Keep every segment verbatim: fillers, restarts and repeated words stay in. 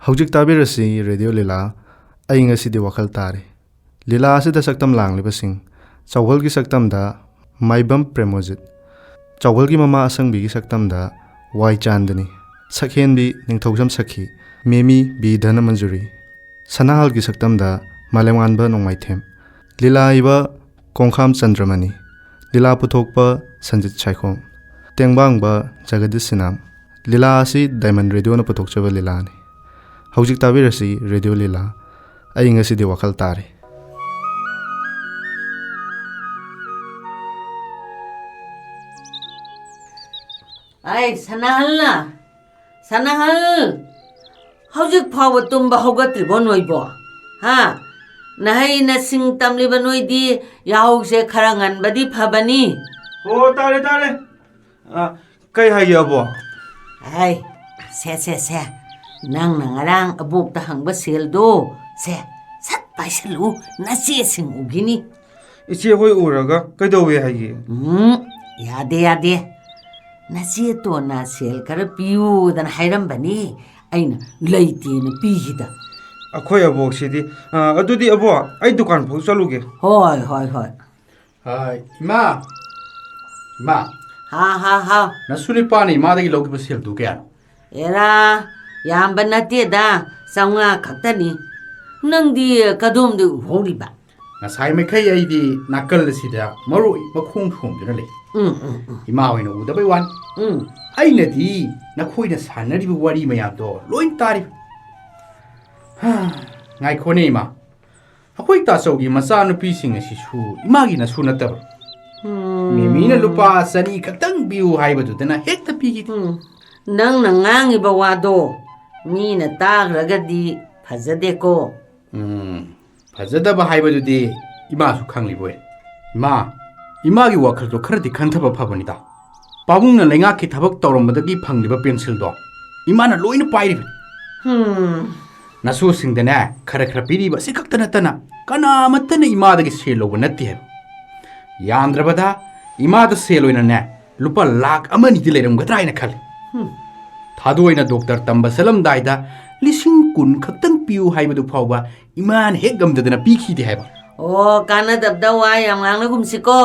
ꯍꯧꯖꯤꯛ ꯇꯥꯕꯤꯔꯁꯤ ꯔꯦꯗꯤꯑꯣ ꯂꯤꯂꯥ꯫ ꯑꯩ ꯉꯁꯤꯗꯤ ꯋꯥꯈꯜ ꯇꯥꯔꯦ꯫ ꯂꯤꯂꯥ ꯑꯁꯤꯗ ꯁꯛꯇꯝ ꯂꯥꯡꯂꯤꯕꯁꯤꯡ: ꯆꯥꯎꯒꯜꯒꯤ ꯁꯛꯇꯝꯗ ꯃꯥꯏꯕꯝ ꯄ꯭ꯔꯦꯃꯣꯖꯤꯠ, ꯆꯥꯎꯒꯜꯒꯤ ꯃꯃꯥ ꯑꯁꯪꯕꯤꯒꯤ ꯁꯛꯇꯝꯗ ꯋꯥꯏ ꯆꯥꯟꯗꯅꯤ, ꯁꯛꯍꯦꯟꯕꯤ ꯅꯤꯡꯊꯧꯖꯝ ꯁꯈꯤ, ꯃꯦꯃꯤ ꯕꯤ ꯙꯅꯃꯟꯖꯨꯔꯤ, ꯁꯅꯥꯍꯜꯒꯤ ꯁꯛꯇꯝꯗ ꯃꯥꯂꯦꯝꯉꯥꯟꯕ ꯅꯣꯡꯃꯥꯏꯊꯦꯝ꯫ ꯂꯤꯂꯥ ꯏꯕ ꯀꯣꯡꯈꯥꯝ ꯆꯟꯗ꯭ꯔꯃꯅꯤ꯫ ꯂꯤꯂꯥ ꯄꯨꯊꯣꯛꯄ ꯁꯟꯖꯤꯠ ꯁꯥꯏꯈꯣꯝ꯫ ꯇꯦꯡꯕꯥꯡꯕ ꯖꯒꯗꯤꯁ ꯁꯤꯅꯥꯝ꯫ ꯂꯤꯂꯥ ꯑꯁꯤ ꯗꯥꯏꯃꯟ ꯔꯦꯗꯤꯑꯣꯅ ꯄꯨꯊꯣꯛꯆꯕ ꯂꯤꯂꯥꯅꯤ꯫ ꯍꯧꯖꯤꯛ ꯇꯥꯕꯤꯔꯁꯤ ꯔꯦꯗꯤꯑꯣ ꯂꯤꯂꯥ꯫ ꯑꯩ ꯉꯁꯤꯗꯤ ꯋꯥꯈꯜ ꯇꯥꯔꯦ꯫ ꯑꯩ ꯁꯅꯥꯍꯜꯅ, ꯁꯅꯥꯍꯜ! ꯍꯧꯖꯤꯛ ꯐꯥꯎꯕ ꯇꯨꯝꯕ ꯍꯧꯒꯠꯇ꯭ꯔꯤꯕꯣ ꯅꯣꯏꯕꯣ? ꯍꯥ? ꯅꯍꯩ ꯅꯁꯤꯡ ꯇꯝꯂꯤꯕ ꯅꯣꯏꯗꯤ ꯌꯥꯍꯧꯁꯦ ꯈꯔ ꯉꯟꯕꯗꯤ ꯐꯕꯅꯤ꯫ ꯑꯣ, ꯇꯥꯔꯦ, ꯇꯥꯔꯦ꯫ ꯑ, ꯀꯩ ꯍꯥꯏꯒꯦ, ꯑꯕꯣ? ꯑꯩ, ꯁꯦ, ꯁꯦ, ꯁꯦ, ꯅꯪꯅ ꯉꯔꯥꯡ ꯑꯕꯣꯛꯇ ꯍꯪꯕ ꯁꯦꯜꯗꯣ, ꯁꯦ, ꯁꯠ ꯄꯥꯏꯁꯜꯂꯨ, ꯅꯆꯦꯁꯤꯡ ꯎꯈꯤꯅꯤ꯫ ꯏꯆꯦ ꯍꯣꯏ ꯎꯔꯒ ꯀꯩꯗꯧꯋꯦ ꯍꯥꯏꯒꯦ? ꯎꯝ, ꯌꯥꯗꯦ, ꯌꯥꯗꯦ꯫ ꯅꯆꯦ ꯇꯣꯟꯅ ꯁꯦꯜ ꯈꯔ ꯄꯤꯌꯨꯗꯅ ꯍꯥꯏꯔꯝꯕꯅꯤ, ꯑꯩꯅ ꯂꯩꯇꯦꯅ ꯄꯤꯈꯤꯗ꯫ ꯑꯩꯈꯣꯏ ꯑꯕꯣꯛꯁꯤꯗꯤ, ꯑ, ꯑꯗꯨꯗꯤ ꯑꯕꯣꯛ, ꯑꯩ ꯗꯨꯀꯥꯟ ꯐꯥꯎ ꯆꯠꯂꯨꯒꯦ꯫ ꯍꯣꯏ, ꯍꯣꯏ, ꯍꯣꯏ꯫ ꯍꯥꯏ, ꯏꯃꯥ! ꯏꯃꯥ! ꯍꯥ, ꯍꯥ, ꯍꯥ꯫ ꯅꯁꯨ ꯅꯨꯄꯥꯅ ꯏꯃꯥꯗꯒꯤ ꯂꯧꯈꯤꯕ ꯁꯦꯜꯗꯨ ꯀꯌꯥꯅꯣ? ꯑꯦꯔꯥ, ꯌꯥꯝꯕ ꯅꯠꯇꯦꯗ, ꯆꯥꯝꯃꯉꯥ ꯈꯛꯇꯅꯤ꯫ ꯅꯪꯗꯤ ꯀꯗꯣꯝꯗ ꯎꯍꯧꯔꯤꯕ? ꯉꯁꯥꯏ ꯃꯈꯩ ꯑꯩꯗꯤ ꯅꯥꯀꯜ ꯑꯁꯤꯗ ꯃꯔꯣꯏ ꯃꯈꯣꯡ ꯁꯣꯝꯗꯨꯅ ꯂꯩ꯫ ꯎꯝ, ꯎꯝ, ꯎꯝ꯫ ꯏꯃꯥ ꯍꯣꯏꯅ ꯎꯗꯕꯩ ꯋꯥꯅꯤ꯫ ꯎꯝ꯫ ꯑꯩꯅꯗꯤ ꯅꯈꯣꯏꯅ ꯁꯥꯟꯅꯔꯤꯕ ꯋꯥꯔꯤ ꯃꯌꯥꯝꯗꯣ ꯂꯣꯏ ꯇꯥꯔꯤ꯫ ꯍꯥ, ꯉꯥꯏꯈꯣꯅꯦ ꯏꯃꯥ, ꯑꯩꯈꯣꯏ ꯇꯥꯆꯧꯒꯤ ꯃꯆꯥꯅꯨꯄꯤꯁꯤꯡ ꯑꯁꯤꯁꯨ ꯏꯃꯥꯒꯤ ꯅꯁꯨ ꯅꯠꯇꯕ꯭ꯔꯣ? ꯎꯝ꯫ ꯃꯦꯃꯤꯅ ꯂꯨꯄꯥ ꯆꯅꯤ ꯈꯛꯇꯪ ꯄꯤꯌꯨ ꯍꯥꯏꯕꯗꯨꯗꯅ ꯍꯦꯛꯇ ꯄꯤꯈꯤꯗꯦ꯫ ꯎꯝ꯫ ꯅꯪꯅ ꯉꯥꯡꯉꯤꯕ ꯋꯥꯗꯣ ꯃꯤꯅ ꯇꯥꯈ꯭ꯔꯒꯗꯤ ꯐꯖꯗꯦꯀꯣ꯫ ꯎꯝ, ꯐꯖꯗꯕ ꯍꯥꯏꯕꯗꯨꯗꯤ ꯏꯃꯥꯁꯨ ꯈꯪꯂꯤꯕꯣꯏ꯫ ꯏꯃꯥ, ꯏꯃꯥꯒꯤ ꯋꯥꯈꯜꯗꯣ ꯈꯔꯗꯤ ꯈꯟꯊꯕ ꯐꯕꯅꯤꯗ꯫ ꯄꯥꯕꯨꯡꯅ ꯂꯩꯉꯥꯛꯀꯤ ꯊꯕꯛ ꯇꯧꯔꯝꯕꯗꯒꯤ ꯐꯪꯂꯤꯕ ꯄꯦꯟꯁꯤꯜꯗꯣ ꯏꯃꯥꯅ ꯂꯣꯏꯅ ꯄꯥꯏꯔꯤꯕꯅꯤ꯫ ꯍꯝ꯫ ꯅꯁꯨꯁꯤꯡꯗꯅꯦ ꯈꯔ ꯈꯔ ꯄꯤꯔꯤꯕ ꯑꯁꯤ ꯈꯛꯇ ꯅꯠꯇꯅ ꯀꯅꯥꯃꯠꯇꯅ ꯏꯃꯥꯗꯒꯤ ꯁꯦꯜ ꯂꯧꯕ ꯅꯠꯇꯦ ꯍꯥꯏꯕ꯫ ꯌꯥꯝꯗ꯭ꯔꯕꯗ ꯏꯃꯥꯗ ꯁꯦꯜ ꯑꯣꯏꯅꯅꯦ ꯂꯨꯄꯥ ꯂꯥꯈ ꯑꯃ ꯑꯅꯤꯗꯤ ꯂꯩꯔꯝꯒꯗ꯭ꯔꯥ ꯍꯥꯏꯅ ꯈꯜꯂꯤ꯫ ꯍꯝ꯫ ꯊꯥꯗꯣꯏꯅ ꯗꯣꯛꯇꯔ ꯇꯝꯕ ꯆꯠꯂꯝꯗꯥꯏꯗ ꯂꯤꯁꯤꯡ ꯀꯨꯟ ꯈꯛꯇꯪ ꯄꯤꯌꯨ ꯍꯥꯏꯕꯗꯨ ꯐꯥꯎꯕ ꯏꯃꯥꯅ ꯍꯦꯛ ꯉꯝꯗꯗꯅ ꯄꯤꯈꯤꯗꯦ ꯍꯥꯏꯕ꯫ ꯑꯣ, ꯀꯥꯟꯅꯗꯕꯗ ꯋꯥ ꯌꯥꯝ ꯉꯥꯡꯅꯒꯨꯝꯁꯤꯀꯣ꯫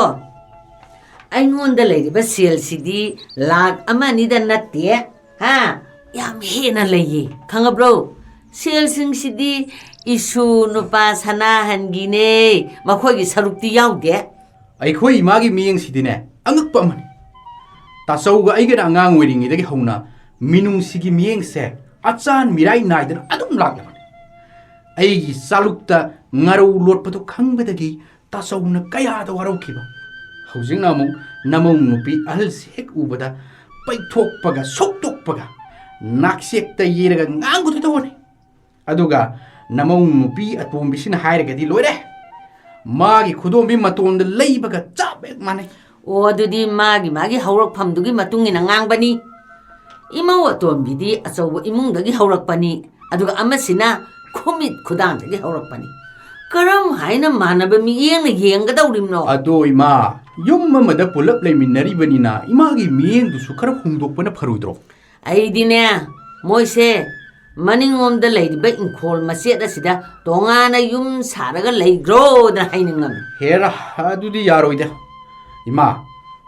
ꯑꯩꯉꯣꯟꯗ ꯂꯩꯔꯤꯕ ꯁꯦꯜꯁꯤꯗꯤ ꯂꯥꯛ ꯑꯃ ꯑꯅꯤꯗ ꯅꯠꯇꯦ, ꯍꯥ? ꯌꯥꯝ ꯍꯦꯟꯅ ꯂꯩꯌꯦ, ꯈꯪꯉꯕ꯭ꯔꯣ? ꯁꯦꯜꯁꯤꯡꯁꯤꯗꯤ ꯏꯁꯨ ꯅꯨꯄꯥ ꯁꯅꯥꯍꯟꯒꯤꯅꯦ, ꯃꯈꯣꯏꯒꯤ ꯁꯔꯨꯛꯇꯤ ꯌꯥꯎꯗꯦ꯫ ꯑꯩꯈꯣꯏ ꯏꯃꯥꯒꯤ ꯃꯤꯠꯌꯦꯡꯁꯤꯗꯤꯅꯦ, ꯑꯉꯛꯄ ꯑꯃꯅꯤ꯫ ꯇꯥꯆꯧꯒ ꯑꯩꯒꯅ ꯑꯉꯥꯡ ꯑꯣꯏꯔꯤꯉꯩꯗꯒꯤ ꯍꯧꯅ ꯃꯤꯅꯨꯡꯁꯤꯒꯤ ꯃꯤꯠꯌꯦꯡꯁꯦ ꯑꯆꯥꯟ ꯃꯤꯔꯥꯏ ꯅꯥꯏꯗꯅ ꯑꯗꯨꯝ ꯂꯥꯛꯂꯕꯅꯤ꯫ ꯑꯩꯒꯤ ꯆꯥꯂꯨꯛꯇ ꯉꯥꯔꯧ ꯂꯣꯠꯄꯗꯨ ꯈꯪꯕꯗꯒꯤ ꯇꯥꯆꯧꯅ ꯀꯌꯥꯗ ꯋꯥꯔꯧꯈꯤꯕ꯫ ꯍꯧꯖꯤꯛꯅ ꯑꯃꯨꯛ ꯅꯃꯧ ꯅꯨꯄꯤ ꯑꯍꯜꯁꯤ ꯍꯦꯛ ꯎꯕꯗ ꯄꯩꯊꯣꯛꯄꯒ ꯁꯣꯛꯇꯣꯛꯄꯒ ꯅꯥꯛꯆꯦꯛꯇ ꯌꯦꯔꯒ ꯉꯥꯡꯒꯗꯣꯏ ꯇꯧꯕꯅꯤ꯫ ꯑꯗꯨꯒ ꯅꯃꯧ ꯅꯨꯄꯤ ꯑꯇꯣꯝꯕꯤꯁꯤꯅ ꯍꯥꯏꯔꯒꯗꯤ ꯂꯣꯏꯔꯦ꯫ ꯃꯥꯒꯤ ꯈꯨꯗꯣꯝꯕꯤ ꯃꯇꯣꯟꯗ ꯂꯩꯕꯒ ꯆꯞ ꯍꯦꯛ ꯃꯥꯟꯅꯩ꯫ ꯑꯣ, ꯑꯗꯨꯗꯤ ꯃꯥꯒꯤ ꯃꯥꯒꯤ ꯍꯧꯔꯛꯐꯝꯗꯨꯒꯤ ꯃꯇꯨꯡ ꯏꯟꯅ ꯉꯥꯡꯕꯅꯤ꯫ ꯏꯃꯧ ꯑꯇꯣꯝꯕꯤꯗꯤ ꯑꯆꯧꯕ ꯏꯃꯨꯡꯗꯒꯤ ꯍꯧꯔꯛꯄꯅꯤ, ꯑꯗꯨꯒ ꯑꯃꯁꯤꯅ ꯈꯨꯃꯤꯠ ꯈꯨꯗꯥꯡꯗꯒꯤ ꯍꯧꯔꯛꯄꯅꯤ꯫ ꯀꯔꯝ ꯍꯥꯏꯅ ꯃꯥꯟꯅꯕ ꯃꯤꯠꯌꯦꯡꯅ ꯌꯦꯡꯒꯗꯧꯔꯤꯕꯅꯣ? ꯑꯗꯣ ꯏꯃꯥ, ꯌꯨꯝ ꯑꯃꯗ ꯄꯨꯂꯞ ꯂꯩꯃꯤꯟꯅꯔꯤꯕꯅꯤꯅ ꯏꯃꯥꯒꯤ ꯃꯤꯠꯌꯦꯡꯗꯨꯁꯨ ꯈꯔ ꯍꯣꯡꯗꯣꯛꯄꯅ ꯐꯔꯣꯏꯗ꯭ꯔꯣ? ꯑꯩꯗꯤꯅꯦ, ꯃꯣꯏꯁꯦ ꯃꯅꯤꯡꯂꯣꯝꯗ ꯂꯩꯔꯤꯕ ꯏꯪꯈꯣꯜ ꯃꯆꯦꯠ ꯑꯁꯤꯗ ꯇꯣꯉꯥꯟꯅ ꯌꯨꯝ ꯁꯥꯔꯒ ꯂꯩꯈ꯭ꯔꯣꯗꯅ ꯍꯥꯏꯅꯤꯡꯂꯝꯃꯤ꯫ ꯍꯦꯔꯥ, ꯑꯗꯨꯗꯤ ꯌꯥꯔꯣꯏꯗ꯫ ꯏꯃꯥ,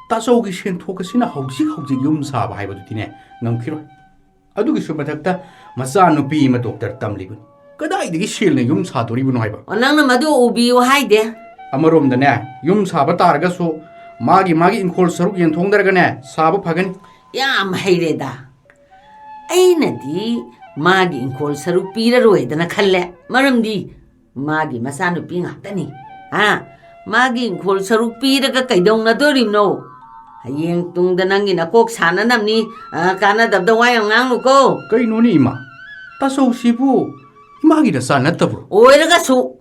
ꯇꯥꯆꯧꯒꯤ ꯁꯦꯟꯊꯣꯛ ꯑꯁꯤꯅ ꯍꯧꯖꯤꯛ ꯍꯧꯖꯤꯛ ꯌꯨꯝ ꯁꯥꯕ ꯍꯥꯏꯕꯗꯨꯗꯤꯅꯦ, ꯉꯝꯈꯤꯔꯣꯏ꯫ ꯑꯗꯨꯒꯤꯁꯨ ꯃꯊꯛꯇ ꯃꯆꯥꯅꯨꯄꯤ ꯑꯃ ꯗꯣꯛꯇꯔ ꯇꯝꯂꯤꯕꯅꯤ꯫ ꯀꯗꯥꯏꯗꯒꯤ ꯁꯦꯜꯅ ꯌꯨꯝ ꯁꯥꯗꯣꯔꯤꯕꯅꯣ ꯍꯥꯏꯕ? ꯑꯣ, ꯅꯪꯅ ꯃꯗꯨ ꯎꯕꯤꯌꯨ ꯍꯥꯏꯗꯦ꯫ ꯑꯃꯔꯣꯝꯗꯅꯦ, ꯌꯨꯝ ꯁꯥꯕ ꯇꯥꯔꯒꯁꯨ ꯃꯥꯒꯤ ꯃꯥꯒꯤ ꯏꯪꯈꯣꯜ ꯁꯔꯨꯛ ꯌꯦꯟꯊꯣꯛꯅꯔꯒꯅꯦ ꯁꯥꯕ ꯐꯒꯅꯤ꯫ ꯌꯥꯝ ꯍꯩꯔꯦꯗ꯫ ꯑꯩꯅꯗꯤ ꯃꯥꯒꯤ ꯏꯪꯈꯣꯜ ꯁꯔꯨꯛ ꯄꯤꯔꯔꯣꯏꯗꯅ ꯈꯜꯂꯦ꯫ ꯃꯔꯝꯗꯤ ꯃꯥꯒꯤ ꯃꯆꯥꯅꯨꯄꯤ ꯉꯥꯛꯇꯅꯤ꯫ ꯍꯥ? ꯃꯥꯒꯤ ꯏꯪꯈꯣꯜ ꯁꯔꯨꯛ ꯄꯤꯔꯒ ꯀꯩꯗꯧꯅꯗꯣꯔꯤꯕꯅꯣ? ꯍꯌꯦꯡ ꯇꯨꯡꯗ ꯅꯪꯒꯤ ꯅꯀꯣꯛ ꯁꯥꯟꯅꯅꯕꯅꯤ꯫ ꯑ, ꯀꯥꯟꯅꯗꯕꯗ ꯋꯥ ꯌꯥꯝ ꯉꯥꯡꯅꯨꯀꯣ꯫ ꯀꯩꯅꯣꯅꯦ ꯏꯃꯥ? ꯇꯥꯆꯧꯁꯤꯕꯨ ꯏꯃꯥꯒꯤ ꯅꯆꯥ ꯅꯠꯇꯕ꯭ꯔꯣ? ꯑꯣꯏꯔꯒꯁꯨ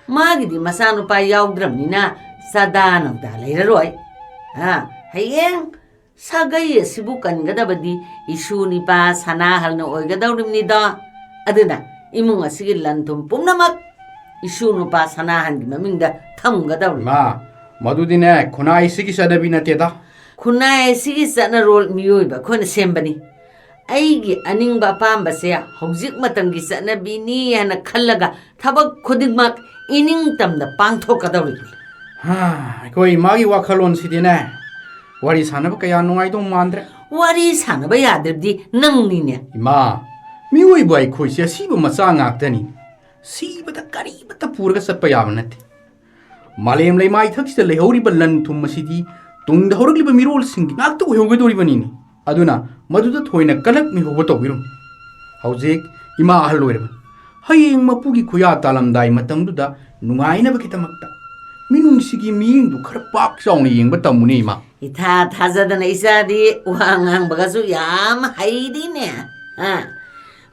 ꯃꯥꯒꯤꯗꯤ ꯃꯆꯥꯅꯨꯄꯥ ꯌꯥꯎꯗ꯭ꯔꯕꯅꯤꯅ ꯆꯥꯗꯥ ꯅꯧꯗꯥ ꯂꯩꯔꯔꯣꯏ꯫ ꯍꯥ? ꯍꯌꯦꯡ ꯁꯥꯒꯩ ꯑꯁꯤꯕꯨ ꯀꯟꯒꯗꯕꯗꯤ ꯏꯁꯨ ꯅꯤꯄꯥ ꯁꯅꯥꯍꯜꯅ ꯑꯣꯏꯒꯗꯧꯔꯤꯕꯅꯤꯗꯣ꯫ ꯑꯗꯨꯅ ꯏꯃꯨꯡ ꯑꯁꯤꯒꯤ ꯂꯟ ꯊꯨꯝ ꯄꯨꯝꯅꯃꯛ ꯏꯁꯨ ꯅꯨꯄꯥ ꯁꯅꯥꯍꯟꯒꯤ ꯃꯃꯤꯡꯗ ꯊꯝꯒꯗꯧꯔꯤ꯫ ꯃꯥ, ꯃꯗꯨꯗꯤꯅꯦ, ꯈꯨꯟꯅꯥꯏꯁꯤꯒꯤ ꯆꯠꯅꯕꯤ ꯅꯠꯇꯦꯗ꯫ ꯈꯨꯟꯅꯥꯏ ꯑꯁꯤꯒꯤ ꯆꯠꯅꯔꯣꯜ ꯃꯤꯑꯣꯏꯕ ꯑꯩꯈꯣꯏꯅ ꯁꯦꯝꯕꯅꯤ꯫ ꯑꯩꯒꯤ ꯑꯅꯤꯡꯕ ꯑꯄꯥꯝꯕꯁꯦ ꯍꯧꯖꯤꯛ ꯃꯇꯝꯒꯤ ꯆꯠꯅꯕꯤꯅꯤ ꯍꯥꯏꯅ ꯈꯜꯂꯒ ꯊꯕꯛ ꯈꯨꯗꯤꯡꯃꯛ ꯏꯅꯤꯡꯇꯝꯅ ꯄꯥꯡꯊꯣꯛꯀꯗꯧꯔꯤꯕꯅꯤ꯫ ꯍꯥ, ꯑꯩꯈꯣꯏ ꯏꯃꯥꯒꯤ ꯋꯥꯈꯜꯂꯣꯟꯁꯤꯗꯤꯅꯦ, ꯋꯥꯔꯤ ꯁꯥꯟꯅꯕ ꯀꯌꯥ ꯅꯨꯡꯉꯥꯏꯗꯧ ꯃꯥꯟꯗ꯭ꯔꯦ꯫ ꯋꯥꯔꯤ ꯁꯥꯟꯅꯕ ꯌꯥꯗ꯭ꯔꯕꯗꯤ ꯅꯪꯅꯤꯅꯦ꯫ ꯏꯃꯥ, ꯃꯤꯑꯣꯏꯕ ꯑꯩꯈꯣꯏꯁꯦ ꯑꯁꯤꯕ ꯃꯆꯥ ꯉꯥꯛꯇꯅꯤ꯫ ꯁꯤꯕꯗ ꯀꯔꯤꯃꯠꯇ ꯄꯨꯔꯒ ꯆꯠꯄ ꯌꯥꯕ ꯅꯠꯇꯦ꯫ ꯃꯥꯂꯦꯝ ꯂꯩꯃꯥꯏꯊꯛꯁꯤꯗ ꯂꯩꯍꯧꯔꯤꯕ ꯂꯟ ꯊꯨꯝ ꯑꯁꯤꯗꯤ ꯇꯨꯡꯗ ꯍꯧꯔꯛꯂꯤꯕ ꯃꯤꯔꯣꯜꯁꯤꯡꯒꯤ ꯉꯥꯛꯇ ꯑꯣꯏꯍꯧꯒꯗꯧꯔꯤꯕꯅꯤꯅꯦ꯫ ꯑꯗꯨꯅ ꯃꯗꯨꯗ ꯊꯣꯏꯅ ꯀꯂꯛ ꯃꯤꯍꯧꯕ ꯇꯧꯕꯤꯔꯨꯅꯨ꯫ ꯍꯧꯖꯤꯛ ꯏꯃꯥ ꯑꯍꯜ ꯑꯣꯏꯔꯕꯅꯤ꯫ ꯍꯌꯦꯡ ꯃꯄꯨꯒꯤ ꯈꯨꯌꯥ ꯇꯥꯂꯝꯗꯥꯏ ꯃꯇꯝꯗꯨꯗ ꯅꯨꯡꯉꯥꯏꯅꯕꯒꯤꯗꯃꯛꯇ ꯃꯤꯅꯨꯡꯁꯤꯒꯤ ꯃꯤꯠꯌꯦꯡꯗꯨ ꯈꯔ ꯄꯥꯛ ꯆꯥꯎꯅ ꯌꯦꯡꯕ ꯇꯝꯃꯨꯅꯦ ꯏꯃꯥ꯫ ꯏꯊꯥ ꯊꯥꯖꯗꯅ ꯏꯆꯥꯗꯤ ꯋꯥ ꯉꯥꯡꯕꯒꯁꯨ ꯌꯥꯝ ꯍꯩꯗꯤꯅꯦ꯫ ꯍꯥ?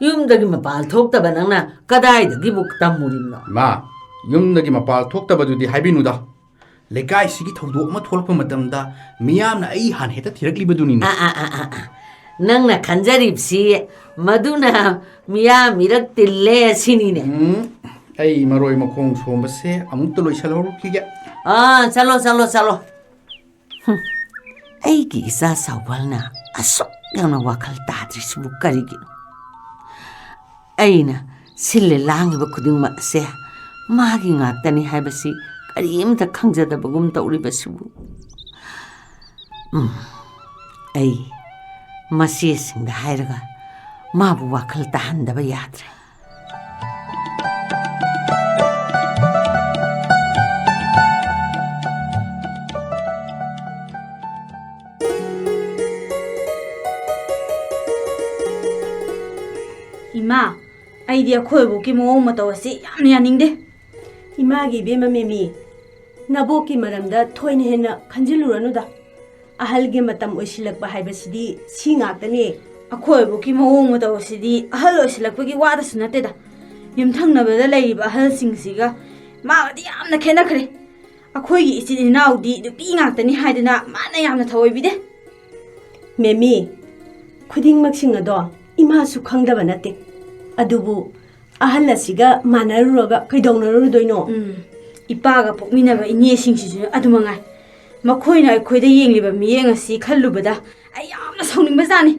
ꯌꯨꯝꯗꯒꯤ ꯃꯄꯥꯜ ꯊꯣꯛꯇꯕ ꯅꯪꯅ ꯀꯗꯥꯏꯗꯒꯤꯕꯨ ꯇꯝꯃꯨꯔꯤꯕꯅꯣ? ꯏꯃꯥ, ꯌꯨꯝꯗꯒꯤ ꯃꯄꯥꯜ ꯊꯣꯛꯇꯕꯗꯨꯗꯤ ꯍꯥꯏꯕꯤꯅꯨꯗ꯫ ꯂꯩꯀꯥꯏꯁꯤꯒꯤ ꯊꯧꯗꯣꯛ ꯑꯃ ꯊꯣꯛꯂꯛꯄ ꯃꯇꯝꯗ ꯃꯤꯌꯥꯝꯅ ꯑꯩ ꯍꯥꯟꯅ ꯍꯦꯛꯇ ꯊꯤꯔꯛꯂꯤꯕꯗꯨꯅꯤꯅꯦ꯫ ꯑꯥ, ꯑꯥ, ꯑꯥ, ꯑꯥ, ꯑꯥ꯫ ꯅꯪꯅ ꯈꯟꯖꯔꯤꯕꯁꯤ ꯃꯗꯨꯅ ꯃꯤꯌꯥꯝ ꯃꯤꯔꯛ ꯇꯤꯜꯂꯦ ꯁꯤꯅꯤꯅꯦ꯫ ꯎꯝ, ꯑꯩ ꯃꯔꯣꯏ ꯃꯈꯣꯡ ꯁꯣꯝꯕꯁꯦ ꯑꯃꯨꯛꯇ ꯂꯣꯏꯁꯤꯜꯍꯧꯔꯨꯈꯤꯒꯦ꯫ ꯑꯥ, ꯆꯠꯂꯣ, ꯆꯠꯂꯣ, ꯆꯠꯂꯣ꯫ ꯍꯨꯝ, ꯑꯩꯒꯤ ꯏꯆꯥ ꯆꯥꯎꯕꯜꯅ ꯑꯁꯨꯛ ꯌꯥꯝꯅ ꯋꯥꯈꯜ ꯇꯥꯗ꯭ꯔꯤꯁꯤꯕꯨ ꯀꯔꯤꯒꯤꯅꯣ? ꯑꯩꯅ ꯁꯤꯜꯂꯦ ꯂꯥꯡꯉꯤꯕ ꯈꯨꯗꯤꯡꯃꯛ ꯑꯁꯦ ꯃꯥꯒꯤ ꯉꯥꯛꯇꯅꯤ ꯍꯥꯏꯕꯁꯤ ꯀꯔꯤꯝꯇ ꯈꯪꯖꯗꯕꯒꯨꯝ ꯇꯧꯔꯤꯕꯁꯤꯕꯨ꯫ ꯎꯝ, ꯑꯩ ꯃꯆꯦꯁꯤꯡꯗ ꯍꯥꯏꯔꯒ ꯃꯥꯕꯨ ꯋꯥꯈꯜ ꯇꯥꯍꯟꯗꯕ ꯌꯥꯗ꯭ꯔꯦ꯫ ꯏꯃꯥ, ꯑꯩꯗꯤ ꯑꯩꯈꯣꯏ ꯑꯕꯣꯛꯀꯤ ꯃꯑꯣꯡ ꯃꯇꯧ ꯑꯁꯤ ꯌꯥꯝꯅ ꯌꯥꯅꯤꯡꯗꯦ꯫ ꯏꯃꯥꯒꯤ ꯏꯕꯦꯝꯃ ꯃꯦꯃꯤ, ꯅꯕꯣꯛꯀꯤ ꯃꯔꯝꯗ ꯊꯣꯏꯅ ꯍꯦꯟꯅ ꯈꯟꯖꯤꯜꯂꯨꯔꯅꯨꯗ꯫ ꯑꯍꯜꯒꯤ ꯃꯇꯝ ꯑꯣꯏꯁꯤꯜꯂꯛꯄ ꯍꯥꯏꯕꯁꯤꯗꯤ ꯁꯤ ꯉꯥꯛꯇꯅꯦ꯫ ꯑꯩꯈꯣꯏ ꯑꯕꯣꯛꯀꯤ ꯃꯑꯣꯡ ꯃꯇꯧ ꯑꯁꯤꯗꯤ ꯑꯍꯜ ꯑꯣꯏꯁꯤꯜꯂꯛꯄꯒꯤ ꯋꯥꯗꯁꯨ ꯅꯠꯇꯦꯗ, ꯌꯨꯝꯊꯪꯅꯕꯗ ꯂꯩꯔꯤꯕ ꯑꯍꯜꯁꯤꯡꯁꯤꯒ ꯃꯥꯒꯗꯤ ꯌꯥꯝꯅ ꯈꯦꯠꯅꯈ꯭ꯔꯦ꯫ ꯑꯩꯈꯣꯏꯒꯤ ꯏꯆꯤꯟ ꯏꯅꯥꯎꯗꯤ ꯅꯨꯄꯤ ꯉꯥꯛꯇꯅꯤ ꯍꯥꯏꯗꯅ ꯃꯥꯅ ꯌꯥꯝꯅ ꯊꯑꯣꯏꯕꯤꯗꯦ꯫ ꯃꯦꯃꯤ, ꯈꯨꯗꯤꯡꯃꯛꯁꯤꯡ ꯑꯗꯣ ꯏꯃꯥꯁꯨ ꯈꯪꯗꯕ ꯅꯠꯇꯦ꯫ ꯑꯗꯨꯕꯨ ꯑꯍꯜ ꯑꯁꯤꯒ ꯃꯥꯟꯅꯔꯨꯔꯒ ꯀꯩꯗꯧꯅꯔꯨꯗꯣꯏꯅꯣ? ꯎꯝ, ꯏꯄꯥꯒ ꯄꯣꯛꯃꯤꯟꯅꯕ ꯏꯅꯦꯁꯤꯡꯁꯤꯁꯨ ꯑꯗꯨ ꯃꯉꯥꯏ꯫ ꯃꯈꯣꯏꯅ ꯑꯩꯈꯣꯏꯗ ꯌꯦꯡꯂꯤꯕ ꯃꯤꯠꯌꯦꯡ ꯑꯁꯤ ꯈꯜꯂꯨꯕꯗ ꯑꯩ ꯌꯥꯝꯅ ꯁꯥꯎꯅꯤꯡꯕꯖꯥꯠꯅꯤ꯫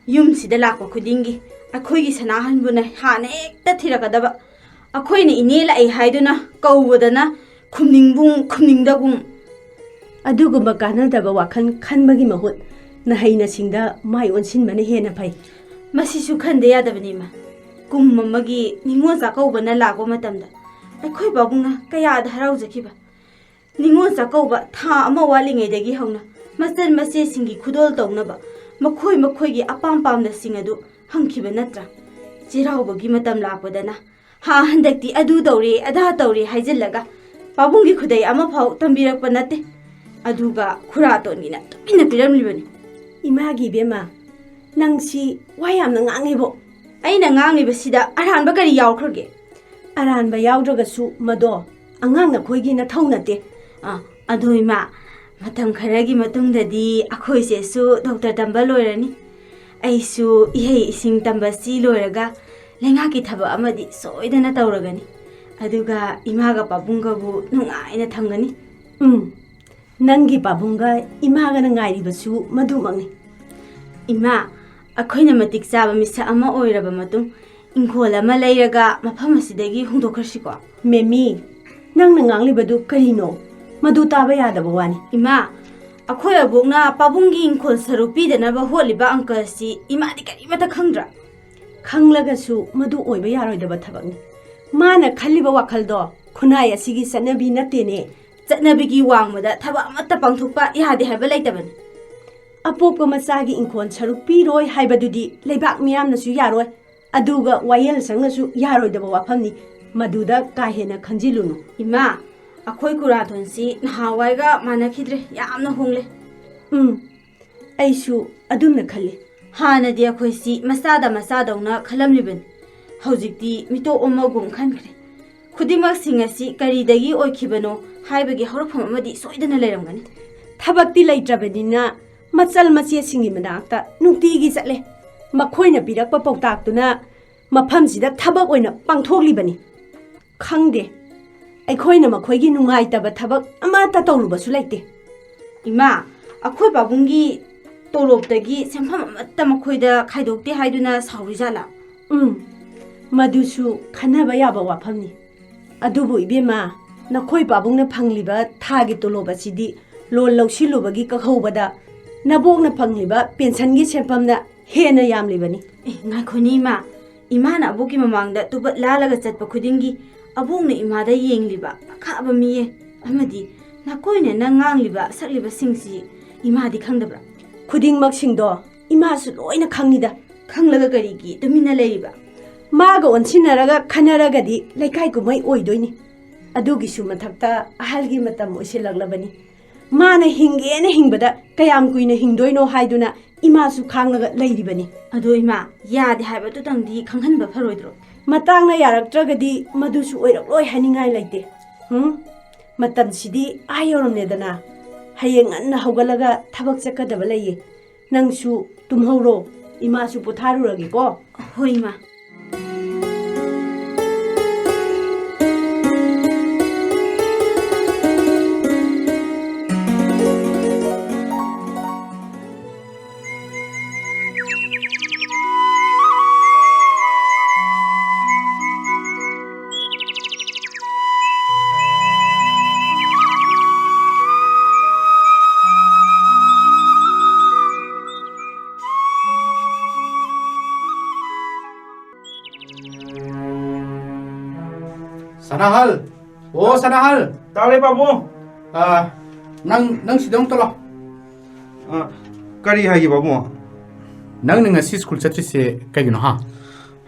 ꯌꯨꯝꯁꯤꯗ ꯂꯥꯛꯄ ꯈꯨꯗꯤꯡꯒꯤ ꯑꯩꯈꯣꯏꯒꯤ ꯁꯅꯥꯍꯟꯕꯨꯅ ꯍꯥꯟꯅ ꯍꯦꯛꯇ ꯊꯤꯔꯛꯀꯗꯕ꯫ ꯑꯩꯈꯣꯏꯅ ꯏꯅꯦ ꯂꯥꯛꯏ ꯍꯥꯏꯗꯨꯅ ꯀꯧꯕꯗꯅ ꯈꯨꯝꯅꯤꯡꯕꯨꯡ ꯈꯨꯝꯅꯤꯡꯗꯒꯨꯝ꯫ ꯑꯗꯨꯒꯨꯝꯕ ꯀꯥꯟꯅꯗꯕ ꯋꯥꯈꯜ ꯈꯟꯕꯒꯤ ꯃꯍꯨꯠ ꯅꯍꯩꯅꯁꯤꯡꯗ ꯃꯥꯏ ꯑꯣꯟꯁꯤꯟꯕꯅ ꯍꯦꯟꯅ ꯐꯩ꯫ ꯃꯁꯤꯁꯨ ꯈꯟꯗ ꯌꯥꯗꯕꯅꯤ, ꯏꯃꯥ꯫ ꯀꯨꯝ ꯑꯃꯒꯤ ꯅꯤꯉꯣꯜ ꯆꯥꯛꯀꯧꯕꯅ ꯂꯥꯛꯄ ꯃꯇꯝꯗ ꯑꯩꯈꯣꯏ ꯄꯥꯕꯨꯡꯅ ꯀꯌꯥꯗ ꯍꯔꯥꯎꯖꯈꯤꯕ꯫ ꯅꯤꯉꯣꯜ ꯆꯥꯛꯀꯧꯕ ꯊꯥ ꯑꯃ ꯋꯥꯠꯂꯤꯉꯩꯗꯒꯤ ꯍꯧꯅ ꯃꯆꯟ ꯃꯆꯦꯁꯤꯡꯒꯤ ꯈꯨꯗꯣꯜ ꯇꯧꯅꯕ ꯃꯈꯣꯏ ꯃꯈꯣꯏꯒꯤ ꯑꯄꯥꯝ ꯄꯥꯝꯗꯁꯤꯡ ꯑꯗꯨ ꯍꯪꯈꯤꯕ ꯅꯠꯇ꯭ꯔꯥ? ꯆꯩꯔꯥꯎꯕꯒꯤ ꯃꯇꯝ ꯂꯥꯛꯄꯗꯅ, "ꯍꯥ, ꯍꯟꯗꯛꯇꯤ ꯑꯗꯨ ꯇꯧꯔꯦ, ꯑꯗꯥ ꯇꯧꯔꯦ" ꯍꯥꯏꯖꯤꯜꯂꯒ ꯄꯥꯕꯨꯡꯒꯤ ꯈꯨꯗꯩ ꯑꯃꯐꯥꯎ ꯇꯝꯕꯤꯔꯛꯄ ꯅꯠꯇꯦ꯫ ꯑꯗꯨꯒ ꯈꯨꯔꯥꯇꯣꯟꯒꯤꯅ ꯇꯨꯃꯤꯟꯅ ꯄꯤꯔꯝꯂꯤꯕꯅꯤ꯫ ꯏꯃꯥꯒꯤ ꯏꯕꯦꯝꯃ, ꯅꯪꯁꯤ ꯋꯥ ꯌꯥꯝꯅ ꯉꯥꯡꯉꯤꯕꯣ꯫ ꯑꯩꯅ ꯉꯥꯡꯂꯤꯕꯁꯤꯗ ꯑꯔꯥꯟꯕ ꯀꯔꯤ ꯌꯥꯎꯈ꯭ꯔꯒꯦ? ꯑꯔꯥꯟꯕ ꯌꯥꯎꯗ꯭ꯔꯒꯁꯨ ꯃꯗꯣ ꯑꯉꯥꯡ ꯅꯈꯣꯏꯒꯤ ꯅꯊꯧ ꯅꯠꯇꯦ꯫ ꯑ, ꯑꯗꯨ ꯏꯃꯥ, ꯃꯇꯝ ꯈꯔꯒꯤ ꯃꯇꯨꯡꯗꯗꯤ ꯑꯩꯈꯣꯏ ꯆꯦꯁꯨ ꯗꯣꯛꯇꯔ ꯇꯝꯕ ꯂꯣꯏꯔꯅꯤ꯫ ꯑꯩꯁꯨ ꯏꯍꯩ ꯏꯁꯤꯡ ꯇꯝꯕꯁꯤ ꯂꯣꯏꯔꯒ ꯂꯩꯉꯥꯛꯀꯤ ꯊꯕꯛ ꯑꯃꯗꯤ ꯁꯣꯏꯗꯅ ꯇꯧꯔꯒꯅꯤ꯫ ꯑꯗꯨꯒ ꯏꯃꯥꯒ ꯄꯥꯕꯨꯡꯒꯕꯨ ꯅꯨꯡꯉꯥꯏꯅ ꯊꯝꯒꯅꯤ꯫ ꯎꯝ, ꯅꯪꯒꯤ ꯄꯥꯕꯨꯡꯒ ꯏꯃꯥꯒꯅ ꯉꯥꯏꯔꯤꯕꯁꯨ ꯃꯗꯨꯃꯛꯅꯤ꯫ ꯏꯃꯥ, ꯑꯩꯈꯣꯏꯅ ꯃꯇꯤꯛ ꯆꯥꯕ ꯃꯤꯁꯛ ꯑꯃ ꯑꯣꯏꯔꯕ ꯃꯇꯨꯡ, ꯏꯪꯈꯣꯜ ꯑꯃ ꯂꯩꯔꯒ ꯃꯐꯝ ꯑꯁꯤꯗꯒꯤ ꯍꯣꯡꯗꯣꯛꯈ꯭ꯔꯁꯤꯀꯣ꯫ ꯃꯦꯃꯤ, ꯅꯪꯅ ꯉꯥꯡꯂꯤꯕꯗꯨ ꯀꯔꯤꯅꯣ? ꯃꯗꯨ ꯇꯥꯕ ꯌꯥꯗꯕ ꯋꯥꯅꯤ꯫ ꯏꯃꯥ, ꯑꯩꯈꯣꯏ ꯑꯕꯣꯛꯅ ꯄꯥꯕꯨꯡꯒꯤ ꯏꯪꯈꯣꯜ ꯁꯔꯨꯛ ꯄꯤꯗꯅꯕ ꯍꯣꯠꯂꯤꯕ ꯑꯪꯀ ꯑꯁꯤ ꯏꯃꯥꯗꯤ ꯀꯔꯤꯃꯠꯇ ꯈꯪꯗ꯭ꯔꯥ? ꯈꯪꯂꯒꯁꯨ ꯃꯗꯨ ꯑꯣꯏꯕ ꯌꯥꯔꯣꯏꯗꯕ ꯊꯕꯛꯅꯤ꯫ ꯃꯥꯅ ꯈꯜꯂꯤꯕ ꯋꯥꯈꯜꯗꯣ ꯈꯨꯟꯅꯥꯏ ꯑꯁꯤꯒꯤ ꯆꯠꯅꯕꯤ ꯅꯠꯇꯦꯅꯦ꯫ ꯆꯠꯅꯕꯤꯒꯤ ꯋꯥꯡꯃꯗ ꯊꯕꯛ ꯑꯃꯠꯇ ꯄꯥꯡꯊꯣꯛꯄ ꯌꯥꯗꯦ ꯍꯥꯏꯕ ꯂꯩꯇꯕꯅꯤ꯫ ꯑꯄꯣꯛꯄ ꯃꯆꯥꯒꯤ ꯏꯪꯈꯣꯜ ꯁꯔꯨꯛ ꯄꯤꯔꯣꯏ ꯍꯥꯏꯕꯗꯨꯗꯤ ꯂꯩꯕꯥꯛ ꯃꯤꯌꯥꯝꯅꯁꯨ ꯌꯥꯔꯣꯏ꯫ ꯑꯗꯨꯒ ꯋꯥꯌꯦꯜ ꯆꯪꯅꯁꯨ ꯌꯥꯔꯣꯏꯗꯕ ꯋꯥꯐꯝꯅꯤ꯫ ꯃꯗꯨꯗ ꯀꯥ ꯍꯦꯟꯅ ꯈꯟꯖꯤꯜꯂꯨꯅꯨ꯫ ꯏꯃꯥ, ꯑꯩꯈꯣꯏ ꯈꯨꯔꯥꯇꯣꯟꯁꯤ ꯅꯍꯥꯟꯋꯥꯏꯒ ꯃꯥꯟꯅꯈꯤꯗ꯭ꯔꯦ, ꯌꯥꯝꯅ ꯍꯣꯡꯂꯦ꯫ ꯎꯝ, ꯑꯩꯁꯨ ꯑꯗꯨꯝꯅ ꯈꯜꯂꯤ꯫ ꯍꯥꯟꯅꯗꯤ ꯑꯩꯈꯣꯏꯁꯤ ꯃꯆꯥꯗ ꯃꯆꯥꯗꯧꯅ ꯈꯜꯂꯝꯂꯤꯕꯅꯤ꯫ ꯍꯧꯖꯤꯛꯇꯤ ꯃꯤꯇꯣꯞ ꯑꯃꯒꯨꯝ ꯈꯟꯈ꯭ꯔꯦ꯫ ꯈꯨꯗꯤꯡꯃꯛꯁꯤꯡ ꯑꯁꯤ ꯀꯔꯤꯗꯒꯤ ꯑꯣꯏꯈꯤꯕꯅꯣ ꯍꯥꯏꯕꯒꯤ ꯍꯧꯔꯛꯐꯝ ꯑꯃꯗꯤ ꯁꯣꯏꯗꯅ ꯂꯩꯔꯝꯒꯅꯤ꯫ ꯊꯕꯛꯇꯤ ꯂꯩꯇ꯭ꯔꯕꯅꯤꯅ ꯃꯆꯜ ꯃꯆꯦꯁꯤꯡꯒꯤ ꯃꯅꯥꯛꯇ ꯅꯨꯡꯇꯤꯒꯤ ꯆꯠꯂꯦ꯫ ꯃꯈꯣꯏꯅ ꯄꯤꯔꯛꯄ ꯄꯥꯎꯇꯥꯛꯇꯨꯅ ꯃꯐꯝꯁꯤꯗ ꯊꯕꯛ ꯑꯣꯏꯅ ꯄꯥꯡꯊꯣꯛꯂꯤꯕꯅꯤ꯫ ꯈꯪꯗꯦ, ꯑꯩꯈꯣꯏꯅ ꯃꯈꯣꯏꯒꯤ ꯅꯨꯡꯉꯥꯏꯇꯕ ꯊꯕꯛ ꯑꯃꯠꯇ ꯇꯧꯔꯨꯕꯁꯨ ꯂꯩꯇꯦ꯫ ꯏꯃꯥ, ꯑꯩꯈꯣꯏ ꯄꯥꯕꯨꯡꯒꯤ ꯇꯣꯂꯣꯞꯇꯒꯤ ꯁꯦꯟꯐꯝ ꯑꯃꯠꯇ ꯃꯈꯣꯏꯗ ꯈꯥꯏꯗꯣꯛꯇꯦ ꯍꯥꯏꯗꯨꯅ ꯁꯥꯎꯔꯤꯖꯥꯠꯂꯥ? ꯎꯝ, ꯃꯗꯨꯁꯨ ꯈꯟꯅꯕ ꯌꯥꯕ ꯋꯥꯐꯝꯅꯤ꯫ ꯑꯗꯨꯕꯨ ꯏꯕꯦꯝꯃ, ꯅꯈꯣꯏ ꯄꯥꯕꯨꯡꯅ ꯐꯪꯂꯤꯕ ꯊꯥꯒꯤ ꯇꯣꯂꯣꯞ ꯑꯁꯤꯗꯤ ꯂꯣꯟ ꯂꯧꯁꯤꯜꯂꯨꯕꯒꯤ ꯀꯛꯍꯧꯕꯗ ꯅꯕꯣꯛꯅ ꯐꯪꯂꯤꯕ ꯄꯦꯟꯁꯟꯒꯤ ꯁꯦꯟꯐꯝꯅ ꯍꯦꯟꯅ ꯌꯥꯝꯂꯤꯕꯅꯤ꯫ ꯑꯦ, ꯉꯥꯏꯈꯣꯅꯦ ꯏꯃꯥ, ꯏꯃꯥꯅ ꯑꯕꯣꯛꯀꯤ ꯃꯃꯥꯡꯗ ꯇꯨꯕꯠ ꯂꯥꯜꯂꯒ ꯆꯠꯄ ꯈꯨꯗꯤꯡꯒꯤ ꯑꯕꯣꯛꯅ ꯏꯃꯥꯗ ꯌꯦꯡꯂꯤꯕ ꯑꯈꯥꯕ ꯃꯤꯌꯦ ꯑꯃꯗꯤ ꯅꯈꯣꯏꯅ ꯅꯪ ꯉꯥꯡꯂꯤꯕ ꯁꯛꯂꯤꯕꯁꯤꯡꯁꯤ ꯏꯃꯥꯗꯤ ꯈꯪꯗꯕ꯭ꯔꯥ? ꯈꯨꯗꯤꯡꯃꯛꯁꯤꯡꯗꯣ ꯏꯃꯥꯁꯨ ꯂꯣꯏꯅ ꯈꯪꯉꯤꯗ꯫ ꯈꯪꯂꯒ ꯀꯔꯤꯒꯤ ꯇꯨꯃꯤꯟꯅ ꯂꯩꯔꯤꯕ? ꯃꯥꯒ ꯑꯣꯟꯁꯤꯟꯅꯔꯒ ꯈꯟꯅꯔꯒꯗꯤ ꯂꯩꯀꯥꯏ ꯀꯨꯝꯍꯩ ꯑꯣꯏꯗꯣꯏꯅꯤ꯫ ꯑꯗꯨꯒꯤꯁꯨ ꯃꯊꯛꯇ ꯑꯍꯜꯒꯤ ꯃꯇꯝ ꯑꯣꯏꯁꯤꯜꯂꯛꯂꯕꯅꯤ꯫ ꯃꯥꯅ ꯍꯤꯡꯒꯦꯅ ꯍꯤꯡꯕꯗ ꯀꯌꯥꯝ ꯀꯨꯏꯅ ꯍꯤꯡꯗꯣꯏꯅꯣ ꯍꯥꯏꯗꯨꯅ ꯏꯃꯥꯁꯨ ꯈꯥꯡꯂꯒ ꯂꯩꯔꯤꯕꯅꯤ꯫ ꯑꯗꯣ ꯏꯃꯥ, ꯌꯥꯗꯦ ꯍꯥꯏꯕꯗꯨꯇꯪꯗꯤ ꯈꯪꯍꯟꯕ ꯐꯔꯣꯏꯗ꯭ꯔꯣ? ꯃꯇꯥꯡꯅ ꯌꯥꯔꯛꯇ꯭ꯔꯒꯗꯤ ꯃꯗꯨꯁꯨ ꯑꯣꯏꯔꯛꯂꯣꯏ ꯍꯥꯏꯅꯤꯡꯉꯥꯏ ꯂꯩꯇꯦ꯫ ꯍꯨꯝ? ꯃꯇꯝꯁꯤꯗꯤ ꯑꯥ ꯌꯧꯔꯝꯂꯦꯗꯅ꯫ ꯍꯌꯦꯡ ꯉꯟꯅ ꯍꯧꯒꯠꯂꯒ ꯊꯕꯛ ꯆꯠꯀꯗꯕ ꯂꯩꯌꯦ꯫ ꯅꯪꯁꯨ ꯇꯨꯝꯍꯧꯔꯣ, ꯏꯃꯥꯁꯨ ꯄꯣꯊꯥꯔꯨꯔꯒꯦꯀꯣ꯫ ꯍꯣꯏ, ꯏꯃꯥ꯫ ꯁꯅꯥꯍꯜ! ꯑꯣ, ꯁꯅꯥꯍꯜ! ꯇꯥꯔꯦ, ꯄꯥꯕꯨꯡ꯫ ꯑ, ꯅꯪ, ꯅꯪ ꯁꯤꯗ ꯑꯃꯨꯛꯇ ꯂꯥꯛꯑꯣ꯫ ꯑ, ꯀꯔꯤ ꯍꯥꯏꯒꯦ, ꯄꯥꯕꯨꯡ? ꯅꯪꯅ ꯉꯁꯤ ꯁ꯭ꯀꯨꯜ ꯆꯠꯇ꯭ꯔꯤꯁꯦ ꯀꯩꯒꯤꯅꯣ, ꯍꯥ?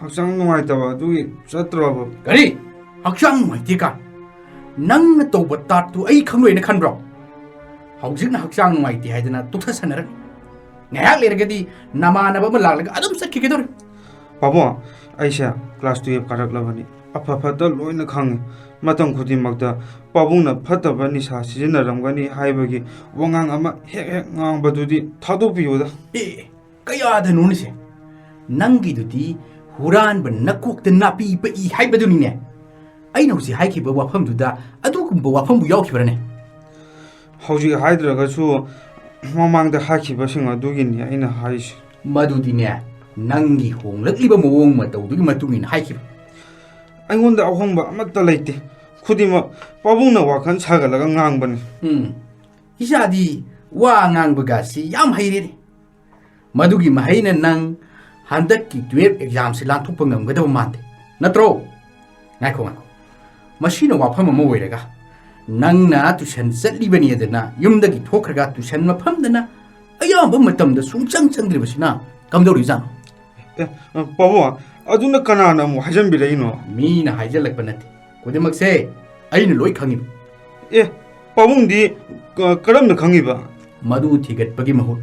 ꯍꯛꯆꯥꯡ ꯅꯨꯡꯉꯥꯏꯇꯕ ꯑꯗꯨꯒꯤ ꯆꯠꯇ꯭ꯔꯕ꯫ ꯀꯔꯤ? ꯍꯛꯆꯥꯡ ꯅꯨꯡꯉꯥꯏꯇꯦ ꯀꯥꯏ? ꯅꯪꯅ ꯇꯧꯕ ꯇꯥꯠꯇꯨ ꯑꯩ ꯈꯪꯂꯣꯏꯅ ꯈꯟꯕ꯭ꯔꯣ? ꯍꯧꯖꯤꯛꯅ ꯍꯛꯆꯥꯡ ꯅꯨꯡꯉꯥꯏꯇꯦ ꯍꯥꯏꯗꯅ ꯇꯣꯛꯊꯠꯁꯟꯅꯔꯅꯤ꯫ ꯉꯥꯏꯍꯥꯛ ꯂꯩꯔꯒꯗꯤ ꯅꯃꯥꯟꯅꯕ ꯑꯃ ꯂꯥꯛꯂꯒ ꯑꯗꯨꯝ ꯆꯠꯈꯤꯒꯗꯧꯔꯤ꯫ ꯄꯥꯕꯨꯡ, ꯑꯩꯁꯦ ꯀ꯭ꯂꯥꯁ ꯇꯨꯌꯦꯜꯞ ꯀꯥꯔꯛꯂꯕꯅꯤ꯫ ꯑꯐ ꯐꯠꯇ ꯂꯣꯏꯅ ꯈꯪꯉꯤ꯫ ꯃꯇꯝ ꯈꯨꯗꯤꯡꯃꯛꯇ ꯄꯥꯕꯨꯡꯅ ꯐꯠꯇꯕ ꯅꯤꯁꯥ ꯁꯤꯖꯤꯟꯅꯔꯝꯒꯅꯤ ꯍꯥꯏꯕꯒꯤ ꯋꯥꯉꯥꯡ ꯑꯃ ꯍꯦꯛ ꯍꯦꯛ ꯉꯥꯡꯕꯗꯨꯗꯤ ꯊꯥꯗꯣꯛꯄꯤꯌꯨꯗ꯫ ꯑꯦ, ꯀꯌꯥꯗꯅꯣꯅꯦꯁꯦ? ꯅꯪꯒꯤꯗꯨꯗꯤ ꯍꯨꯔꯥꯟꯕ ꯅꯀꯣꯛꯇ ꯅꯥꯄꯤ ꯄꯛꯏ ꯍꯥꯏꯕꯗꯨꯅꯤꯅꯦ꯫ ꯑꯩꯅ ꯍꯧꯖꯤꯛ ꯍꯥꯏꯈꯤꯕ ꯋꯥꯐꯝꯗꯨꯗ ꯑꯗꯨꯒꯨꯝꯕ ꯋꯥꯐꯝꯕꯨ ꯌꯥꯎꯈꯤꯕ꯭ꯔꯅꯦ? ꯍꯧꯖꯤꯛ ꯍꯥꯏꯗ꯭ꯔꯒꯁꯨ ꯃꯃꯥꯡꯗ ꯍꯥꯏꯈꯤꯕꯁꯤꯡ ꯑꯗꯨꯒꯤꯅꯤ ꯑꯩꯅ ꯍꯥꯏꯔꯤꯁꯦ꯫ ꯃꯗꯨꯗꯤꯅꯦ, ꯅꯪꯒꯤ ꯍꯣꯡꯂꯛꯂꯤꯕ ꯃꯑꯣꯡ ꯃꯇꯧꯗꯨꯒꯤ ꯃꯇꯨꯡ ꯏꯟꯅ ꯍꯥꯏꯈꯤꯕ꯫ ꯑꯩꯉꯣꯟꯗ ꯑꯍꯣꯡꯕ ꯑꯃꯠꯇ ꯂꯩꯇꯦ꯫ ꯈꯨꯗꯤꯡꯃꯛ ꯄꯥꯕꯨꯡꯅ ꯋꯥꯈꯜ ꯁꯥꯒꯠꯂꯒ ꯉꯥꯡꯕꯅꯤ꯫ ꯎꯝ, ꯏꯆꯥꯗꯤ ꯋꯥ ꯉꯥꯡꯕꯒꯁꯤ ꯌꯥꯝ ꯍꯩꯔꯦꯅꯦ꯫ ꯃꯗꯨꯒꯤ ꯃꯍꯩꯅ ꯅꯪ ꯍꯟꯗꯛꯀꯤ ꯇꯨꯌꯦꯜꯐ ꯑꯦꯛꯖꯥꯝꯁꯤ ꯂꯥꯟꯊꯣꯛꯄ ꯉꯝꯒꯗꯕ ꯃꯥꯟꯗꯦ, ꯅꯠꯇ꯭ꯔꯣ? ꯉꯥꯏꯈꯣ, ꯉꯥꯏꯈꯣ꯫ ꯃꯁꯤꯅ ꯋꯥꯐꯝ ꯑꯃ ꯑꯣꯏꯔꯒ, ꯅꯪꯅ ꯇꯨꯏꯁꯟ ꯆꯠꯂꯤꯕꯅꯤ ꯑꯗꯨꯅ ꯌꯨꯝꯗꯒꯤ ꯊꯣꯛꯈ꯭ꯔꯒ ꯇꯨꯏꯁꯟ ꯃꯐꯝꯗꯅ ꯑꯌꯥꯝꯕ ꯃꯇꯝꯗ ꯁꯨꯡꯆꯪ ꯆꯪꯗ꯭ꯔꯤꯕꯁꯤꯅ ꯀꯝꯗꯧꯔꯤꯖꯥꯠꯅꯣ? ꯑꯦ, ꯑ, ꯄꯥꯕꯨꯡ, ꯑꯗꯨꯅ ꯀꯅꯥꯅ ꯑꯃꯨꯛ ꯍꯥꯏꯖꯟꯕꯤꯔꯛꯏꯅꯣ? ꯃꯤꯅ ꯍꯥꯏꯖꯜꯂꯛꯄ ꯅꯠꯇꯦ꯫ ꯈꯨꯗꯤꯡꯃꯛꯁꯦ ꯑꯩꯅ ꯂꯣꯏ ꯈꯪꯉꯤꯕ꯫ ꯑꯦ, ꯄꯥꯕꯨꯡꯗꯤ ꯀ-, ꯀꯔꯝꯅ ꯈꯪꯉꯤꯕ? ꯃꯗꯨ ꯊꯤꯒꯠꯄꯒꯤ ꯃꯍꯨꯠ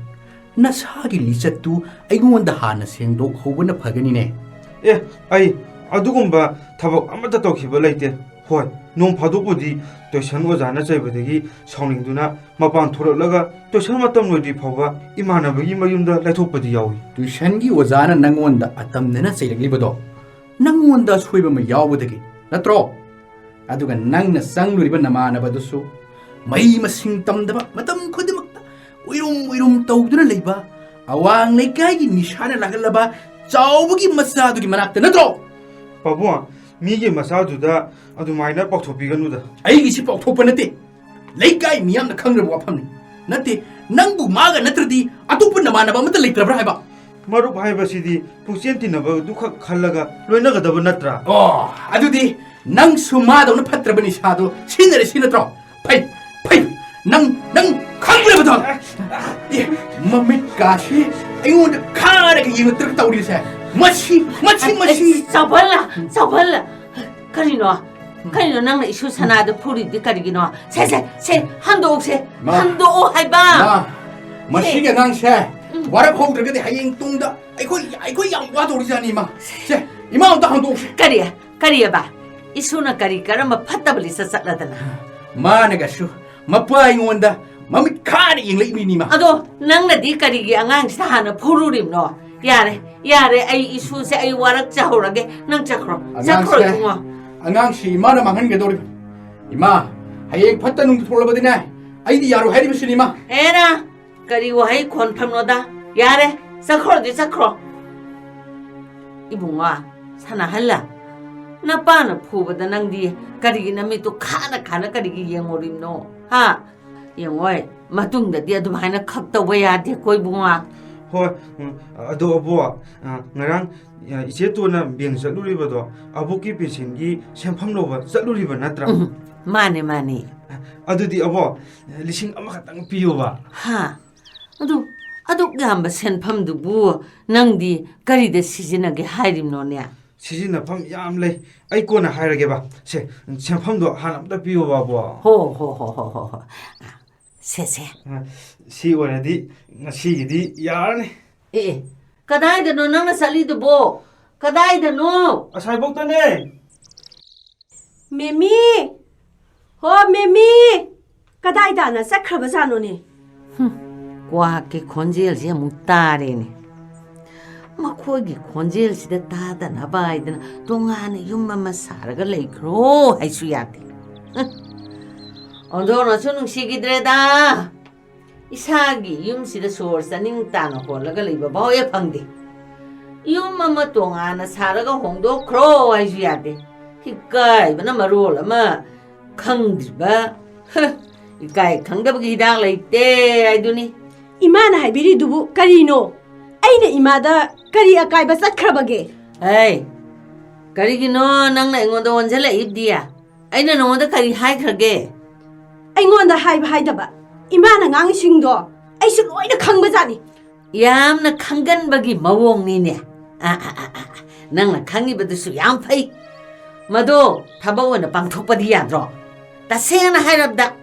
ꯅꯁꯥꯒꯤ ꯂꯤꯆꯠꯇꯨ ꯑꯩꯉꯣꯟꯗ ꯍꯥꯟꯅ ꯁꯦꯡꯗꯣꯛꯍꯧꯕꯅ ꯐꯒꯅꯤꯅꯦ꯫ ꯑꯦ, ꯑꯩ ꯑꯗꯨꯒꯨꯝꯕ ꯊꯕꯛ ꯑꯃꯠꯇ ꯇꯧꯈꯤꯕ ꯂꯩꯇꯦ꯫ ꯍꯣꯏ, ꯅꯣꯡ ꯐꯥꯗꯣꯛꯄꯨꯗꯤ ꯇꯨꯏꯁꯟ ꯑꯣꯖꯥꯅ ꯆꯩꯕꯗꯒꯤ ꯁꯥꯎꯅꯤꯡꯗꯨꯅ ꯃꯄꯥꯟ ꯊꯣꯛꯂꯛꯂꯒ ꯇꯨꯏꯁꯟ ꯃꯇꯝ ꯂꯣꯏꯗ꯭ꯔꯤ ꯐꯥꯎꯕ ꯏꯃꯥꯟꯅꯕꯒꯤ ꯃꯌꯨꯝꯗ ꯂꯩꯊꯣꯛꯄꯗꯤ ꯌꯥꯎꯏ꯫ ꯇꯨꯏꯁꯟꯒꯤ ꯑꯣꯖꯥꯅ ꯅꯪꯉꯣꯟꯗ ꯑꯇꯝꯅꯅ ꯆꯩꯔꯛꯂꯤꯕꯗꯣ ꯅꯪꯉꯣꯟꯗ ꯑꯁꯣꯏꯕ ꯑꯃ ꯌꯥꯎꯕꯗꯒꯤ ꯅꯠꯇ꯭ꯔꯣ? ꯑꯗꯨꯒ ꯅꯪꯅ ꯆꯪꯂꯨꯔꯤꯕ ꯅꯃꯥꯟꯅꯕꯗꯨꯁꯨ ꯃꯍꯩ ꯃꯁꯤꯡ ꯇꯝꯗꯕ, ꯃꯇꯝ ꯈꯨꯗꯤꯡꯃꯛꯇ ꯎꯏꯔꯨꯝ ꯎꯏꯔꯨꯝ ꯇꯧꯗꯨꯅ ꯂꯩꯕ, ꯑꯋꯥꯡ ꯂꯩꯀꯥꯏꯒꯤ ꯅꯤꯁꯥꯅ ꯂꯥꯛꯍꯜꯂꯕ ꯆꯥꯎꯕꯒꯤ ꯃꯆꯥꯗꯨꯒꯤ ꯃꯅꯥꯛꯇ ꯅꯠꯇ꯭ꯔꯣ? ꯄꯥꯕꯨꯡ, ꯃꯤꯒꯤ ꯃꯆꯥꯗꯨꯗ ꯑꯗꯨꯃꯥꯏꯅ ꯄꯥꯎꯊꯣꯛꯄꯤꯒꯅꯨꯗ꯫ ꯑꯩꯒꯤꯁꯤ ꯄꯥꯎꯊꯣꯛꯄ ꯅꯠꯇꯦ, ꯂꯩꯀꯥꯏ ꯃꯤꯌꯥꯝꯅ ꯈꯪꯅꯕ ꯋꯥꯐꯝꯅꯤ꯫ ꯅꯠꯇꯦ, ꯅꯪꯕꯨ ꯃꯥꯒ ꯅꯠꯇ꯭ꯔꯗꯤ ꯑꯇꯣꯞꯄ ꯅꯃꯥꯟꯅꯕ ꯑꯃꯠꯇ ꯂꯩꯇ꯭ꯔꯕ꯭ꯔꯥ ꯍꯥꯏꯕ? ꯃꯔꯨꯞ ꯍꯥꯏꯕꯁꯤꯗꯤ ꯄꯨꯛꯆꯦꯟ ꯇꯤꯟꯅꯕꯗꯨꯈꯛ ꯈꯜꯂꯒ ꯂꯣꯏꯅꯒꯗꯕ ꯅꯠꯇ꯭ꯔꯥ? ꯑꯣ, ꯑꯗꯨꯗꯤ ꯅꯪꯁꯨ ꯃꯥꯗꯧꯅ ꯐꯠꯇ꯭ꯔꯕ ꯅꯤꯁꯥꯗꯣ ꯁꯤꯖꯤꯟꯅꯔꯦ ꯁꯤ ꯅꯠꯇ꯭ꯔꯣ? ꯐꯩ, ꯐꯩ, ꯅꯪ, ꯅꯪ ꯈꯪꯗ꯭ꯔꯕꯗꯣ? ꯑꯦ, ꯃꯃꯤꯠꯀꯥꯁꯤ ꯑꯩꯉꯣꯟꯗ ꯈꯥꯔꯒ ꯌꯦꯡꯉꯛꯇ꯭ꯔꯒ ꯇꯧꯔꯤꯁꯦ꯫ ꯃꯁꯤ, ꯃꯁꯤ, ꯑꯩ, ꯃꯁꯤ꯫ ꯑꯩ, ꯆꯥꯎꯕꯜ, ꯆꯥꯎꯕꯜ꯫ ꯀꯔꯤꯅꯣ? ꯀꯔꯤꯅꯣ ꯅꯪꯅ ꯏꯁꯨ ꯁꯅꯥꯗ ꯐꯨꯔꯤꯗꯤ ꯀꯔꯤꯒꯤꯅꯣ? ꯁꯦ, ꯁꯦ, ꯁꯦ, ꯍꯟꯗꯣꯛꯁꯦ꯫ ꯃꯥ꯫ ꯍꯟꯗꯣꯛꯑꯣ ꯍꯥꯏꯕ꯫ ꯃꯥ, ꯃꯁꯤꯒꯤ ꯑꯉꯥꯡꯁꯦ ꯎꯝ꯫ ꯋꯥꯔꯛ ꯍꯧꯗ꯭ꯔꯒꯗꯤ ꯍꯌꯦꯡ ꯇꯨꯡꯗ ꯑꯩꯈꯣꯏ, ꯑꯩꯈꯣꯏ ꯌꯥꯝ ꯋꯥꯗꯧꯔꯤꯖꯥꯠꯅꯤ, ꯏꯃꯥ꯫ ꯁꯦ, ꯏꯃꯥ ꯑꯝꯇ ꯍꯟꯗꯣꯛꯁꯦ꯫ ꯀꯔꯤ? ꯀꯔꯤꯑꯕ? ꯏꯁꯨꯅ ꯀꯔꯤ ꯀꯔꯝꯕ ꯐꯠꯇꯕ ꯂꯤꯆꯠ ꯆꯠꯂꯗꯅ? ꯃꯥꯅꯒꯁꯨ ꯃꯄꯥ ꯑꯩꯉꯣꯟꯗ ꯃꯃꯤꯠ ꯈꯥꯅ ꯌꯦꯡꯂꯛꯏꯃꯤꯅꯤ, ꯏꯃꯥ꯫ ꯑꯗꯣ ꯅꯪꯅꯗꯤ ꯀꯔꯤꯒꯤ ꯑꯉꯥꯡꯁꯤꯗ ꯍꯥꯟꯅ ꯐꯨꯔꯨꯔꯤꯕꯅꯣ? ꯌꯥꯔꯦ, ꯌꯥꯔꯦ, ꯑꯩ ꯏꯁꯨꯁꯦ ꯑꯩ ꯋꯥꯔꯛꯆꯍꯧꯔꯒꯦ꯫ ꯅꯪ ꯆꯠꯈ꯭ꯔꯣ, ꯆꯠꯈ꯭ꯔꯣ ꯑꯉꯥꯡꯁꯦ, ꯏꯕꯨꯡꯉꯣ꯫ ꯑꯉꯥꯡꯁꯤ ꯏꯃꯥꯅ ꯃꯥꯡꯍꯟꯒꯗꯧꯔꯤꯕ꯫ ꯏꯃꯥ, ꯍꯌꯦꯡ ꯐꯠꯇ ꯅꯨꯡꯗ ꯊꯣꯛꯂꯕꯗꯤꯅꯦ, ꯑꯩꯗꯤ ꯌꯥꯔꯣꯏ ꯍꯥꯏꯔꯤꯕꯁꯤꯅꯤ, ꯏꯃꯥ꯫ ꯍꯦꯔꯥ, ꯀꯔꯤ ꯋꯥꯍꯩ ꯈꯣꯟꯐꯝꯅꯣꯗ? ꯌꯥꯔꯦ, ꯆꯠꯈ꯭ꯔꯣꯗꯤ ꯆꯠꯈ꯭ꯔꯣ꯫ ꯏꯕꯨꯡꯉꯣ, ꯁꯅꯥꯍꯜꯂ, ꯅꯄꯥꯅ ꯐꯨꯕꯗ ꯅꯪꯗꯤ ꯀꯔꯤꯒꯤ ꯅꯃꯤꯠꯇꯨ ꯈꯥꯅ ꯈꯥꯅ ꯀꯔꯤꯒꯤ ꯌꯦꯡꯉꯨꯔꯤꯕꯅꯣ? ꯍꯥ? ꯌꯦꯡꯉꯣꯏ, ꯃꯇꯨꯡꯗꯗꯤ ꯑꯗꯨꯃꯥꯏꯅ ꯈꯛ ꯇꯧꯕ ꯌꯥꯗꯦꯀꯣ ꯏꯕꯨꯡꯉꯣ꯫ ꯍꯣꯏ, ꯎꯝ, ꯑꯗꯣ ꯑꯕꯣ, ꯑ, ꯉꯔꯥꯡ, ꯑ, ꯏꯆꯦ ꯇꯣꯟꯅ ꯕꯦꯡ ꯆꯠꯂꯨꯔꯤꯕꯗꯣ ꯑꯕꯣꯛꯀꯤ ꯄꯦꯟꯁꯤꯟꯒꯤ ꯁꯦꯟꯐꯝ ꯂꯧꯕ ꯆꯠꯂꯨꯔꯤꯕ ꯅꯠꯇ꯭ꯔꯥ? ꯎꯝ, ꯃꯥꯅꯦ, ꯃꯥꯅꯦ꯫ ꯑꯗꯨꯗꯤ ꯑꯕꯣ, ꯂꯤꯁꯤꯡ ꯑꯃꯈꯛꯇꯪ ꯄꯤꯌꯣꯕ꯫ ꯍꯥ? ꯑꯗꯨ, ꯑꯗꯨꯛ ꯌꯥꯝꯕ ꯁꯦꯟꯐꯝꯗꯨꯕꯨ ꯅꯪꯗꯤ ꯀꯔꯤꯗ ꯁꯤꯖꯤꯟꯅꯒꯦ ꯍꯥꯏꯔꯤꯕꯅꯣꯅꯦ? ꯁꯤꯖꯤꯟꯅꯐꯝ ꯌꯥꯝ ꯂꯩ꯫ ꯑꯩ ꯀꯣꯟꯅ ꯍꯥꯏꯔꯒꯦꯕ꯫ ꯁꯦ, ꯁꯦꯟꯐꯝꯗꯣ ꯍꯥꯟꯅ ꯑꯝꯇ ꯄꯤꯌꯣꯕ, ꯑꯕꯣ꯫ ꯍꯣ, ꯍꯣ, ꯍꯣ, ꯍꯣ, ꯍꯣ, ꯍꯣ꯫ ꯁꯦ, ꯁꯦ꯫ ꯑ, ꯁꯤ ꯑꯣꯏꯔꯗꯤ ꯉꯁꯤꯒꯤꯗꯤ ꯌꯥꯔꯅꯤ꯫ ꯑꯦ, ꯑꯦ, ꯀꯗꯥꯏꯗꯅꯣ ꯅꯪꯅ ꯆꯠꯂꯤꯗꯨꯕꯣ? ꯀꯗꯥꯏꯗꯅꯣ? ꯑꯁꯥꯏꯕꯣꯛꯇꯅꯦ꯫ ꯃꯦꯃꯤ! ꯍꯣ, ꯃꯦꯃꯤ! ꯀꯗꯥꯏꯗꯅ ꯆꯠꯈ꯭ꯔꯕꯖꯥꯠꯅꯣꯅꯦ? ꯍꯨꯝ, ꯀ꯭ꯋꯥꯛꯀꯤ ꯈꯣꯟꯖꯦꯜꯁꯦ ꯑꯃꯨꯛ ꯇꯥꯔꯦꯅꯦ꯫ ꯃꯈꯣꯏꯒꯤ ꯈꯣꯟꯖꯦꯜꯁꯤꯗ ꯇꯥꯗꯅꯕ ꯍꯥꯏꯗꯅ ꯇꯣꯉꯥꯟꯅ ꯌꯨꯝ ꯑꯃ ꯁꯥꯔꯒ ꯂꯩꯈ꯭ꯔꯣ ꯍꯥꯏꯁꯨ ꯌꯥꯗꯦ꯫ ꯍꯨꯝ, ꯑꯣꯟꯊꯣꯛꯅꯁꯨ ꯅꯨꯡꯁꯤꯈꯤꯗ꯭ꯔꯦꯗ꯫ ꯏꯁꯥꯒꯤ ꯌꯨꯝꯁꯤꯗ ꯁꯣꯔ ꯆꯥꯅꯤꯡ ꯇꯥꯅ ꯍꯣꯜꯂꯒ ꯂꯩꯕ ꯐꯥꯎ ꯍꯦꯛ ꯐꯪꯗꯦ꯫ ꯌꯨꯝ ꯑꯃ ꯇꯣꯉꯥꯟꯅ ꯁꯥꯔꯒ ꯍꯣꯡꯗꯣꯛꯈ꯭ꯔꯣ ꯍꯥꯏꯁꯨ ꯌꯥꯗꯦ꯫ ꯏꯀꯥꯏꯕꯅ ꯃꯔꯣꯜ ꯑꯃ ꯈꯪꯗ꯭ꯔꯤꯕ꯫ ꯍ, ꯏꯀꯥꯏ ꯈꯪꯗꯕꯒꯤ ꯍꯤꯗꯥꯛ ꯂꯩꯇꯦ ꯍꯥꯏꯗꯨꯅꯤ꯫ ꯏꯃꯥꯅ ꯍꯥꯏꯕꯤꯔꯤꯗꯨꯕꯨ ꯀꯔꯤꯅꯣ? ꯑꯩꯅ ꯏꯃꯥꯗ ꯀꯔꯤ ꯑꯀꯥꯏꯕ ꯆꯠꯈ꯭ꯔꯕꯒꯦ? ꯑꯩ, ꯀꯔꯤꯒꯤꯅꯣ ꯅꯪꯅ ꯑꯩꯉꯣꯟꯗ ꯑꯣꯟꯁꯤꯜꯂꯛꯏꯕꯗꯤ? ꯑꯩꯅ ꯅꯉꯣꯟꯗ ꯀꯔꯤ ꯍꯥꯏꯈ꯭ꯔꯒꯦ? ꯑꯩꯉꯣꯟꯗ ꯍꯥꯏꯕ ꯍꯥꯏꯗꯕ, ꯏꯃꯥꯅ ꯉꯥꯡꯉꯤꯁꯤꯡꯗꯣ ꯑꯩꯁꯨ ꯂꯣꯏꯅ ꯈꯪꯕꯖꯥꯠꯅꯤ꯫ ꯌꯥꯝꯅ ꯈꯪꯒꯟꯕꯒꯤ ꯃꯑꯣꯡꯅꯤꯅꯦ꯫ ꯑ, ꯑ, ꯑ, ꯑ, ꯑ, ꯅꯪꯅ ꯈꯪꯉꯤꯕꯗꯨꯁꯨ ꯌꯥꯝ ꯐꯩ꯫ ꯃꯗꯣ ꯊꯕꯛ ꯑꯣꯏꯅ ꯄꯥꯡꯊꯣꯛꯄꯗꯤ ꯌꯥꯗ꯭ꯔꯣ? ꯇꯁꯦꯡꯅ ꯍꯥꯏꯔꯕꯗ,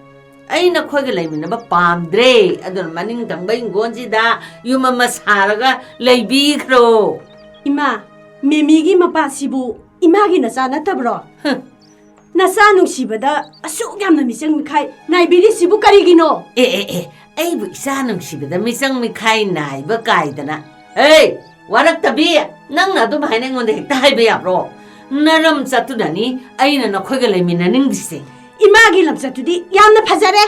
ꯑꯩ ꯅꯈꯣꯏꯒ ꯂꯩꯃꯤꯟꯅꯕ ꯄꯥꯝꯗ꯭ꯔꯦ꯫ ꯑꯗꯨꯅ ꯃꯅꯤꯡ ꯊꯪꯕ ꯍꯤꯡꯒꯣꯜꯁꯤꯗ ꯌꯨꯝ ꯑꯃ ꯁꯥꯔꯒ ꯂꯩꯕꯤꯈ꯭ꯔꯣ꯫ ꯏꯃꯥ, ꯃꯦꯃꯤꯒꯤ ꯃꯄꯥꯁꯤꯕꯨ ꯏꯃꯥꯒꯤ ꯅꯆꯥ ꯅꯠꯇꯕ꯭ꯔꯣ? ꯍ, ꯅꯆꯥ ꯅꯨꯡꯁꯤꯕꯗ ꯑꯁꯨꯛ ꯌꯥꯝꯅ ꯃꯤꯆꯪ ꯃꯤꯈꯥꯏ ꯅꯥꯏꯕꯤꯔꯤꯁꯤꯕꯨ ꯀꯔꯤꯒꯤꯅꯣ? ꯑꯦ, ꯑꯦ, ꯑꯦ, ꯑꯩꯕꯨ ꯏꯆꯥ ꯅꯨꯡꯁꯤꯕꯗ ꯃꯤꯆꯪ ꯃꯤꯈꯥꯏ ꯅꯥꯏꯕ ꯀꯥꯏꯗꯅ? ꯍꯦ, ꯋꯥꯔꯛꯇꯕꯤ! ꯅꯪꯅ ꯑꯗꯨꯝ ꯍꯥꯏꯅ ꯑꯩꯉꯣꯟꯗ ꯍꯦꯛꯇ ꯍꯥꯏꯕ ꯌꯥꯕ꯭ꯔꯣ? ꯅꯔꯝ ꯆꯠꯇꯨꯅꯅꯤ ꯑꯩꯅ ꯅꯈꯣꯏꯒ ꯂꯩꯃꯤꯟꯅꯅꯤꯡꯗ꯭ꯔꯤꯁꯦ꯫ ꯏꯃꯥꯒꯤ ꯂꯝꯆꯠꯇꯨꯗꯤ ꯌꯥꯝꯅ ꯐꯖꯔꯦ꯫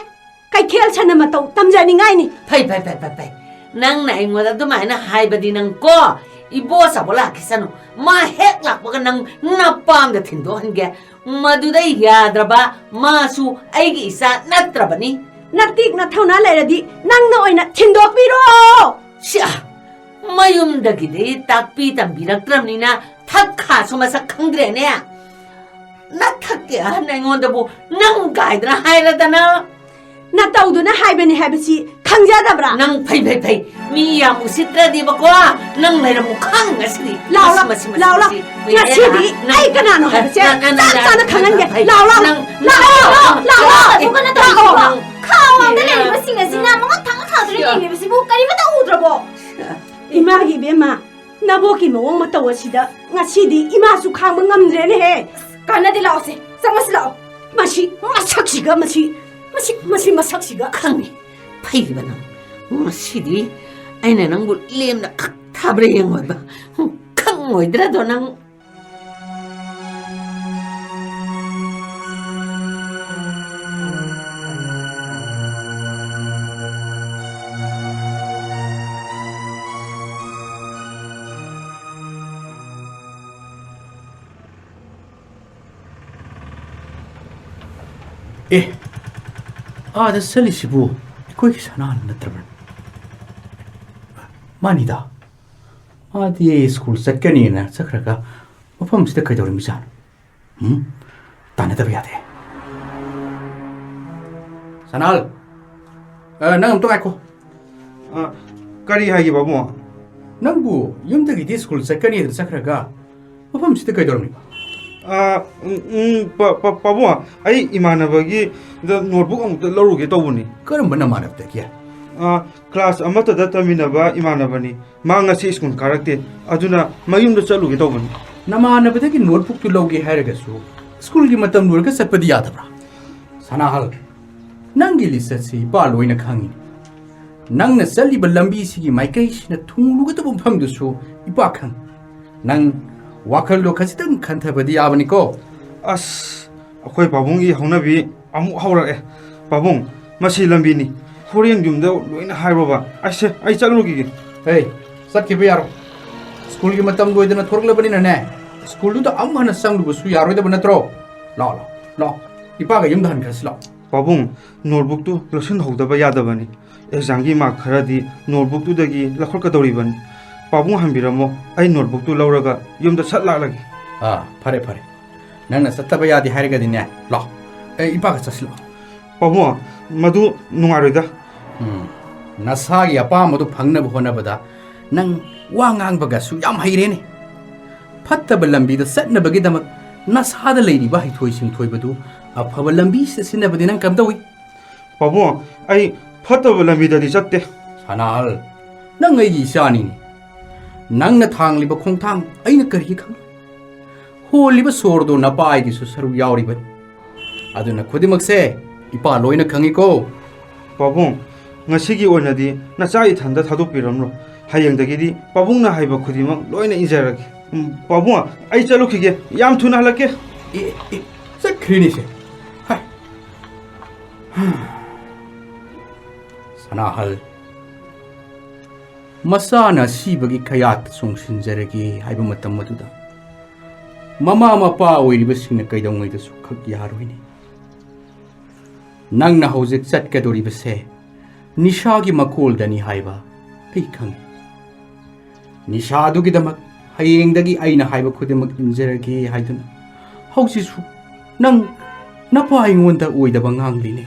ꯀꯩꯊꯦꯜ ꯁꯟꯅ ꯃꯇꯧ ꯇꯝꯖꯅꯤꯡꯉꯥꯏꯅꯤ꯫ ꯐꯩ, ꯐꯩ, ꯐꯩ, ꯐꯩ, ꯐꯩ꯫ ꯅꯪꯅ ꯑꯩꯉꯣꯟꯗ ꯑꯗꯨꯃꯥꯏꯅ ꯍꯥꯏꯕꯗꯤ ꯅꯪ ꯀꯣ, ꯏꯕꯣꯆꯥꯕꯣ ꯂꯥꯛꯈꯤꯁꯅꯨ꯫ ꯃꯥ ꯍꯦꯛ ꯂꯥꯛꯄꯒ ꯅꯪ ꯅꯄꯥꯝꯗ ꯊꯤꯟꯗꯣꯛꯍꯟꯒꯦ꯫ ꯃꯗꯨꯗ ꯌꯥꯗ꯭ꯔꯕ, ꯃꯥꯁꯨ ꯑꯩꯒꯤ ꯏꯆꯥ ꯅꯠꯇ꯭ꯔꯕꯅꯤ꯫ ꯅꯇꯤꯛ ꯅꯊꯧꯅꯥ ꯂꯩꯔꯗꯤ ꯅꯪꯅ ꯑꯣꯏꯅ ꯊꯤꯟꯗꯣꯛꯄꯤꯔꯣ꯫ ꯁꯤ, ꯑ, ꯃꯌꯨꯝꯗꯒꯤꯗꯤ ꯇꯥꯛꯄꯤ ꯇꯝꯕꯤꯔꯛꯇ꯭ꯔꯕꯅꯤꯅ ꯊꯛ ꯈꯥꯁꯨ ꯃꯁꯛ ꯈꯪꯗ꯭ꯔꯦꯅꯦ꯫ ꯅꯊꯛꯀꯤ ꯑꯍꯟ ꯑꯩꯉꯣꯟꯗꯕꯨ ꯅꯪ ꯀꯥꯏꯗꯅ ꯍꯥꯏꯔꯗꯅ꯫ ꯅꯇꯧꯗꯨꯅ ꯍꯥꯏꯕꯅꯤ ꯍꯥꯏꯕꯁꯤ ꯈꯪꯖꯗꯕ꯭ꯔꯥ? ꯅꯪ ꯐꯩ, ꯐꯩ, ꯐꯩ꯫ ꯃꯤ ꯌꯥꯝ ꯎꯁꯤꯠꯇ꯭ꯔꯗꯤꯕꯀꯣ, ꯅꯪ ꯂꯩꯔꯝꯃꯨ ꯈꯪ ꯉꯁꯤꯗꯤ꯫ ꯂꯥꯎ, ꯂꯥꯎ, ꯃꯁꯤ, ꯃꯁꯤ, ꯂꯥꯎ, ꯂꯥꯎ꯫ ꯃꯁꯤ, ꯃꯁꯤ, ꯉꯁꯤꯗꯤ ꯅꯪ, ꯑꯩ ꯀꯅꯥꯅꯣ ꯍꯥꯏꯕꯁꯦ ꯅꯪ, ꯅꯪ, ꯆꯞ ꯅꯪ, ꯆꯥꯅ ꯅꯪ, ꯈꯪꯍꯟꯒꯦ꯫ ꯅꯪ, ꯂꯥꯎ, ꯂꯥꯎ꯫ ꯅꯪ, ꯂꯥꯛꯑꯣ, ꯅꯪ, ꯂꯥꯛꯑꯣ, ꯅꯪ, ꯂꯥꯛꯑꯣ꯫ ꯅꯪ, ꯈꯥ ꯋꯥꯡꯗ ꯅꯪ, ꯂꯩꯔꯤꯕꯁꯤꯡ ꯑꯁꯤꯅ ꯃꯉꯛ ꯊꯥꯡꯒꯠ ꯊꯥꯡꯗꯨꯅ ꯌꯦꯡꯂꯤꯕꯁꯤꯕꯨ ꯀꯔꯤꯃꯠꯇ ꯎꯗ꯭ꯔꯕꯣ? ꯏꯃꯥꯒꯤ ꯏꯕꯦꯝꯃ, ꯅꯕꯣꯛꯀꯤ ꯃꯑꯣꯡ ꯃꯇꯧ ꯑꯁꯤꯗ ꯉꯁꯤꯗꯤ ꯏꯃꯥꯁꯨ ꯈꯥꯡꯕ ꯉꯝꯗ꯭ꯔꯦꯅꯦꯍꯦ꯫ ꯀꯥꯟꯅꯗꯦ, ꯂꯥꯛꯑꯣꯁꯦ, ꯆꯪꯉꯁꯤ ꯂꯥꯛꯑꯣ꯫ ꯃꯁꯤ ꯃꯁꯛꯁꯤꯒ, ꯃꯁꯤ, ꯃꯁꯤ, ꯃꯁꯤ ꯃꯁꯛꯁꯤꯒ꯫ ꯈꯪꯉꯤ, ꯐꯩꯕ ꯅꯪ꯫ ꯉꯁꯤꯗꯤ ꯑꯩꯅ ꯅꯪꯕꯨ ꯂꯦꯝꯅ ꯈꯛ ꯊꯥꯕ꯭ꯔꯥ ꯌꯦꯡꯉꯣꯏꯕ꯫ ꯈꯪꯉꯣꯏꯗ꯭ꯔꯗꯣ ꯅꯪ꯫ ꯑꯦ, ꯑꯥꯗ ꯆꯠꯂꯤꯁꯤꯕꯨ ꯑꯩꯈꯣꯏꯒꯤ ꯁꯅꯥ ꯅꯠꯇ꯭ꯔꯕ꯭ꯔꯥ? ꯃꯥꯅꯤꯗ, ꯃꯥꯗꯤ ꯁ꯭ꯀꯨꯜ ꯆꯠꯀꯅꯤꯅ ꯆꯠꯈ꯭ꯔꯒ ꯃꯐꯝꯁꯤꯗ ꯀꯩꯗꯧꯔꯝꯃꯤꯖꯥꯠꯅꯣ? ꯎꯝ? ꯇꯥꯟꯅꯗꯕ ꯌꯥꯗꯦ꯫ ꯁꯅꯥꯍꯜ, ꯑ, ꯅꯪ ꯑꯝꯇ ꯉꯥꯏꯈꯣ꯫ ꯑ, ꯀꯔꯤ ꯍꯥꯏꯒꯦ, ꯄꯥꯕꯨꯡ? ꯅꯪꯕꯨ ꯌꯨꯝꯗꯒꯤꯗꯤ ꯁ꯭ꯀꯨꯜ ꯆꯠꯀꯅꯤꯅ ꯆꯠꯈ꯭ꯔꯒ ꯃꯐꯝꯁꯤꯗ ꯀꯩꯗꯧꯔꯝꯃꯤꯕ? ꯑ, ꯎꯝ, ꯎꯝ, ꯄꯥ-, ꯄꯥ-, ꯄꯥꯕꯨꯡ, ꯑꯩ ꯏꯃꯥꯟꯅꯕꯒꯤ ꯗ ꯅꯣꯠꯕꯨꯛ ꯑꯃꯨꯛꯇ ꯂꯧꯔꯨꯒꯦ ꯇꯧꯕꯅꯤ꯫ ꯀꯔꯝꯕ ꯅꯃꯥꯟꯅꯕꯗꯒꯤ? ꯑ, ꯀ꯭ꯂꯥꯁ ꯑꯃꯠꯇꯗ ꯇꯝꯃꯤꯟꯅꯕ ꯏꯃꯥꯟꯅꯕꯅꯤ꯫ ꯃꯥ ꯉꯁꯤ ꯁ꯭ꯀꯨꯜ ꯀꯥꯔꯛꯇꯦ, ꯑꯗꯨꯅ ꯃꯌꯨꯝꯗ ꯆꯠꯂꯨꯒꯦ ꯇꯧꯕꯅꯤ꯫ ꯅꯃꯥꯟꯅꯕꯗꯒꯤ ꯅꯣꯠꯕꯨꯛꯇꯨ ꯂꯧꯒꯦ ꯍꯥꯏꯔꯒꯁꯨ ꯁ꯭ꯀꯨꯜꯒꯤ ꯃꯇꯝ ꯂꯣꯏꯔꯒ ꯆꯠꯄꯗꯤ ꯌꯥꯗꯕ꯭ꯔꯥ? ꯁꯅꯥꯍꯜ, ꯅꯪꯒꯤ ꯂꯤꯆꯠꯁꯤ ꯏꯄꯥ ꯂꯣꯏꯅ ꯈꯪꯉꯤ꯫ ꯅꯪꯅ ꯆꯠꯂꯤꯕ ꯂꯝꯕꯤꯁꯤꯒꯤ ꯃꯥꯏꯀꯩꯁꯤꯅ ꯊꯨꯡꯂꯨꯒꯗꯕ ꯃꯐꯝꯗꯨꯁꯨ ꯏꯄꯥ ꯈꯪꯉꯤ꯫ ꯅꯪ ꯋꯥꯈꯜꯗꯣ ꯈꯖꯤꯛꯇꯪ ꯈꯟꯊꯕꯗꯤ ꯌꯥꯕꯅꯤꯀꯣ꯫ ꯑꯁ, ꯑꯩꯈꯣꯏ ꯄꯥꯕꯨꯡꯒꯤ ꯍꯧꯅꯕꯤ ꯑꯃꯨꯛ ꯍꯧꯔꯛꯑꯦ꯫ ꯄꯥꯕꯨꯡ, ꯃꯁꯤ ꯂꯝꯕꯤꯅꯤ꯫ ꯍꯣꯔꯦꯟ ꯌꯨꯝꯗ ꯂꯣꯏꯅ ꯍꯥꯏꯔꯣꯕ꯫ ꯑꯩꯁꯦ, ꯑꯩ ꯆꯠꯂꯨꯈꯤꯒꯦ꯫ ꯍꯦ, ꯆꯠꯈꯤꯕ ꯌꯥꯔꯣꯏ꯫ ꯁ꯭ꯀꯨꯜꯒꯤ ꯃꯇꯝ ꯂꯣꯏꯗꯅ ꯊꯣꯔꯛꯂꯕꯅꯤꯅꯅꯦ, ꯁ꯭ꯀꯨꯜꯗꯨꯗ ꯑꯃꯨꯛ ꯍꯟꯅ ꯆꯪꯂꯨꯕꯁꯨ ꯌꯥꯔꯣꯏꯗꯕ ꯅꯠꯇ꯭ꯔꯣ? ꯂꯥꯛꯑꯣ, ꯂꯥꯛꯑꯣ, ꯂꯥꯛꯑꯣ꯫ ꯏꯄꯥꯒ ꯌꯨꯝꯗ ꯍꯟꯈ꯭ꯔꯁꯤ ꯂꯥꯛꯑꯣ꯫ ꯄꯥꯕꯨꯡ, ꯅꯣꯠꯕꯨꯛꯇꯨ ꯂꯧꯁꯤꯟꯍꯧꯗꯕ ꯌꯥꯗꯕꯅꯤ꯫ ꯑꯦꯛꯖꯥꯝꯒꯤ ꯃꯥꯔꯛ ꯈꯔꯗꯤ ꯅꯣꯠꯕꯨꯛꯇꯨꯗꯒꯤ ꯂꯧꯈꯠꯀꯗꯧꯔꯤꯕꯅꯤ꯫ ꯄꯥꯕꯨꯡ ꯍꯟꯕꯤꯔꯝꯃꯣ, ꯑꯩ ꯅꯣꯠꯕꯨꯛꯇꯨ ꯂꯧꯔꯒ ꯌꯨꯝꯗ ꯁꯠ ꯂꯥꯛꯂꯒꯦ꯫ ꯑꯥ, ꯐꯔꯦ, ꯐꯔꯦ꯫ ꯅꯪꯅ ꯆꯠꯇꯕ ꯌꯥꯗꯦ ꯍꯥꯏꯔꯒꯗꯤꯅꯦ, ꯂꯥꯛꯑꯣ꯫ ꯑꯦ, ꯏꯄꯥꯒ ꯆꯠꯁꯤ ꯂꯥꯛꯑꯣ꯫ ꯄꯥꯕꯨꯡ, ꯃꯗꯨ ꯅꯨꯡꯉꯥꯏꯔꯣꯏꯗ꯫ ꯎꯝ, ꯅꯁꯥꯒꯤ ꯑꯄꯥꯝꯕꯗꯨ ꯐꯪꯅꯕ ꯍꯣꯠꯅꯕꯗ ꯅꯪ ꯋꯥ ꯉꯥꯡꯕꯒꯁꯨ ꯌꯥꯝ ꯍꯩꯔꯦꯅꯦ꯫ ꯐꯠꯇꯕ ꯂꯝꯕꯤꯗ ꯆꯠꯅꯕꯒꯤꯗꯃꯛ ꯅꯁꯥꯗ ꯂꯩꯔꯤꯕ ꯍꯩꯊꯣꯏ ꯁꯤꯡꯊꯣꯏꯕꯗꯨ ꯑꯐꯕ ꯂꯝꯕꯤꯁꯤꯗ ꯁꯤꯖꯤꯟꯅꯕꯗꯤ ꯅꯪ ꯀꯝꯗꯧꯏ? ꯄꯥꯕꯨꯡ, ꯑꯩ ꯐꯠꯇꯕ ꯂꯝꯕꯤꯗꯗꯤ ꯆꯠꯇꯦ꯫ ꯁꯅꯥꯍꯜ, ꯅꯪ ꯑꯩꯒꯤ ꯏꯆꯥꯅꯤꯅꯦ꯫ ꯅꯪꯅ ꯊꯥꯡꯂꯤꯕ ꯈꯣꯡꯊꯥꯡ ꯑꯩꯅ ꯀꯔꯤꯒꯤ ꯈꯪꯂꯣꯏ? ꯍꯣꯜꯂꯤꯕ ꯁꯣꯔꯗꯣ ꯅꯄꯥꯏꯒꯤꯁꯨ ꯁꯔꯨꯛ ꯌꯥꯎꯔꯤꯕꯅꯤ꯫ ꯑꯗꯨꯅ ꯈꯨꯗꯤꯡꯃꯛꯁꯦ ꯏꯄꯥ ꯂꯣꯏꯅ ꯈꯪꯉꯤꯀꯣ꯫ ꯄꯥꯕꯨꯡ, ꯉꯁꯤꯒꯤ ꯑꯣꯏꯅꯗꯤ ꯅꯆꯥ ꯏꯊꯟꯗ ꯊꯥꯗꯣꯛꯄꯤꯔꯝꯂꯣ꯫ ꯍꯌꯦꯡꯗꯒꯤꯗꯤ ꯄꯥꯕꯨꯡꯅ ꯍꯥꯏꯕ ꯈꯨꯗꯤꯡꯃꯛ ꯂꯣꯏꯅ ꯏꯟꯖꯔꯒꯦ꯫ ꯎꯝ, ꯄꯥꯕꯨꯡ, ꯑꯩ ꯆꯠꯂꯨꯈꯤꯒꯦ꯫ ꯌꯥꯝ ꯊꯨꯅ ꯍꯜꯂꯛꯀꯦ꯫ ꯑꯦ, ꯑꯦ, ꯆꯠꯈ꯭ꯔꯦꯅꯦꯁꯦ꯫ ꯍꯥꯏ꯫ ꯁꯅꯥꯍꯜ, ꯃꯆꯥꯅ ꯑꯁꯤꯕꯒꯤ ꯀꯌꯥꯠꯇ ꯆꯣꯡꯁꯤꯟꯖꯔꯒꯦ ꯍꯥꯏꯕ ꯃꯇꯝ ꯑꯗꯨꯗ ꯃꯃꯥ ꯃꯄꯥ ꯑꯣꯏꯔꯤꯕꯁꯤꯡꯅ ꯀꯩꯗꯧꯉꯩꯗꯁꯨ ꯈꯛ ꯌꯥꯔꯣꯏꯅꯦ꯫ ꯅꯪꯅ ꯍꯧꯖꯤꯛ ꯆꯠꯀꯗꯧꯔꯤꯕꯁꯦ ꯅꯤꯁꯥꯒꯤ ꯃꯀꯣꯜꯗꯅꯤ ꯍꯥꯏꯕ ꯑꯩ ꯈꯪꯏ꯫ ꯅꯤꯁꯥ ꯑꯗꯨꯒꯤꯗꯃꯛ ꯍꯌꯦꯡꯗꯒꯤ ꯑꯩꯅ ꯍꯥꯏꯕ ꯈꯨꯗꯤꯡꯃꯛ ꯏꯟꯖꯔꯒꯦ ꯍꯥꯏꯗꯨꯅ ꯍꯧꯖꯤꯛꯁꯨ ꯅꯪ ꯅꯄꯥ ꯑꯩꯉꯣꯟꯗ ꯑꯣꯏꯗꯕ ꯉꯥꯡꯂꯤꯅꯦ꯫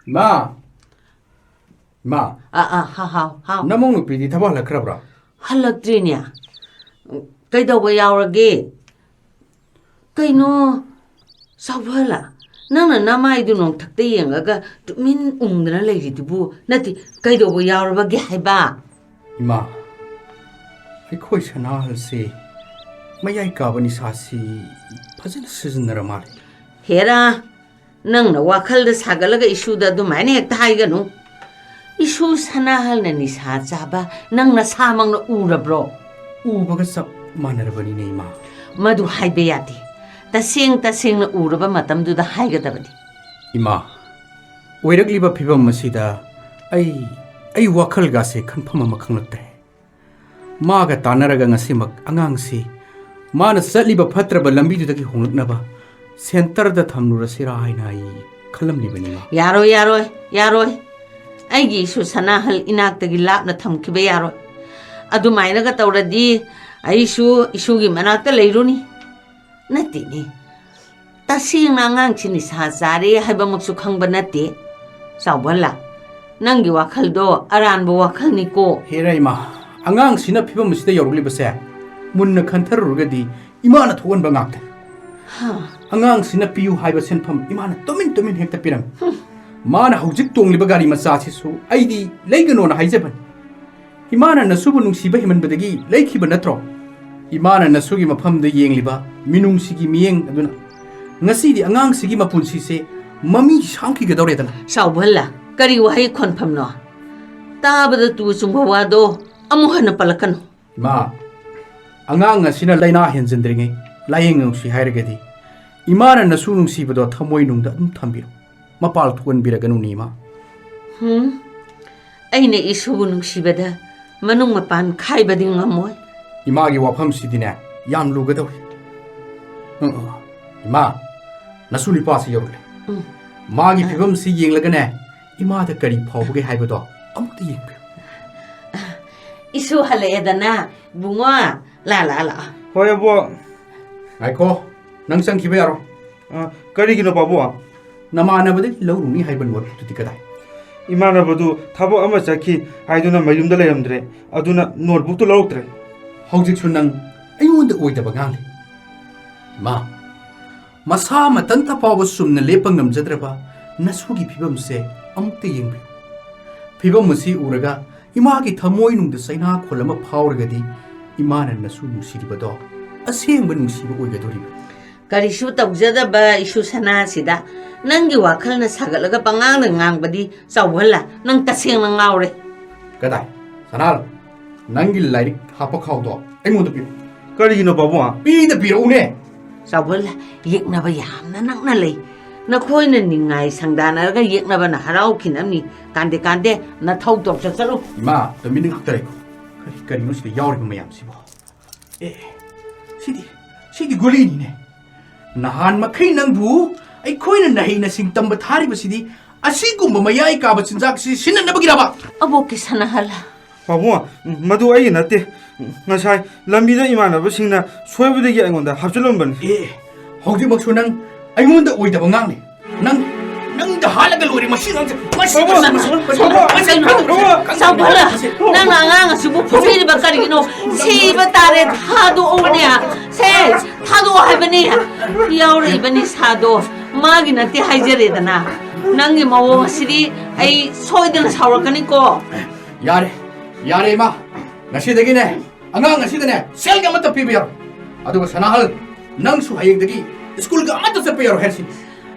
ꯏꯃꯥ! ꯏꯃꯥ! ꯑꯥ, ꯑꯥ, ꯍꯥꯎ, ꯍꯥꯎ, ꯍꯥꯎ꯫ ꯅꯃꯧ ꯅꯨꯄꯤꯗꯤ ꯊꯕꯛ ꯍꯜꯂꯛꯈ꯭ꯔꯕ꯭ꯔꯥ? ꯍꯜꯂꯛꯇ꯭ꯔꯤꯅꯦ꯫ ꯀꯩꯗꯧꯕ ꯌꯥꯎꯔꯒꯦ? ꯀꯩꯅꯣ, ꯆꯥꯎꯕꯂꯥ? ꯅꯪꯅ ꯅꯃꯥꯏꯗꯨ ꯅꯣꯡꯊꯛꯇ ꯌꯦꯡꯉꯒ ꯇꯨꯃꯤꯟ ꯎꯪꯗꯅ ꯂꯩꯔꯤꯗꯨꯕꯨ ꯅꯠꯇꯦ, ꯀꯩꯗꯧꯕ ꯌꯥꯎꯔꯕꯒꯦ ꯍꯥꯏꯕ? ꯏꯃꯥ, ꯑꯩꯈꯣꯏ ꯁꯅꯥꯍꯜꯁꯦ ꯃꯌꯥꯏ ꯀꯥꯕ ꯅꯤꯁꯥꯁꯤ ꯐꯖꯅ ꯁꯤꯖꯤꯟꯅꯔ ꯃꯥꯜꯂꯦ꯫ ꯍꯦꯔꯥ, ꯅꯪꯅ ꯋꯥꯈꯜꯗ ꯁꯥꯒꯠꯂꯒ ꯏꯁꯨꯗ ꯑꯗꯨꯃꯥꯏꯅ ꯍꯦꯛꯇ ꯍꯥꯏꯒꯅꯨ꯫ ꯏꯁꯨ ꯁꯅꯥꯍꯜꯅ ꯅꯤꯁꯥ ꯆꯥꯕ ꯅꯪ ꯅꯁꯥꯃꯛꯅ ꯎꯔꯕ꯭ꯔꯣ? ꯎꯕꯒ ꯆꯞ ꯃꯥꯟꯅꯔꯕꯅꯤꯅꯦ, ꯏꯃꯥ꯫ ꯃꯗꯨ ꯍꯥꯏꯕ ꯌꯥꯗꯦ꯫ ꯇꯁꯦꯡ ꯇꯁꯦꯡꯅ ꯎꯔꯕ ꯃꯇꯝꯗꯨꯗ ꯍꯥꯏꯒꯗꯕꯅꯤ꯫ ꯏꯃꯥ, ꯑꯣꯏꯔꯛꯂꯤꯕ ꯐꯤꯕꯝ ꯑꯁꯤꯗ ꯑꯩ, ꯑꯩ ꯋꯥꯈꯜꯒꯥꯁꯦ ꯈꯟꯐꯝ ꯑꯃ ꯈꯪꯂꯛꯇ꯭ꯔꯦ꯫ ꯃꯥꯒ ꯇꯥꯟꯅꯔꯒ ꯉꯁꯤꯃꯛ ꯑꯉꯥꯡꯁꯤ ꯃꯥꯅ ꯆꯠꯂꯤꯕ ꯐꯠꯇ꯭ꯔꯕ ꯂꯝꯕꯤꯗꯨꯗꯒꯤ ꯍꯣꯡꯂꯛꯅꯕ ꯁꯦꯟꯇꯔꯗ ꯊꯝꯂꯨꯔꯁꯤꯔꯥ ꯍꯥꯏꯅ ꯑꯩ ꯈꯜꯂꯝꯂꯤꯕꯅꯤ, ꯏꯃꯥ꯫ ꯌꯥꯔꯣꯏ, ꯌꯥꯔꯣꯏ, ꯌꯥꯔꯣꯏ꯫ ꯑꯩꯒꯤ ꯏꯁꯨ ꯁꯅꯥꯍꯜ ꯏꯅꯥꯛꯇꯒꯤ ꯂꯥꯞꯅ ꯊꯝꯈꯤꯕ ꯌꯥꯔꯣꯏ꯫ ꯑꯗꯨꯃꯥꯏꯅꯒ ꯇꯧꯔꯗꯤ ꯑꯩꯁꯨ ꯏꯁꯨꯒꯤ ꯃꯅꯥꯛꯇ ꯂꯩꯔꯨꯅꯤ꯫ ꯅꯠꯇꯦꯅꯦ, ꯇꯁꯦꯡꯅ ꯑꯉꯥꯡꯁꯤ ꯅꯤꯁꯥ ꯆꯥꯔꯦ ꯍꯥꯏꯕꯃꯛꯁꯨ ꯈꯪꯕ ꯅꯠꯇꯦ꯫ ꯆꯥꯎꯕꯜꯂ, ꯅꯪꯒꯤ ꯋꯥꯈꯜꯗꯣ ꯑꯔꯥꯟꯕ ꯋꯥꯈꯜꯅꯤꯀꯣ꯫ ꯍꯦꯔꯥ ꯏꯃꯥ, ꯑꯉꯥꯡꯁꯤꯅ ꯐꯤꯕꯝ ꯑꯁꯤꯗ ꯌꯧꯔꯛꯂꯤꯕꯁꯦ ꯃꯨꯟꯅ ꯈꯟꯊꯔꯨꯔꯒꯗꯤ ꯏꯃꯥꯅ ꯊꯣꯛꯍꯟꯕ ꯉꯥꯛꯇꯅꯤ꯫ ꯍꯥ꯫ ꯑꯉꯥꯡꯁꯤꯅ ꯄꯤꯌꯨ ꯍꯥꯏꯕ ꯁꯦꯟꯐꯝ ꯏꯃꯥꯅ ꯇꯨꯃꯤꯟ ꯇꯨꯃꯤꯟ ꯍꯦꯛꯇ ꯄꯤꯔꯝꯃꯤ꯫ ꯃꯥꯅ ꯍꯧꯖꯤꯛ ꯇꯣꯡꯂꯤꯕ ꯒꯥꯔꯤ ꯃꯆꯥꯁꯤꯁꯨ ꯑꯩꯗꯤ ꯂꯩꯒꯅꯣꯅ ꯍꯥꯏꯖꯕꯅꯤ꯫ ꯏꯃꯥꯅ ꯅꯁꯨꯕꯨ ꯅꯨꯡꯁꯤꯕ ꯍꯦꯟꯃꯟꯕꯗꯒꯤ ꯂꯩꯈꯤꯕ ꯅꯠꯇ꯭ꯔꯣ? ꯏꯃꯥꯅ ꯅꯁꯨꯒꯤ ꯃꯐꯝꯗ ꯌꯦꯡꯂꯤꯕ ꯃꯤꯅꯨꯡꯁꯤꯒꯤ ꯃꯤꯠꯌꯦꯡ ꯑꯗꯨꯅ ꯉꯁꯤꯗꯤ ꯑꯉꯥꯡꯁꯤꯒꯤ ꯃꯄꯨꯟꯁꯤꯁꯦ ꯃꯃꯤ ꯁꯥꯡꯈꯤꯒꯗꯧꯔꯦꯗꯅ꯫ ꯆꯥꯎꯕꯜꯂ, ꯀꯔꯤ ꯋꯥꯍꯩ ꯈꯣꯟꯐꯝꯅꯣ? ꯇꯥꯕꯗ ꯇꯨ ꯆꯨꯡꯕ ꯋꯥꯗꯣ ꯑꯃꯨꯛ ꯍꯟꯅ ꯄꯜꯂꯛꯀꯅꯨ꯫ ꯏꯃꯥ, ꯑꯉꯥꯡ ꯑꯁꯤꯅ ꯂꯥꯏꯅꯥ ꯍꯦꯟꯖꯤꯟꯗ꯭ꯔꯤꯉꯩ ꯂꯥꯌꯦꯡꯉꯧꯁꯤ ꯍꯥꯏꯔꯒꯗꯤ ꯏꯃꯥꯅ ꯅꯁꯨ ꯅꯨꯡꯁꯤꯕꯗꯣ ꯊꯃꯣꯏꯅꯨꯡꯗ ꯑꯗꯨꯝ ꯊꯝꯕꯤꯌꯨ꯫ ꯃꯄꯥꯜ ꯊꯣꯛꯍꯟꯕꯤꯔꯒꯅꯨꯅꯦ, ꯏꯃꯥ꯫ ꯍꯨꯝ? ꯑꯩꯅ ꯏꯁꯨꯕꯨ ꯅꯨꯡꯁꯤꯕꯗ ꯃꯅꯨꯡ ꯃꯄꯥꯟ ꯈꯥꯏꯕꯗꯤ ꯉꯝꯃꯣꯏ꯫ ꯏꯃꯥꯒꯤ ꯋꯥꯐꯝꯁꯤꯗꯤꯅꯦ, ꯌꯥꯝ ꯂꯨꯒꯗꯧꯔꯤ꯫ ꯎꯝ, ꯎꯝ꯫ ꯏꯃꯥ, ꯅꯁꯨ ꯅꯨꯄꯥꯁꯤ ꯌꯧꯔꯛꯂꯦ꯫ ꯎꯝ꯫ ꯃꯥꯒꯤ ꯐꯤꯕꯝꯁꯤ ꯌꯦꯡꯂꯒꯅꯦ, ꯏꯃꯥꯗ ꯀꯔꯤ ꯐꯥꯎꯕꯒꯦ ꯍꯥꯏꯕꯗꯣ ꯑꯃꯨꯛꯇ ꯌꯦꯡꯕꯤꯌꯨ꯫ ꯏꯁꯨ ꯍꯜꯂꯛꯑꯦꯗꯅ, ꯏꯕꯨꯡꯉꯣ꯫ ꯂꯥ, ꯂꯥ, ꯂꯥ꯫ ꯍꯣꯏ, ꯑꯕꯣ꯫ ꯉꯥꯏꯈꯣ, ꯅꯪ ꯆꯪꯈꯤꯕ ꯌꯥꯔꯣꯏ꯫ ꯑ, ꯀꯔꯤꯒꯤꯅꯣ, ꯄꯥꯕꯨꯡ? ꯅꯃꯥꯟꯅꯕꯗꯒꯤ ꯂꯧꯔꯨꯅꯤ ꯍꯥꯏꯕ ꯅꯣꯠꯕꯨꯛꯇꯨꯗꯤ ꯀꯗꯥꯏ? ꯏꯃꯥꯟꯅꯕꯗꯨ ꯊꯕꯛ ꯑꯃ ꯆꯠꯈꯤ ꯍꯥꯏꯗꯨꯅ ꯃꯌꯨꯝꯗ ꯂꯩꯔꯝꯗ꯭ꯔꯦ꯫ ꯑꯗꯨꯅ ꯅꯣꯠꯕꯨꯛꯇꯨ ꯂꯧꯔꯛꯇ꯭ꯔꯦ꯫ ꯍꯧꯖꯤꯛꯁꯨ ꯅꯪ ꯑꯩꯉꯣꯟꯗ ꯑꯣꯏꯗꯕ ꯉꯥꯡꯂꯤ꯫ ꯏꯃꯥ, ꯃꯁꯥ ꯃꯊꯟꯇ ꯐꯥꯎꯕ ꯆꯨꯝꯅ ꯂꯦꯞꯄ ꯉꯝꯖꯗ꯭ꯔꯕ ꯅꯁꯨꯒꯤ ꯐꯤꯕꯝꯁꯦ ꯑꯃꯨꯛꯇ ꯌꯦꯡꯕꯤꯌꯨ꯫ ꯐꯤꯕꯝ ꯑꯁꯤ ꯎꯔꯒ ꯏꯃꯥꯒꯤ ꯊꯃꯣꯏꯅꯨꯡꯗ ꯆꯩꯅꯥꯈꯣꯜ ꯑꯃ ꯐꯥꯎꯔꯒꯗꯤ ꯏꯃꯥꯅ ꯅꯁꯨ ꯅꯨꯡꯁꯤꯔꯤꯕꯗꯣ ꯑꯁꯦꯡꯕ ꯅꯨꯡꯁꯤꯕ ꯑꯣꯏꯒꯗꯧꯔꯤꯕꯅꯤ꯫ ꯀꯔꯤꯁꯨ ꯇꯧꯖꯗꯕ ꯏꯁꯨ ꯁꯅꯥꯁꯤꯗ ꯅꯪꯒꯤ ꯋꯥꯈꯜꯅ ꯁꯥꯒꯠꯂꯒ ꯄꯉꯥꯡꯗ ꯉꯥꯡꯕꯗꯤ, ꯆꯥꯎꯕꯍꯜꯂ, ꯅꯪ ꯇꯁꯦꯡꯅ ꯉꯥꯎꯔꯦ꯫ ꯀꯗꯥꯏ? ꯁꯅꯥꯍꯜ, ꯅꯪꯒꯤ ꯂꯥꯏꯔꯤꯛ ꯍꯥꯞꯄ ꯈꯥꯎꯗꯣ ꯑꯩꯉꯣꯟꯗ ꯄꯤꯔꯛꯎ꯫ ꯀꯔꯤꯒꯤꯅꯣ ꯄꯥꯕꯨꯡ? ꯄꯤꯗ ꯄꯤꯔꯛꯎꯅꯦ꯫ ꯆꯥꯎꯕꯍꯜꯂ, ꯌꯦꯛꯅꯕ ꯌꯥꯝꯅ ꯅꯛꯅ ꯂꯩ꯫ ꯅꯈꯣꯏꯅ ꯅꯤꯡꯉꯥꯏ ꯁꯪꯗꯥꯅꯔꯒ ꯌꯦꯛꯅꯕꯅ ꯍꯔꯥꯎꯈꯤꯅꯕꯅꯤ꯫ ꯀꯥꯟꯗꯦ, ꯀꯥꯟꯗꯦ, ꯅꯊꯧ ꯇꯧ ꯆꯠꯆꯔꯨ꯫ ꯏꯃꯥ, ꯇꯨꯃꯤꯟꯅ ꯉꯥꯛꯇ ꯂꯩꯈꯣ꯫ ꯀꯔꯤ-, ꯀꯔꯤꯅꯣ ꯁꯤꯗ ꯌꯥꯎꯔꯤꯕ ꯃꯌꯥꯝꯁꯤꯕꯣ? ꯑꯦ, ꯁꯤꯗꯤ, ꯁꯤꯗꯤ ꯒꯨꯂꯤꯅꯤꯅꯦ꯫ ꯅꯍꯥꯟ ꯃꯈꯩ ꯅꯪꯕꯨ ꯑꯩꯈꯣꯏꯅ ꯅꯍꯩ ꯅꯁꯤꯡ ꯇꯝꯕ ꯊꯥꯔꯤꯕꯁꯤꯗꯤ ꯑꯁꯤꯒꯨꯝꯕ ꯃꯌꯥꯏ ꯀꯥꯕ ꯆꯤꯟꯖꯥꯛꯁꯤ ꯁꯤꯟꯅꯅꯕꯒꯤꯔꯕ? ꯑꯕꯣꯛꯀꯤ ꯁꯅꯥꯍꯜ꯫ ꯄꯥꯕꯨꯡ, ꯃꯗꯨ ꯑꯩꯒꯤ ꯅꯠꯇꯦ꯫ ꯉꯁꯥꯏ ꯂꯝꯕꯤꯗ ꯏꯃꯥꯟꯅꯕꯁꯤꯡꯅ ꯁꯣꯏꯕꯗꯒꯤ ꯑꯩꯉꯣꯟꯗ ꯍꯥꯞꯆꯤꯜꯂꯝꯕꯅꯤ꯫ ꯑꯦ, ꯍꯧꯖꯤꯛꯃꯛꯁꯨ ꯅꯪ ꯑꯩꯉꯣꯟꯗ ꯑꯣꯏꯗꯕ ꯉꯥꯡꯅꯤ꯫ ꯅꯪ, ꯅꯪꯗ ꯍꯥꯠꯂꯒ ꯂꯣꯏꯔꯦ ꯃꯁꯤ ꯑꯉꯥꯡꯁꯦ꯫ ꯃꯁꯤ, ꯄꯥꯕꯨꯡ, ꯃꯁꯤ, ꯃꯁꯤ, ꯄꯥꯕꯨꯡ, ꯃꯁꯤ, ꯄꯥꯕꯨꯡ, ꯃꯁꯤ, ꯄꯥꯕꯨꯡ, ꯄꯥꯕꯨꯡ, ꯆꯥꯎꯈꯠꯂ, ꯃꯁꯤ, ꯅꯪꯅ ꯑꯉꯥꯡ ꯑꯁꯤꯕꯨ ꯐꯨꯕꯤꯔꯤꯕ ꯀꯔꯤꯒꯤꯅꯣ? ꯁꯤꯕ ꯇꯥꯔꯦ, ꯊꯥꯗꯣꯛꯑꯣꯅꯦ꯫ ꯁꯦ, ꯊꯥꯗꯣꯛꯑꯣ ꯍꯥꯏꯕꯅꯤ꯫ ꯌꯥꯎꯔꯛꯏꯕ ꯅꯤꯁꯥꯗꯣ ꯃꯥꯒꯤ ꯅꯠꯇꯦ ꯍꯥꯏꯖꯔꯦꯗꯅ꯫ ꯅꯪꯒꯤ ꯃꯑꯣꯡ ꯑꯁꯤꯗꯤ ꯑꯩ ꯁꯣꯏꯗꯅ ꯁꯥꯎꯔꯛꯀꯅꯤꯀꯣ꯫ ꯌꯥꯔꯦ, ꯌꯥꯔꯦ ꯏꯃꯥ, ꯉꯁꯤꯗꯒꯤꯅꯦ ꯑꯉꯥꯡ ꯑꯁꯤꯗꯅꯦ ꯁꯦꯜꯒ ꯑꯃꯠꯇ ꯄꯤꯕ ꯌꯥꯔꯣꯏ꯫ ꯑꯗꯨꯒ ꯁꯅꯥꯍꯜ, ꯅꯪꯁꯨ ꯍꯌꯦꯡꯗꯒꯤ ꯁ꯭ꯀꯨꯜꯒ ꯑꯃꯠꯇ ꯆꯠꯄ ꯌꯥꯔꯣꯏ ꯍꯥꯏꯔꯁꯤ꯫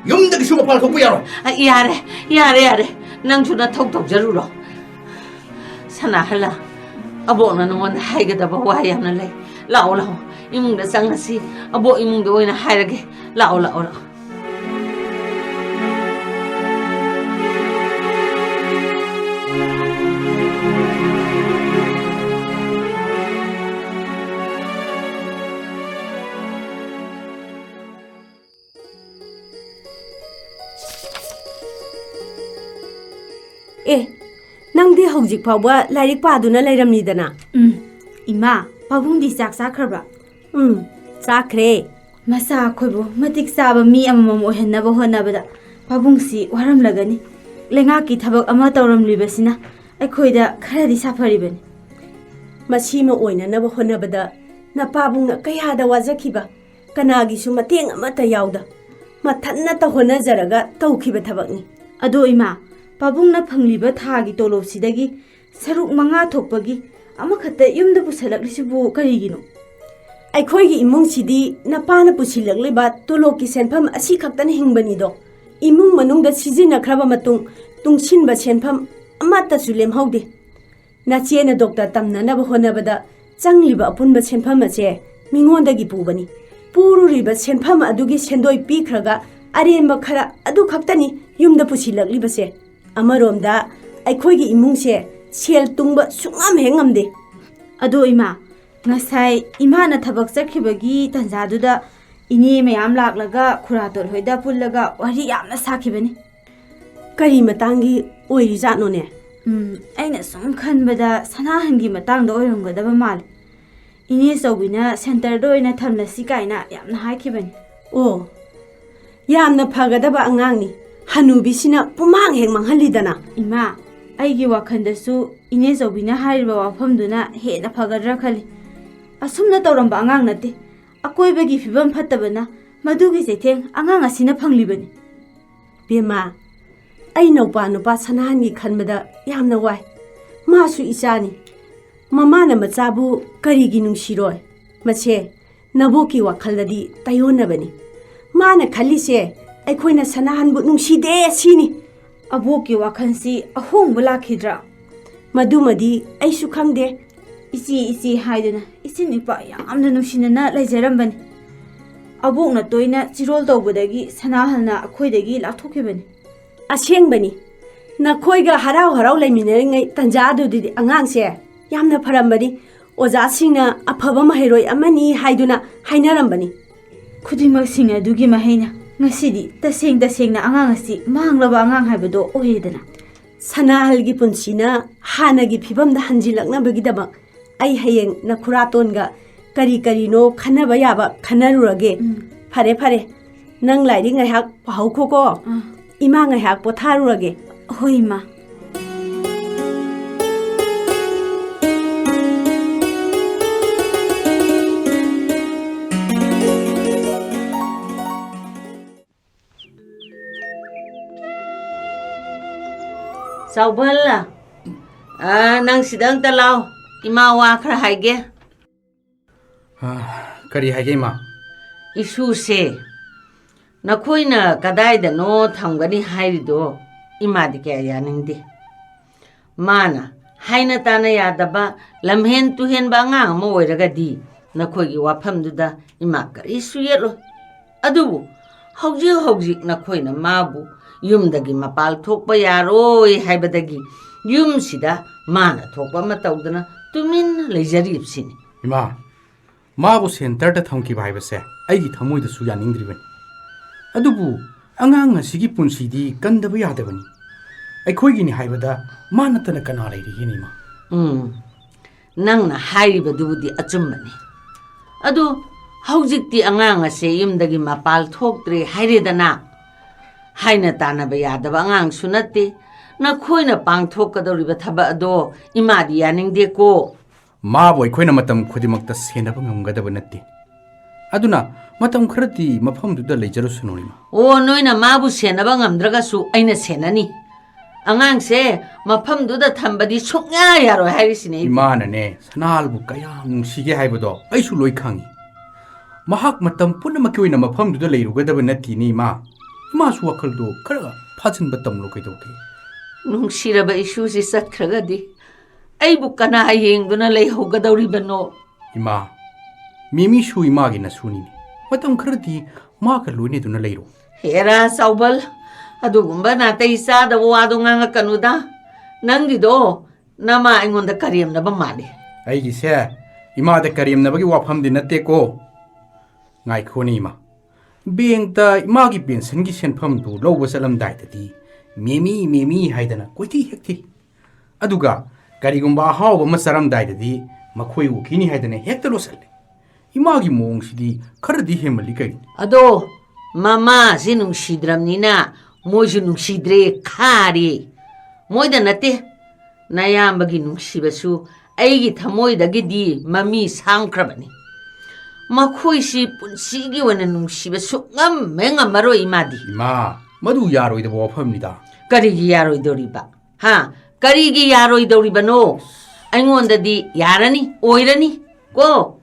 ꯌꯨꯝꯗꯒꯤꯁꯨ ꯃꯄꯥꯟ ꯊꯣꯛꯄ ꯌꯥꯔꯣꯏ꯫ ꯑ, ꯌꯥꯔꯦ, ꯌꯥꯔꯦ, ꯌꯥꯔꯦ꯫ ꯅꯪꯁꯨ ꯅꯊꯧ ꯇꯧꯖꯔꯨꯔꯣ꯫ ꯁꯅꯥꯍꯜꯂ, ꯑꯕꯣꯛꯅ ꯅꯉꯣꯟꯗ ꯍꯥꯏꯒꯗꯕ ꯋꯥ ꯌꯥꯝꯅ ꯂꯩ꯫ ꯂꯥꯛꯑꯣ, ꯂꯥꯛꯑꯣ꯫ ꯏꯃꯨꯡꯗ ꯆꯪꯉꯁꯤ꯫ ꯑꯕꯣꯛ ꯏꯃꯨꯡꯗ ꯑꯣꯏꯅ ꯍꯥꯏꯔꯒꯦ꯫ ꯂꯥꯛꯑꯣ, ꯂꯥꯛꯑꯣ, ꯂꯥꯛꯑꯣ꯫ ꯑꯦ, ꯅꯪꯗꯤ ꯍꯧꯖꯤꯛ ꯐꯥꯎꯕ ꯂꯥꯏꯔꯤꯛ ꯄꯥꯗꯨꯅ ꯂꯩꯔꯝꯂꯤꯗꯅ? ꯎꯝ, ꯏꯃꯥ, ꯄꯥꯕꯨꯡꯗꯤ ꯆꯥꯛ ꯆꯥꯈ꯭ꯔꯕ? ꯎꯝ, ꯆꯥꯈ꯭ꯔꯦ꯫ ꯃꯆꯥ ꯑꯩꯈꯣꯏꯕꯨ ꯃꯇꯤꯛ ꯆꯥꯕ ꯃꯤ ꯑꯃꯃꯝ ꯑꯣꯏꯍꯟꯅꯕ ꯍꯣꯠꯅꯕꯗ ꯄꯥꯕꯨꯡꯁꯤ ꯋꯥꯔꯝꯂꯒꯅꯤ꯫ ꯂꯩꯉꯥꯛꯀꯤ ꯊꯕꯛ ꯑꯃ ꯇꯧꯔꯝꯂꯤꯕꯁꯤꯅ ꯑꯩꯈꯣꯏꯗ ꯈꯔꯗꯤ ꯁꯥꯐꯔꯤꯕꯅꯤ꯫ ꯃꯁꯤꯃ ꯑꯣꯏꯅꯅꯕ ꯍꯣꯠꯅꯕꯗ ꯅꯄꯥꯕꯨꯡꯅ ꯀꯌꯥꯗ ꯋꯥꯖꯈꯤꯕ, ꯀꯅꯥꯒꯤꯁꯨ ꯃꯇꯦꯡ ꯑꯃꯠꯇ ꯌꯥꯎꯗ ꯃꯊꯟꯅꯇ ꯍꯣꯠꯅꯖꯔꯒ ꯇꯧꯈꯤꯕ ꯊꯕꯛꯅꯤ꯫ ꯑꯗꯣ ꯏꯃꯥ, ꯄꯥꯕꯨꯡꯅ ꯐꯪꯂꯤꯕ ꯊꯥꯒꯤ ꯇꯣꯂꯣꯞꯁꯤꯗꯒꯤ ꯁꯔꯨꯛ ꯃꯉꯥ ꯊꯣꯛꯄꯒꯤ ꯑꯃꯈꯛꯇ ꯌꯨꯝꯗ ꯄꯨꯁꯜꯂꯛꯂꯤꯁꯤꯕꯨ ꯀꯔꯤꯒꯤꯅꯣ? ꯑꯩꯈꯣꯏꯒꯤ ꯏꯃꯨꯡꯁꯤꯗꯤ ꯅꯄꯥꯅ ꯄꯨꯁꯤꯜꯂꯛꯂꯤꯕ ꯇꯣꯂꯣꯞꯀꯤ ꯁꯦꯟꯐꯝ ꯑꯁꯤ ꯈꯛꯇꯅ ꯍꯤꯡꯕꯅꯤꯗꯣ꯫ ꯏꯃꯨꯡ ꯃꯅꯨꯡꯗ ꯁꯤꯖꯤꯟꯅꯈ꯭ꯔꯕ ꯃꯇꯨꯡ ꯇꯨꯡꯁꯤꯟꯕ ꯁꯦꯟꯐꯝ ꯑꯃꯠꯇꯁꯨ ꯂꯦꯝꯍꯧꯗꯦ꯫ ꯅꯆꯦꯅ ꯗꯣꯛꯇꯔ ꯇꯝꯅꯅꯕ ꯍꯣꯠꯅꯕꯗ ꯆꯪꯂꯤꯕ ꯑꯄꯨꯟꯕ ꯁꯦꯟꯐꯝ ꯑꯁꯦ ꯃꯤꯉꯣꯟꯗꯒꯤ ꯄꯨꯕꯅꯤ꯫ ꯄꯨꯔꯨꯔꯤꯕ ꯁꯦꯟꯐꯝ ꯑꯗꯨꯒꯤ ꯁꯦꯟꯗꯣꯏ ꯄꯤꯈ꯭ꯔꯒ ꯑꯔꯦꯝꯕ ꯈꯔ ꯑꯗꯨ ꯈꯛꯇꯅꯤ ꯌꯨꯝꯗ ꯄꯨꯁꯤꯜꯂꯛꯂꯤꯕꯁꯦ꯫ ꯑꯃꯔꯣꯝꯗ ꯑꯩꯈꯣꯏꯒꯤ ꯏꯃꯨꯡꯁꯦ ꯁꯦꯜ ꯇꯨꯡꯕ ꯁꯨꯡꯉꯝ ꯍꯦꯛ ꯉꯝꯗꯦ꯫ ꯑꯗꯣ ꯏꯃꯥ, ꯉꯁꯥꯏ ꯏꯃꯥꯅ ꯊꯕꯛ ꯆꯠꯈꯤꯕꯒꯤ ꯇꯥꯟꯖꯥꯗꯨꯗ ꯏꯅꯦ ꯃꯌꯥꯝ ꯂꯥꯛꯂꯒ ꯈꯨꯔꯥꯇꯣꯟ ꯍꯣꯏꯗ ꯄꯨꯜꯂꯒ ꯋꯥꯔꯤ ꯌꯥꯝꯅ ꯁꯥꯈꯤꯕꯅꯤ꯫ ꯀꯔꯤ ꯃꯇꯥꯡꯒꯤ ꯑꯣꯏꯔꯤꯖꯥꯠꯅꯣꯅꯦ? ꯎꯝ, ꯑꯩꯅ ꯁꯨꯝ ꯈꯟꯕꯗ ꯁꯅꯥꯍꯟꯒꯤ ꯃꯇꯥꯡꯗ ꯑꯣꯏꯔꯝꯒꯗꯕ ꯃꯥꯜꯂꯦ꯫ ꯏꯅꯦ ꯆꯧꯕꯤꯅ ꯁꯦꯟꯇꯔꯗ ꯑꯣꯏꯅ ꯊꯝꯂꯁꯤ ꯀꯥꯏꯅ ꯌꯥꯝꯅ ꯍꯥꯏꯈꯤꯕꯅꯤ꯫ ꯑꯣ, ꯌꯥꯝꯅ ꯐꯒꯗꯕ ꯑꯉꯥꯡꯅꯤ꯫ ꯍꯅꯨꯕꯤꯁꯤꯅ ꯄꯨꯃꯥꯡ ꯍꯦꯛ ꯃꯥꯡꯍꯜꯂꯤꯗꯅ꯫ ꯏꯃꯥ, ꯑꯩꯒꯤ ꯋꯥꯈꯜꯗꯁꯨ ꯏꯅꯦ ꯆꯧꯕꯤꯅ ꯍꯥꯏꯔꯤꯕ ꯋꯥꯐꯝꯗꯨꯅ ꯍꯦꯟꯅ ꯐꯒꯗ꯭ꯔꯥ ꯈꯜꯂꯤ꯫ ꯑꯁꯨꯝꯅ ꯇꯧꯔꯝꯕ ꯑꯉꯥꯡ ꯅꯠꯇꯦ꯫ ꯑꯀꯣꯏꯕꯒꯤ ꯐꯤꯕꯝ ꯐꯠꯇꯕꯅ ꯃꯗꯨꯒꯤ ꯆꯩꯊꯦꯡ ꯑꯉꯥꯡ ꯑꯁꯤꯅ ꯐꯪꯂꯤꯕꯅꯤ꯫ ꯕꯦꯝꯃ, ꯑꯩ ꯅꯧꯄꯥ ꯅꯨꯄꯥ ꯁꯅꯥꯍꯟꯒꯤ ꯈꯟꯕꯗ ꯌꯥꯝꯅ ꯋꯥꯏ꯫ ꯃꯥꯁꯨ ꯏꯆꯥꯅꯤ꯫ ꯃꯃꯥꯅ ꯃꯆꯥꯕꯨ ꯀꯔꯤꯒꯤ ꯅꯨꯡꯁꯤꯔꯣꯏ? ꯃꯁꯦ ꯅꯕꯣꯛꯀꯤ ꯋꯥꯈꯜꯗꯗꯤ ꯇꯥꯏꯑꯣꯟꯅꯕꯅꯤ꯫ ꯃꯥꯅ ꯈꯜꯂꯤꯁꯦ ꯑꯩꯈꯣꯏꯅ ꯁꯅꯥꯍꯟꯕꯨ ꯅꯨꯡꯁꯤꯗꯦ ꯁꯤꯅꯤ꯫ ꯑꯕꯣꯛꯀꯤ ꯋꯥꯈꯜꯁꯤ ꯑꯍꯣꯡꯕ ꯂꯥꯛꯈꯤꯗ꯭ꯔꯥ? ꯃꯗꯨꯃꯗꯤ ꯑꯩꯁꯨ ꯈꯪꯗꯦ꯫ ꯏꯆꯦ, ꯏꯆꯦ ꯍꯥꯏꯗꯨꯅ ꯏꯆꯤꯟ ꯏꯄꯥ ꯌꯥꯝꯅ ꯅꯨꯡꯁꯤꯅꯅ ꯂꯩꯖꯔꯝꯕꯅꯤ꯫ ꯑꯕꯣꯛꯅ ꯇꯣꯏꯅ ꯆꯤꯔꯣꯜ ꯇꯧꯕꯗꯒꯤ ꯁꯅꯥꯍꯜꯅ ꯑꯩꯈꯣꯏꯗꯒꯤ ꯂꯥꯞꯊꯣꯛꯈꯤꯕꯅꯤ꯫ ꯑꯁꯦꯡꯕꯅꯤ, ꯅꯈꯣꯏꯒ ꯍꯔꯥꯎ ꯍꯔꯥꯎ ꯂꯩꯃꯤꯟꯅꯔꯤꯉꯩ ꯇꯟꯖꯥ ꯑꯗꯨꯗꯗꯤ ꯑꯉꯥꯡꯁꯦ ꯌꯥꯝꯅ ꯐꯔꯝꯕꯅꯤ꯫ ꯑꯣꯖꯥꯁꯤꯡꯅ ꯑꯐꯕ ꯃꯍꯩꯔꯣꯏ ꯑꯃꯅꯤ ꯍꯥꯏꯗꯨꯅ ꯍꯥꯏꯅꯔꯝꯕꯅꯤ꯫ ꯈꯨꯗꯤꯡꯃꯛꯁꯤꯡ ꯑꯗꯨꯒꯤ ꯃꯍꯩꯅ ꯉꯁꯤꯗꯤ ꯇꯁꯦꯡ ꯇꯁꯦꯡꯅ ꯑꯉꯥꯡ ꯑꯁꯤ ꯃꯥꯡꯂꯕ ꯑꯉꯥꯡ ꯍꯥꯏꯕꯗꯣ ꯑꯣꯏꯔꯦꯗꯅ꯫ ꯁꯅꯥꯍꯜꯒꯤ ꯄꯨꯟꯁꯤꯅ ꯍꯥꯟꯅꯒꯤ ꯐꯤꯕꯝꯗ ꯍꯟꯖꯤꯜꯂꯛꯅꯕꯒꯤꯗꯃꯛ ꯑꯩ ꯍꯌꯦꯡ ꯅꯈꯨꯔꯥꯇꯣꯟꯒ ꯀꯔꯤ ꯀꯔꯤꯅꯣ ꯈꯟꯅꯕ ꯌꯥꯕ ꯈꯟꯅꯔꯨꯔꯒꯦ꯫ ꯎꯝ꯫ ꯐꯔꯦ, ꯐꯔꯦ꯫ ꯅꯪ ꯂꯥꯏꯔꯤꯛ ꯉꯥꯏꯍꯥꯛ ꯄꯥꯍꯧꯈꯣꯀꯣ꯫ ꯑꯥ꯫ ꯏꯃꯥ ꯉꯥꯏꯍꯥꯛ ꯄꯣꯊꯥꯔꯨꯔꯒꯦ꯫ ꯍꯣꯏ, ꯏꯃꯥ꯫ ꯆꯥꯎꯕꯜ, ꯑ, ꯅꯪ ꯁꯤꯗ ꯑꯝꯇ ꯂꯥꯎ꯫ ꯏꯃꯥ ꯋꯥ ꯈꯔ ꯍꯥꯏꯒꯦ꯫ ꯑ, ꯀꯔꯤ ꯍꯥꯏꯒꯦ, ꯏꯃꯥ? ꯏꯁꯨꯁꯦ ꯅꯈꯣꯏꯅ ꯀꯗꯥꯏꯗꯅꯣ ꯊꯝꯒꯅꯤ ꯍꯥꯏꯔꯤꯗꯣ ꯏꯃꯥꯗꯤ ꯀꯌꯥ ꯌꯥꯅꯤꯡꯗꯦ꯫ ꯃꯥꯅ ꯍꯥꯏꯅ ꯇꯥꯅ ꯌꯥꯗꯕ, ꯂꯝꯍꯦꯟ ꯇꯨꯍꯦꯟꯕ ꯑꯉꯥꯡ ꯑꯃ ꯑꯣꯏꯔꯒꯗꯤ ꯅꯈꯣꯏꯒꯤ ꯋꯥꯐꯝꯗꯨꯗ ꯏꯃꯥ ꯀꯔꯤꯁꯨ ꯌꯦꯠꯂꯣꯏ꯫ ꯑꯗꯨꯕꯨ ꯍꯧꯖꯤꯛ ꯍꯧꯖꯤꯛ ꯅꯈꯣꯏꯅ ꯃꯥꯕꯨ ꯌꯨꯝꯗꯒꯤ ꯃꯄꯥꯜ ꯊꯣꯛꯄ ꯌꯥꯔꯣꯏ ꯍꯥꯏꯕꯗꯒꯤ ꯌꯨꯝꯁꯤꯗ ꯃꯥꯅ ꯊꯣꯛꯄ ꯑꯃ ꯇꯧꯗꯅ ꯇꯨꯃꯤꯟꯅ ꯂꯩꯖꯔꯤꯕꯁꯤꯅꯤ꯫ ꯏꯃꯥ, ꯃꯥꯕꯨ ꯁꯦꯟꯇꯔꯗ ꯊꯝꯈꯤꯕ ꯍꯥꯏꯕꯁꯦ ꯑꯩꯒꯤ ꯊꯃꯣꯏꯗꯁꯨ ꯌꯥꯅꯤꯡꯗ꯭ꯔꯤꯕꯅꯤ꯫ ꯑꯗꯨꯕꯨ ꯑꯉꯥꯡ ꯑꯁꯤꯒꯤ ꯄꯨꯟꯁꯤꯗꯤ ꯀꯟꯗꯕ ꯌꯥꯗꯕꯅꯤ꯫ ꯑꯩꯈꯣꯏꯒꯤꯅꯤ ꯍꯥꯏꯕꯗ ꯃꯥ ꯅꯠꯇꯅ ꯀꯅꯥ ꯂꯩꯔꯤꯒꯦꯅꯤ, ꯏꯃꯥ? ꯎꯝ, ꯅꯪꯅ ꯍꯥꯏꯔꯤꯕꯗꯨꯕꯨꯗꯤ ꯑꯆꯨꯝꯕꯅꯤ꯫ ꯑꯗꯨ ꯍꯧꯖꯤꯛꯇꯤ ꯑꯉꯥꯡ ꯑꯁꯦ ꯌꯨꯝꯗꯒꯤ ꯃꯄꯥꯜ ꯊꯣꯛꯇ꯭ꯔꯦ ꯍꯥꯏꯔꯦꯗꯅ꯫ ꯍꯥꯏꯅ ꯇꯥꯅꯕ ꯌꯥꯗꯕ ꯑꯉꯥꯡꯁꯨ ꯅꯠꯇꯦ꯫ ꯅꯈꯣꯏꯅ ꯄꯥꯡꯊꯣꯛꯀꯗꯧꯔꯤꯕ ꯊꯕꯛ ꯑꯗꯣ ꯏꯃꯥꯗꯤ ꯌꯥꯅꯤꯡꯗꯦꯀꯣ꯫ ꯃꯥꯕꯨ ꯑꯩꯈꯣꯏꯅ ꯃꯇꯝ ꯈꯨꯗꯤꯡꯃꯛꯇ ꯁꯦꯟꯅꯕ ꯉꯝꯒꯗꯕ ꯅꯠꯇꯦ꯫ ꯑꯗꯨꯅ ꯃꯇꯝ ꯈꯔꯗꯤ ꯃꯐꯝꯗꯨꯗ ꯂꯩꯖꯔꯨꯁꯅꯨ, ꯏꯃꯥ꯫ ꯑꯣ, ꯅꯣꯏꯅ ꯃꯥꯕꯨ ꯁꯦꯟꯅꯕ ꯉꯝꯗ꯭ꯔꯒꯁꯨ ꯑꯩꯅ ꯁꯦꯟꯅꯅꯤ꯫ ꯑꯉꯥꯡꯁꯦ ꯃꯐꯝꯗꯨꯗ ꯊꯝꯕꯗꯤ ꯁꯨꯡꯌꯥ ꯌꯥꯔꯣꯏ ꯍꯥꯏꯔꯤꯁꯤꯅꯦ ꯑꯩꯗꯤ꯫ ꯏꯃꯥꯅꯅꯦ, ꯁꯅꯥꯍꯜꯕꯨ ꯀꯌꯥꯝ ꯅꯨꯡꯁꯤꯒꯦ ꯍꯥꯏꯕꯗꯣ ꯑꯩꯁꯨ ꯂꯣꯏ ꯈꯪꯉꯤ꯫ ꯃꯍꯥꯛ ꯃꯇꯝ ꯄꯨꯝꯅꯃꯛꯀꯤ ꯑꯣꯏꯅ ꯃꯐꯝꯗꯨꯗ ꯂꯩꯔꯨꯒꯗꯕ ꯅꯠꯇꯦꯅꯦ, ꯏꯃꯥ꯫ ꯏꯃꯥꯁꯨ ꯋꯥꯈꯜꯗꯣ ꯈꯔ ꯐꯥꯖꯤꯟꯕ ꯇꯝꯂꯣ ꯀꯩꯗꯧꯒꯦ? ꯅꯨꯡꯁꯤꯔꯕ ꯏꯁꯨꯁꯤ ꯆꯠꯈ꯭ꯔꯒꯗꯤ ꯑꯩꯕꯨ ꯀꯅꯥ ꯌꯦꯡꯗꯨꯅ ꯂꯩꯍꯧꯒꯗꯧꯔꯤꯕꯅꯣ? ꯏꯃꯥ, ꯃꯦꯃꯤꯁꯨ ꯏꯃꯥꯒꯤ ꯅꯁꯨꯅꯤꯅꯦ꯫ ꯃꯇꯝ ꯈꯔꯗꯤ ꯃꯥꯒ ꯂꯣꯏꯅꯗꯨꯅ ꯂꯩꯔꯣ꯫ ꯍꯦꯔꯥ ꯆꯥꯎꯕꯜ, ꯑꯗꯨꯒꯨꯝꯕ ꯅꯥꯇꯩ ꯆꯥꯗꯕ ꯋꯥꯗꯣ ꯉꯥꯡꯉꯛꯀꯅꯨꯗ꯫ ꯅꯪꯒꯤꯗꯣ ꯅꯃꯥ ꯑꯩꯉꯣꯟꯗ ꯀꯔꯦꯝꯅꯕ ꯃꯥꯜꯂꯤ꯫ ꯑꯩꯒꯤꯁꯦ ꯏꯃꯥꯗ ꯀꯔꯦꯝꯅꯕꯒꯤ ꯋꯥꯐꯝꯗꯤ ꯅꯠꯇꯦꯀꯣ꯫ ꯉꯥꯏꯈꯣꯅꯦ, ꯏꯃꯥ꯫ ꯕꯦꯡꯛꯇ ꯏꯃꯥꯒꯤ ꯄꯦꯟꯁꯟꯒꯤ ꯁꯦꯟꯐꯝꯗꯨ ꯂꯧꯕ ꯆꯠꯂꯝꯗꯥꯏꯗꯗꯤ ꯃꯦꯃꯤ, ꯃꯦꯃꯤ ꯍꯥꯏꯗꯅ ꯀꯣꯏꯊꯤ ꯍꯦꯛ ꯊꯤ꯫ ꯑꯗꯨꯒ ꯀꯔꯤꯒꯨꯝꯕ ꯑꯍꯥꯎꯕ ꯑꯃ ꯆꯥꯔꯝꯗꯥꯏꯗꯗꯤ ꯃꯈꯣꯏ ꯎꯈꯤꯅꯤ ꯍꯥꯏꯗꯅ ꯍꯦꯛꯇ ꯂꯣꯠꯁꯤꯜꯂꯤ꯫ ꯏꯃꯥꯒꯤ ꯃꯑꯣꯡꯁꯤꯗꯤ ꯈꯔꯗꯤ ꯍꯦꯟꯃꯜꯂꯤ ꯀꯩꯅꯣ꯫ ꯑꯗꯣ ꯃꯃꯥꯁꯤ ꯅꯨꯡꯁꯤꯗ꯭ꯔꯕꯅꯤꯅ ꯃꯣꯏꯁꯨ ꯅꯨꯡꯁꯤꯗ꯭ꯔꯦ ꯈꯥꯔꯦ꯫ ꯃꯣꯏꯗ ꯅꯠꯇꯦ, ꯅꯌꯥꯝꯕꯒꯤ ꯅꯨꯡꯁꯤꯕꯁꯨ ꯑꯩꯒꯤ ꯊꯃꯣꯏꯗꯒꯤꯗꯤ ꯃꯃꯤ ꯁꯥꯡꯈ꯭ꯔꯕꯅꯤ꯫ ꯃꯈꯣꯏꯁꯤ ꯄꯨꯟꯁꯤꯒꯤ ꯑꯣꯏꯅ ꯅꯨꯡꯁꯤꯕ ꯁꯨꯛꯉꯝ ꯍꯦꯛ ꯉꯝꯃꯔꯣꯏ ꯏꯃꯥꯗꯤ꯫ ꯏꯃꯥ, ꯃꯗꯨ ꯌꯥꯔꯣꯏꯗꯕ ꯋꯥꯐꯝꯅꯤꯗ꯫ ꯀꯔꯤꯒꯤ ꯌꯥꯔꯣꯏꯗꯧꯔꯤꯕ? ꯍꯥ? ꯀꯔꯤꯒꯤ ꯌꯥꯔꯣꯏꯗꯧꯔꯤꯕꯅꯣ? ꯑꯩꯉꯣꯟꯗꯗꯤ ꯌꯥꯔꯅꯤ, ꯑꯣꯏꯔꯅꯤ ꯀꯣ꯫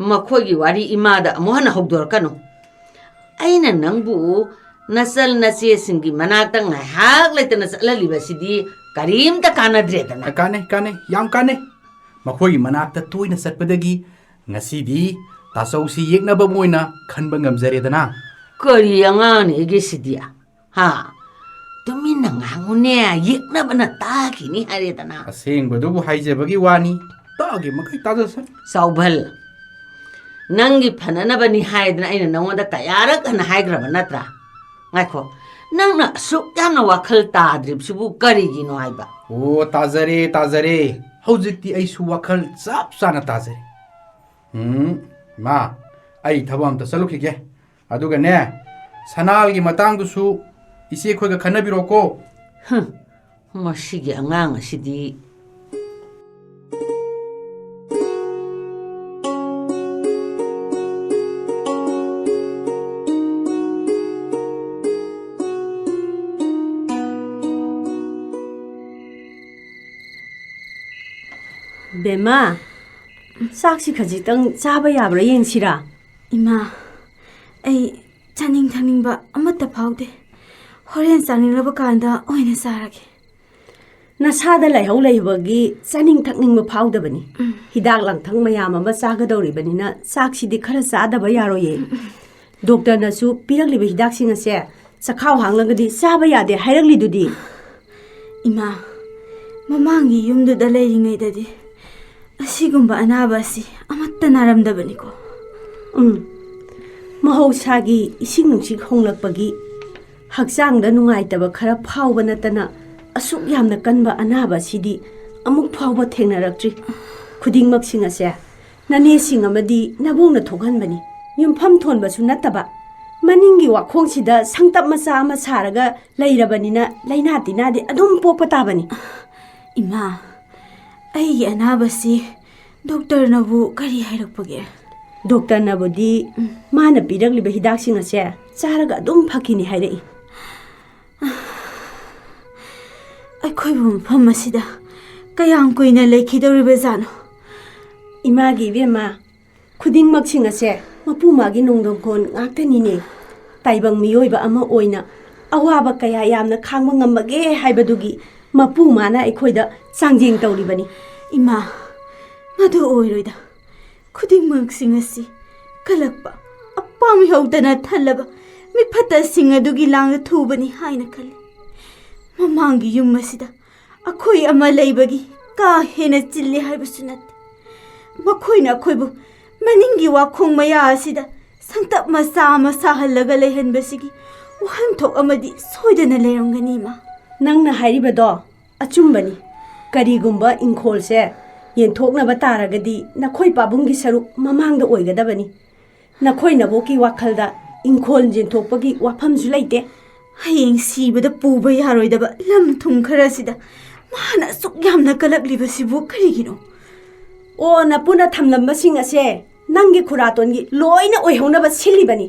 ꯃꯈꯣꯏꯒꯤ ꯋꯥꯔꯤ ꯏꯃꯥꯗ ꯑꯃꯨꯛ ꯍꯟꯅ ꯍꯧꯗꯣꯔꯛꯀꯅꯨ꯫ ꯑꯩꯅ ꯅꯪꯕꯨ ꯅꯆꯜ ꯅꯆꯦꯁꯤꯡꯒꯤ ꯃꯅꯥꯛꯇ ꯉꯥꯏꯍꯥꯛ ꯂꯩꯇꯅ ꯆꯠꯍꯜꯂꯤꯕꯁꯤꯗꯤ ꯀꯔꯤꯝꯇ ꯀꯥꯟꯅꯗ꯭ꯔꯦꯗꯅ꯫ ꯀꯥꯟꯅꯩ, ꯀꯥꯟꯅꯩ, ꯌꯥꯝ ꯀꯥꯟꯅꯩ꯫ ꯃꯈꯣꯏꯒꯤ ꯃꯅꯥꯛꯇ ꯇꯣꯏꯅ ꯆꯠꯄꯗꯒꯤ ꯉꯁꯤꯗꯤ ꯇꯥꯆꯧꯁꯤ ꯌꯦꯛꯅꯕ ꯑꯃ ꯑꯣꯏꯅ ꯈꯟꯕ ꯉꯝꯖꯔꯦꯗꯅ꯫ ꯀꯔꯤ ꯑꯉꯥꯡꯅꯦꯒꯦ ꯁꯤꯗꯤ? ꯍꯥ? ꯇꯨꯃꯤꯟꯅ ꯉꯥꯡꯉꯨꯅꯦ, ꯌꯦꯛꯅꯕꯅ ꯇꯥꯈꯤꯅꯤ ꯍꯥꯏꯔꯦꯗꯅ꯫ ꯑꯁꯦꯡꯕꯗꯨꯕꯨ ꯍꯥꯏꯖꯕꯒꯤ ꯋꯥꯅꯤ, ꯇꯥꯒꯦ ꯃꯈꯩ ꯇꯥꯖꯁꯅꯨ꯫ ꯆꯥꯎꯕꯜ, ꯅꯪꯒꯤ ꯐꯅꯅꯕꯅꯤ ꯍꯥꯏꯗꯅ ꯑꯩꯅ ꯅꯉꯣꯟꯗ ꯀꯌꯥꯔꯛ ꯍꯟꯅ ꯍꯥꯏꯈ꯭ꯔꯕ ꯅꯠꯇ꯭ꯔꯥ? ꯉꯥꯏꯈꯣ, ꯅꯪꯅ ꯑꯁꯨꯛ ꯌꯥꯝꯅ ꯋꯥꯈꯜ ꯇꯥꯗ꯭ꯔꯤꯕꯁꯤꯕꯨ ꯀꯔꯤꯒꯤꯅꯣ ꯍꯥꯏꯕ? ꯑꯣ, ꯇꯥꯖꯔꯦ, ꯇꯥꯖꯔꯦ꯫ ꯍꯧꯖꯤꯛꯇꯤ ꯑꯩꯁꯨ ꯋꯥꯈꯜ ꯆꯞ ꯆꯥꯅ ꯇꯥꯖꯔꯦ꯫ ꯎꯝ, ꯏꯃꯥ, ꯑꯩ ꯊꯕꯛ ꯑꯝꯇ ꯆꯠꯂꯨꯈꯤꯒꯦ꯫ ꯑꯗꯨꯒꯅꯦ, ꯁꯅꯥꯜꯒꯤ ꯃꯇꯥꯡꯗꯨꯁꯨ ꯏꯆꯦ ꯑꯩꯈꯣꯏꯒ ꯈꯟꯅꯕꯤꯔꯣꯀꯣ꯫ ꯍꯨꯝ, ꯃꯁꯤꯒꯤ ꯑꯉꯥꯡ ꯑꯁꯤꯗꯤ꯫ ꯕꯦꯝꯃ, ꯆꯥꯛꯁꯤ ꯈꯖꯤꯛꯇꯪ ꯆꯥꯕ ꯌꯥꯕ꯭ꯔꯥ ꯌꯦꯡꯁꯤꯔꯥ? ꯏꯃꯥ, ꯑꯩ ꯆꯥꯅꯤꯡ ꯊꯛꯅꯤꯡꯕ ꯑꯃꯠꯇ ꯐꯥꯎꯗꯦ꯫ ꯍꯣꯔꯦꯟ ꯆꯥꯅꯤꯡꯂꯕ ꯀꯥꯟꯗ ꯑꯣꯏꯅ ꯆꯥꯔꯒꯦ꯫ ꯅꯁꯥꯗ ꯂꯥꯏꯍꯧ ꯂꯩꯕꯒꯤ ꯆꯥꯅꯤꯡ ꯊꯛꯅꯤꯡꯕ ꯐꯥꯎꯗꯕꯅꯤ꯫ ꯎꯝ꯫ ꯍꯤꯗꯥꯛ ꯂꯥꯡꯊꯛ ꯃꯌꯥꯝ ꯑꯃ ꯆꯥꯒꯗꯧꯔꯤꯕꯅꯤꯅ ꯆꯥꯛꯁꯤꯗꯤ ꯈꯔ ꯆꯥꯗꯕ ꯌꯥꯔꯣꯏꯌꯦ꯫ ꯎꯝ꯫ ꯗꯣꯛꯇꯔꯅꯁꯨ ꯄꯤꯔꯛꯂꯤꯕ ꯍꯤꯗꯥꯛꯁꯤꯡ ꯑꯁꯦ ꯆꯈꯥꯎ ꯍꯥꯡꯂꯒꯗꯤ ꯆꯥꯕ ꯌꯥꯗꯦ ꯍꯥꯏꯔꯛꯂꯤꯗꯨꯗꯤ꯫ ꯏꯃꯥ, ꯃꯃꯥꯡꯒꯤ ꯌꯨꯝꯗꯨꯗ ꯂꯩꯔꯤꯉꯩꯗꯗꯤ ꯑꯁꯤꯒꯨꯝꯕ ꯑꯅꯥꯕ ꯑꯁꯤ ꯑꯃꯠꯇ ꯅꯥꯔꯝꯗꯕꯅꯤꯀꯣ꯫ ꯎꯝ, ꯃꯍꯧꯁꯥꯒꯤ ꯏꯁꯤꯡ ꯅꯨꯡꯁꯤꯠ ꯍꯣꯡꯂꯛꯄꯒꯤ ꯍꯛꯆꯥꯡꯗ ꯅꯨꯡꯉꯥꯏꯇꯕ ꯈꯔ ꯐꯥꯎꯕ ꯅꯠꯇꯅ ꯑꯁꯨꯛ ꯌꯥꯝꯅ ꯀꯟꯕ ꯑꯅꯥꯕ ꯑꯁꯤꯗꯤ ꯑꯃꯨꯛ ꯐꯥꯎꯕ ꯊꯦꯡꯅꯔꯛꯇ꯭ꯔꯤ꯫ ꯈꯨꯗꯤꯡꯃꯛꯁꯤꯡ ꯑꯁꯦ ꯅꯅꯦꯁꯤꯡ ꯑꯃꯗꯤ ꯅꯕꯨꯡꯅ ꯊꯣꯛꯍꯟꯕꯅꯤ꯫ ꯌꯨꯝꯐꯝ ꯊꯣꯟꯕꯁꯨ ꯅꯠꯇꯕ, ꯃꯅꯤꯡꯒꯤ ꯋꯥꯈꯣꯡꯁꯤꯗ ꯁꯪꯇꯞ ꯃꯆꯥ ꯑꯃ ꯁꯥꯔꯒ ꯂꯩꯔꯕꯅꯤꯅ ꯂꯩꯅꯥ ꯇꯤꯟꯅꯥꯗꯤ ꯑꯗꯨꯝ ꯄꯣꯛꯄ ꯇꯥꯕꯅꯤ꯫ ꯏꯃꯥ, ꯑꯩꯒꯤ ꯑꯅꯥꯕꯁꯤ ꯗꯣꯛꯇꯔꯅꯕꯨ ꯀꯔꯤ ꯍꯥꯏꯔꯛꯄꯒꯦ? ꯗꯣꯛꯇꯔꯅꯕꯨꯗꯤ ꯎꯝ꯫ ꯃꯥꯅ ꯄꯤꯔꯛꯂꯤꯕ ꯍꯤꯗꯥꯛꯁꯤꯡ ꯑꯁꯦ ꯆꯥꯔꯒ ꯑꯗꯨꯝ ꯐꯈꯤꯅꯤ ꯍꯥꯏꯔꯛꯏ꯫ ꯑꯩꯈꯣꯏꯕꯨ ꯃꯐꯝ ꯑꯁꯤꯗ ꯀꯌꯥꯝ ꯀꯨꯏꯅ ꯂꯩꯈꯤꯗꯧꯔꯤꯕꯖꯥꯠꯅꯣ? ꯏꯃꯥꯒꯤ ꯏꯕꯦꯝꯃ, ꯈꯨꯗꯤꯡꯃꯛꯁꯤꯡ ꯑꯁꯦ ꯃꯄꯨ ꯃꯥꯒꯤ ꯅꯣꯡꯗꯝꯈꯣꯟ ꯉꯥꯛꯇꯅꯤꯅꯦ꯫ ꯇꯥꯏꯕꯪ ꯃꯤꯑꯣꯏꯕ ꯑꯃ ꯑꯣꯏꯅ ꯑꯋꯥꯕ ꯀꯌꯥ ꯌꯥꯝꯅ ꯈꯥꯡꯕ ꯉꯝꯕꯒꯦ ꯍꯥꯏꯕꯗꯨꯒꯤ ꯃꯄꯨ ꯃꯥꯅ ꯑꯩꯈꯣꯏꯗ ꯆꯥꯡꯖꯦꯡ ꯇꯧꯔꯤꯕꯅꯤ꯫ ꯏꯃꯥ, ꯃꯗꯨ ꯑꯣꯏꯔꯣꯏꯗ꯫ ꯈꯨꯗꯤꯡꯃꯛꯁꯤꯡ ꯑꯁꯤ ꯀꯜꯂꯛꯄ, ꯑꯄꯥꯝ ꯍꯧꯗꯅ ꯊꯜꯂꯕ ꯃꯤꯐꯠꯇꯁꯤꯡ ꯑꯗꯨꯒꯤ ꯂꯥꯡꯗ ꯊꯨꯕꯅꯤ ꯍꯥꯏꯅ ꯈꯜꯂꯤ꯫ ꯃꯃꯥꯡꯒꯤ ꯌꯨꯝ ꯑꯁꯤꯗ ꯑꯩꯈꯣꯏ ꯑꯃ ꯂꯩꯕꯒꯤ ꯀꯥ ꯍꯦꯟꯅ ꯆꯤꯜꯂꯤ ꯍꯥꯏꯕꯁꯨ ꯅꯠꯇꯦ꯫ ꯃꯈꯣꯏꯅ ꯑꯩꯈꯣꯏꯕꯨ ꯃꯅꯤꯡꯒꯤ ꯋꯥꯈꯣꯡ ꯃꯌꯥ ꯑꯁꯤꯗ ꯁꯪꯇꯞ ꯃꯆꯥ ꯑꯃ ꯁꯥꯍꯜꯂꯒ ꯂꯩꯍꯟꯕꯁꯤꯒꯤ ꯋꯥꯍꯟꯊꯣꯛ ꯑꯃꯗꯤ ꯁꯣꯏꯗꯅ ꯂꯩꯔꯝꯒꯅꯤ, ꯏꯃꯥ꯫ ꯅꯪꯅ ꯍꯥꯏꯔꯤꯕꯗꯣ ꯑꯆꯨꯝꯕꯅꯤ꯫ ꯀꯔꯤꯒꯨꯝꯕ ꯏꯪꯈꯣꯜꯁꯦ ꯌꯦꯟꯊꯣꯛꯅꯕ ꯇꯥꯔꯒꯗꯤ ꯅꯈꯣꯏ ꯄꯥꯕꯨꯡꯒꯤ ꯁꯔꯨꯛ ꯃꯃꯥꯡꯗ ꯑꯣꯏꯒꯗꯕꯅꯤ꯫ ꯅꯈꯣꯏ ꯅꯕꯣꯛꯀꯤ ꯋꯥꯈꯜꯗ ꯏꯪꯈꯣꯜ ꯌꯦꯟꯊꯣꯛꯄꯒꯤ ꯋꯥꯐꯝꯁꯨ ꯂꯩꯇꯦ꯫ ꯍꯌꯦꯡ ꯁꯤꯕꯗ ꯄꯨꯕ ꯌꯥꯔꯣꯏꯗꯕ ꯂꯝ ꯊꯨꯝ ꯈꯔꯁꯤꯗ ꯃꯥꯅ ꯑꯁꯨꯛ ꯌꯥꯝꯅ ꯀꯜꯂꯛꯂꯤꯕꯁꯤꯕꯨ ꯀꯔꯤꯒꯤꯅꯣ? ꯑꯣ, ꯅꯄꯨꯅ ꯊꯝꯂꯝꯕꯁꯤꯡ ꯑꯁꯦ ꯅꯪꯒꯤ ꯈꯨꯔꯥꯇꯣꯟꯒꯤ ꯂꯣꯏꯅ ꯑꯣꯏꯍꯧꯅꯕ ꯁꯤꯜꯂꯤꯕꯅꯤ꯫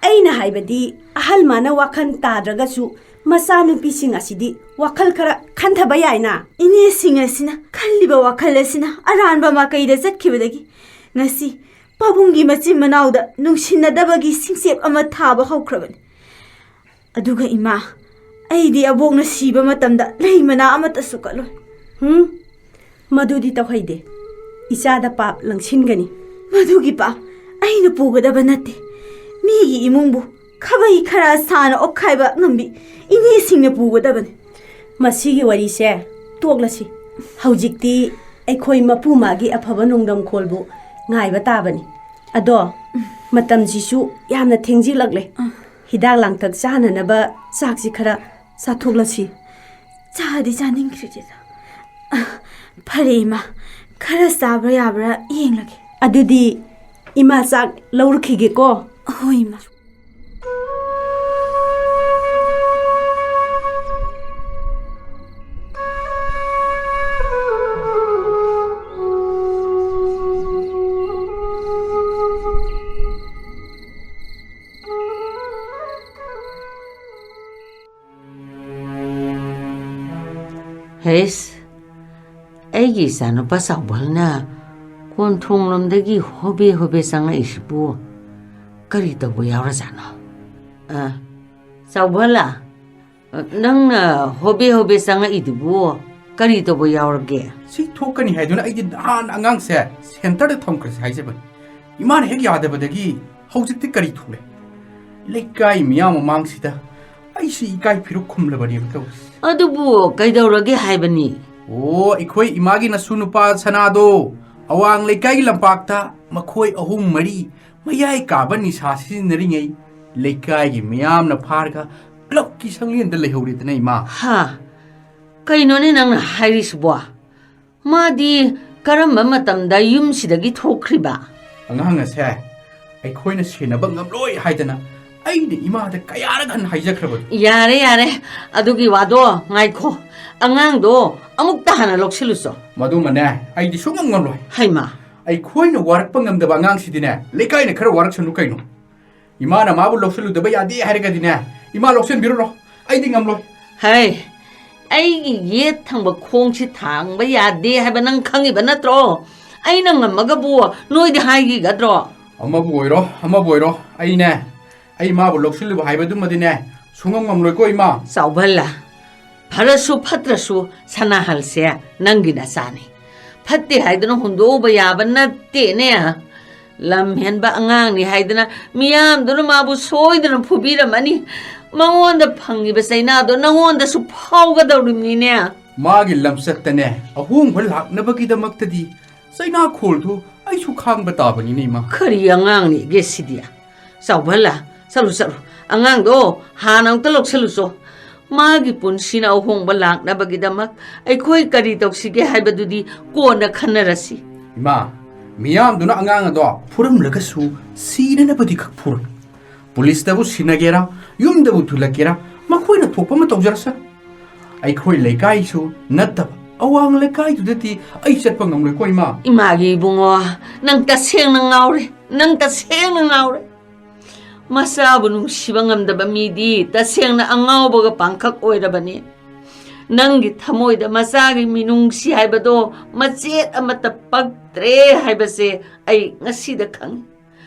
ꯑꯩꯅ ꯍꯥꯏꯕꯗꯤ, ꯑꯍꯜ ꯃꯥꯅ ꯋꯥꯈꯜ ꯇꯥꯗ꯭ꯔꯒꯁꯨ ꯃꯆꯥꯅꯨꯄꯤꯁꯤꯡ ꯑꯁꯤꯗꯤ ꯋꯥꯈꯜ ꯈꯔ ꯈꯟꯊꯕ ꯌꯥꯏꯅ꯫ ꯏꯅꯦꯁꯤꯡ ꯑꯁꯤꯅ ꯈꯜꯂꯤꯕ ꯋꯥꯈꯜ ꯑꯁꯤꯅ ꯑꯔꯥꯟꯕ ꯃꯥꯏꯀꯩꯗ ꯆꯠꯈꯤꯕꯗꯒꯤ ꯉꯁꯤ ꯄꯥꯕꯨꯡꯒꯤ ꯃꯆꯤꯟ ꯃꯅꯥꯎꯗ ꯅꯨꯡꯁꯤꯅꯗꯕꯒꯤ ꯁꯤꯡꯆꯦꯞ ꯑꯃ ꯊꯥꯕ ꯍꯧꯈ꯭ꯔꯕꯅꯤ꯫ ꯑꯗꯨꯒ ꯏꯃꯥ, ꯑꯩꯗꯤ ꯑꯕꯣꯛꯅ ꯁꯤꯕ ꯃꯇꯝꯗ ꯂꯩ ꯃꯅꯥ ꯑꯃꯠꯇꯁꯨ ꯀꯠꯂꯣꯏ꯫ ꯍꯨꯝ, ꯃꯗꯨꯗꯤ ꯇꯧꯍꯩꯗꯦ꯫ ꯏꯆꯥꯗ ꯄꯥꯞ ꯂꯪꯁꯤꯟꯒꯅꯤ꯫ ꯃꯗꯨꯒꯤ ꯄꯥꯞ ꯑꯩꯅ ꯄꯨꯒꯗꯕ ꯅꯠꯇꯦ꯫ ꯃꯤꯒꯤ ꯏꯃꯨꯡꯕꯨ ꯈꯥꯕꯩ ꯈꯔ ꯁꯥꯅ ꯑꯣꯠꯈꯥꯏꯕ ꯉꯝꯕꯤ ꯏꯅꯦꯁꯤꯡꯅ ꯄꯨꯒꯗꯕꯅꯤ꯫ ꯃꯁꯤꯒꯤ ꯋꯥꯔꯤꯁꯦ ꯇꯣꯛꯂꯁꯤ꯫ ꯍꯧꯖꯤꯛꯇꯤ ꯑꯩꯈꯣꯏ ꯃꯄꯨ ꯃꯥꯒꯤ ꯑꯐꯕ ꯅꯣꯡꯗꯝꯈꯣꯜꯕꯨ ꯉꯥꯏꯕ ꯇꯥꯕꯅꯤ꯫ ꯑꯗꯣ, ꯃꯇꯝꯁꯤꯁꯨ ꯌꯥꯝꯅ ꯊꯦꯡꯖꯤꯜꯂꯛꯂꯦ꯫ ꯍꯤꯗꯥꯛ ꯂꯥꯡꯊꯛ ꯆꯥꯅꯅꯕ ꯆꯥꯛꯁꯤ ꯈꯔ ꯆꯥꯊꯣꯛꯂꯁꯤ꯫ ꯆꯥꯗꯤ ꯆꯥꯅꯤꯡꯈ꯭ꯔꯤꯗ꯫ ꯑ, ꯐꯔꯦ ꯏꯃꯥ, ꯈꯔ ꯆꯥꯕ꯭ꯔꯥ ꯌꯥꯕ꯭ꯔꯥ ꯌꯦꯡꯂꯒꯦ꯫ ꯑꯗꯨꯗꯤ ꯏꯃꯥ ꯆꯥꯛ ꯂꯧꯔꯨꯈꯤꯒꯦꯀꯣ꯫ ꯍꯣꯏ ꯏꯃꯥ꯫ ꯍꯩꯁ, ꯑꯩꯒꯤ ꯏꯆꯥꯅꯨꯄꯥ ꯆꯥꯎꯕꯜꯅ ꯀꯣꯟꯊꯣꯡꯂꯣꯝꯗꯒꯤ ꯍꯣꯕꯦ ꯍꯣꯕꯦ ꯆꯪꯉꯛꯏꯁꯤꯕꯨ ꯀꯔꯤ ꯇꯧꯕ ꯌꯥꯎꯔꯖꯥꯠꯅꯣ? ꯑ, ꯆꯥꯎꯕꯂꯥ, ꯑ, ꯅꯪꯅ ꯍꯣꯕꯦ ꯍꯣꯕꯦ ꯆꯪꯉꯛꯏꯗꯨꯕꯨ ꯀꯔꯤ ꯇꯧꯕ ꯌꯥꯎꯔꯒꯦ? ꯁꯤ ꯊꯣꯛꯀꯅꯤ ꯍꯥꯏꯗꯨꯅ ꯑꯩꯗꯤ ꯅꯍꯥꯟ ꯑꯉꯥꯡꯁꯦ ꯁꯦꯟꯇꯔꯗ ꯊꯝꯈ꯭ꯔꯁꯤ ꯍꯥꯏꯖꯕꯅꯤ꯫ ꯏꯃꯥꯅ ꯍꯦꯛ ꯌꯥꯗꯕꯗꯒꯤ ꯍꯧꯖꯤꯛꯇꯤ ꯀꯔꯤ ꯊꯣꯛꯂꯦ? ꯂꯩꯀꯥꯏ ꯃꯤꯌꯥꯝ ꯃꯃꯥꯡꯁꯤꯗ ꯑꯩꯁꯤ ꯏꯀꯥꯏ ꯐꯤꯔꯨꯛ ꯈꯨꯝꯂꯕꯅꯦꯕ ꯇꯧꯔꯤꯁꯦ꯫ ꯑꯗꯨꯕꯨ ꯀꯩꯗꯧꯔꯒꯦ ꯍꯥꯏꯕꯅꯤ? ꯑꯣ, ꯑꯩꯈꯣꯏ ꯏꯃꯥꯒꯤ ꯅꯁꯨ ꯅꯨꯄꯥ ꯁꯅꯥꯗꯣ ꯑꯋꯥꯡ ꯂꯩꯀꯥꯏꯒꯤ ꯂꯝꯄꯥꯛꯇ ꯃꯈꯣꯏ ꯑꯍꯨꯝ ꯃꯔꯤ ꯃꯌꯥꯏ ꯀꯥꯕ ꯅꯤꯁꯥ ꯁꯤꯖꯤꯟꯅꯔꯤꯉꯩ ꯂꯩꯀꯥꯏꯒꯤ ꯃꯤꯌꯥꯝꯅ ꯐꯥꯔꯒ ꯀ꯭ꯂꯕꯀꯤ ꯁꯪꯂꯦꯟꯗ ꯂꯩꯍꯧꯔꯦꯗꯅ, ꯏꯃꯥ꯫ ꯍꯥ? ꯀꯩꯅꯣꯅꯦ ꯅꯪꯅ ꯍꯥꯏꯔꯤꯁꯤꯕꯣ? ꯃꯥꯗꯤ ꯀꯔꯝꯕ ꯃꯇꯝꯗ ꯌꯨꯝꯁꯤꯗꯒꯤ ꯊꯣꯛꯈ꯭ꯔꯤꯕ? ꯑꯉꯥꯡ ꯑꯁꯦ ꯑꯩꯈꯣꯏꯅ ꯁꯦꯟꯅꯕ ꯉꯝꯂꯣꯏ ꯍꯥꯏꯗꯅ ꯑꯩꯅ ꯏꯃꯥꯗ ꯀꯌꯥꯔꯛ ꯍꯟꯅ ꯍꯥꯏꯖꯈ꯭ꯔꯕꯅꯤ꯫ ꯌꯥꯔꯦ, ꯌꯥꯔꯦ, ꯑꯗꯨꯒꯤ ꯋꯥꯗꯣ ꯉꯥꯏꯈꯣ꯫ ꯑꯉꯥꯡꯗꯣ ꯑꯃꯨꯛꯇ ꯍꯥꯟꯅ ꯂꯧꯁꯤꯜꯂꯨꯆꯣ꯫ ꯃꯗꯨꯃꯅꯦ, ꯑꯩꯗꯤ ꯁꯨꯡꯉꯝ ꯉꯝꯂꯣꯏ꯫ ꯍꯩꯃꯥ! ꯑꯩꯈꯣꯏꯅ ꯋꯥꯔꯛꯄ ꯉꯝꯗꯕ ꯑꯉꯥꯡꯁꯤꯗꯤꯅꯦ, ꯂꯩꯀꯥꯏꯅ ꯈꯔ ꯋꯥꯔꯛꯁꯅꯨ ꯀꯩꯅꯣ꯫ ꯏꯃꯥꯅ ꯃꯥꯕꯨ ꯂꯧꯁꯤꯜꯂꯨꯗꯕ ꯌꯥꯗꯦ ꯍꯥꯏꯔꯒꯗꯤꯅꯦ, ꯏꯃꯥ ꯂꯧꯁꯤꯟꯕꯤꯔꯨꯔꯣ, ꯑꯩꯗꯤ ꯉꯝꯂꯣꯏ꯫ ꯍꯩ, ꯑꯩꯒꯤ ꯌꯦꯠ ꯊꯪꯕ ꯈꯣꯡꯁꯤ ꯊꯥꯡꯕ ꯌꯥꯗꯦ ꯍꯥꯏꯕ ꯅꯪ ꯈꯪꯉꯤꯕ ꯅꯠꯇ꯭ꯔꯣ? ꯑꯩꯅ ꯉꯝꯃꯒꯕꯨ ꯅꯣꯏꯗꯤ ꯍꯥꯏꯈꯤꯒꯗ꯭ꯔꯣ? ꯑꯃꯕꯨ ꯑꯣꯏꯔꯣ, ꯑꯃꯕꯨ ꯑꯣꯏꯔꯣ, ꯑꯩꯅꯦ, ꯑꯩ ꯃꯥꯕꯨ ꯂꯧꯁꯤꯜꯂꯨꯕ ꯍꯥꯏꯕꯗꯨꯃꯗꯤꯅꯦ, ꯁꯨꯡꯉꯝ ꯉꯝꯂꯣꯏꯀꯣ, ꯏꯃꯥ꯫ ꯆꯥꯎꯕꯜꯂ, ꯐꯔꯁꯨ ꯐꯠꯇ꯭ꯔꯁꯨ ꯁꯅꯥꯍꯜꯁꯦ ꯅꯪꯒꯤ ꯅꯆꯥꯅꯤ꯫ ꯐꯠꯇꯦ ꯍꯥꯏꯗꯨꯅ ꯍꯨꯟꯗꯣꯛꯎꯕ ꯌꯥꯕ ꯅꯠꯇꯦꯅꯦ꯫ ꯂꯝ ꯍꯦꯟꯕ ꯑꯉꯥꯡꯅꯤ ꯍꯥꯏꯗꯅ ꯃꯤꯌꯥꯝꯗꯨꯅ ꯃꯥꯕꯨ ꯁꯣꯏꯗꯅ ꯐꯨꯕꯤꯔꯝꯃꯅꯤ꯫ ꯃꯉꯣꯟꯗ ꯐꯪꯉꯤꯕ ꯆꯩꯅꯥꯗꯣ ꯅꯉꯣꯟꯗꯁꯨ ꯐꯥꯎꯒꯗꯧꯔꯤꯕꯅꯤꯅꯦ꯫ ꯃꯥꯒꯤ ꯂꯝꯆꯠꯇꯅꯦ ꯑꯍꯣꯡꯕ ꯂꯥꯛꯅꯕꯒꯤꯗꯃꯛꯇꯗꯤ ꯆꯩꯅꯥꯈꯣꯜꯗꯨ ꯑꯩꯁꯨ ꯈꯥꯡꯕ ꯇꯥꯕꯅꯤꯅꯦ, ꯏꯃꯥ꯫ ꯀꯔꯤ ꯑꯉꯥꯡꯅꯤꯒꯦ ꯁꯤꯗꯤ? ꯆꯥꯎꯕꯜꯂ, ꯆꯠꯂꯨ, ꯆꯠꯂꯨ꯫ ꯑꯉꯥꯡꯗꯣ ꯍꯥꯟꯅ ꯑꯃꯨꯛꯇ ꯂꯧꯁꯤꯜꯂꯨꯆꯣ꯫ ꯃꯥꯒꯤ ꯄꯨꯟꯁꯤꯅ ꯑꯍꯣꯡꯕ ꯂꯥꯛꯅꯕꯒꯤꯗꯃꯛ ꯑꯩꯈꯣꯏ ꯀꯔꯤ ꯇꯧꯁꯤꯒꯦ ꯍꯥꯏꯕꯗꯨꯗꯤ ꯀꯣꯟꯅ ꯈꯟꯅꯔꯁꯤ꯫ ꯏꯃꯥ, ꯃꯤꯌꯥꯝꯗꯨꯅ ꯑꯉꯥꯡ ꯑꯗꯣ ꯐꯨꯔꯝꯂꯒꯁꯨ ꯁꯤꯅꯅꯕꯗꯤ ꯈꯛ ꯐꯨꯔꯣꯏ꯫ ꯄꯨꯂꯤꯁꯇꯕꯨ ꯁꯤꯟꯅꯒꯦꯔꯥ, ꯌꯨꯝꯗꯕꯨ ꯊꯤꯜꯂꯛꯀꯦꯔꯥ, ꯃꯈꯣꯏꯅ ꯊꯣꯛꯄ ꯑꯃ ꯇꯧꯖꯔꯁꯅꯨ꯫ ꯑꯩꯈꯣꯏ ꯂꯩꯀꯥꯏꯁꯨ ꯅꯠꯇꯕ ꯑꯋꯥꯡ ꯂꯩꯀꯥꯏꯗꯨꯗꯗꯤ ꯑꯩ ꯆꯠꯄ ꯉꯝꯂꯣꯏꯀꯣ, ꯏꯃꯥ꯫ ꯏꯃꯥꯒꯤ ꯏꯕꯨꯡꯉꯣ, ꯅꯪ ꯇꯁꯦꯡꯅ ꯉꯥꯎꯔꯦ, ꯅꯪ ꯇꯁꯦꯡꯅ ꯉꯥꯎꯔꯦ꯫ ꯃꯆꯥꯕꯨ ꯅꯨꯡꯁꯤꯕ ꯉꯝꯗꯕ ꯃꯤꯗꯤ ꯇꯁꯦꯡꯅ ꯑꯉꯥꯎꯕꯒ ꯄꯥꯡꯈꯛ ꯑꯣꯏꯔꯕꯅꯤ꯫ ꯅꯪꯒꯤ ꯊꯃꯣꯏꯗ ꯃꯆꯥꯒꯤ ꯃꯤꯅꯨꯡꯁꯤ ꯍꯥꯏꯕꯗꯣ ꯃꯆꯦꯠ ꯑꯃꯠꯇ ꯄꯛꯇ꯭ꯔꯦ ꯍꯥꯏꯕꯁꯦ ꯑꯩ ꯉꯁꯤꯗ ꯈꯪꯉꯤ꯫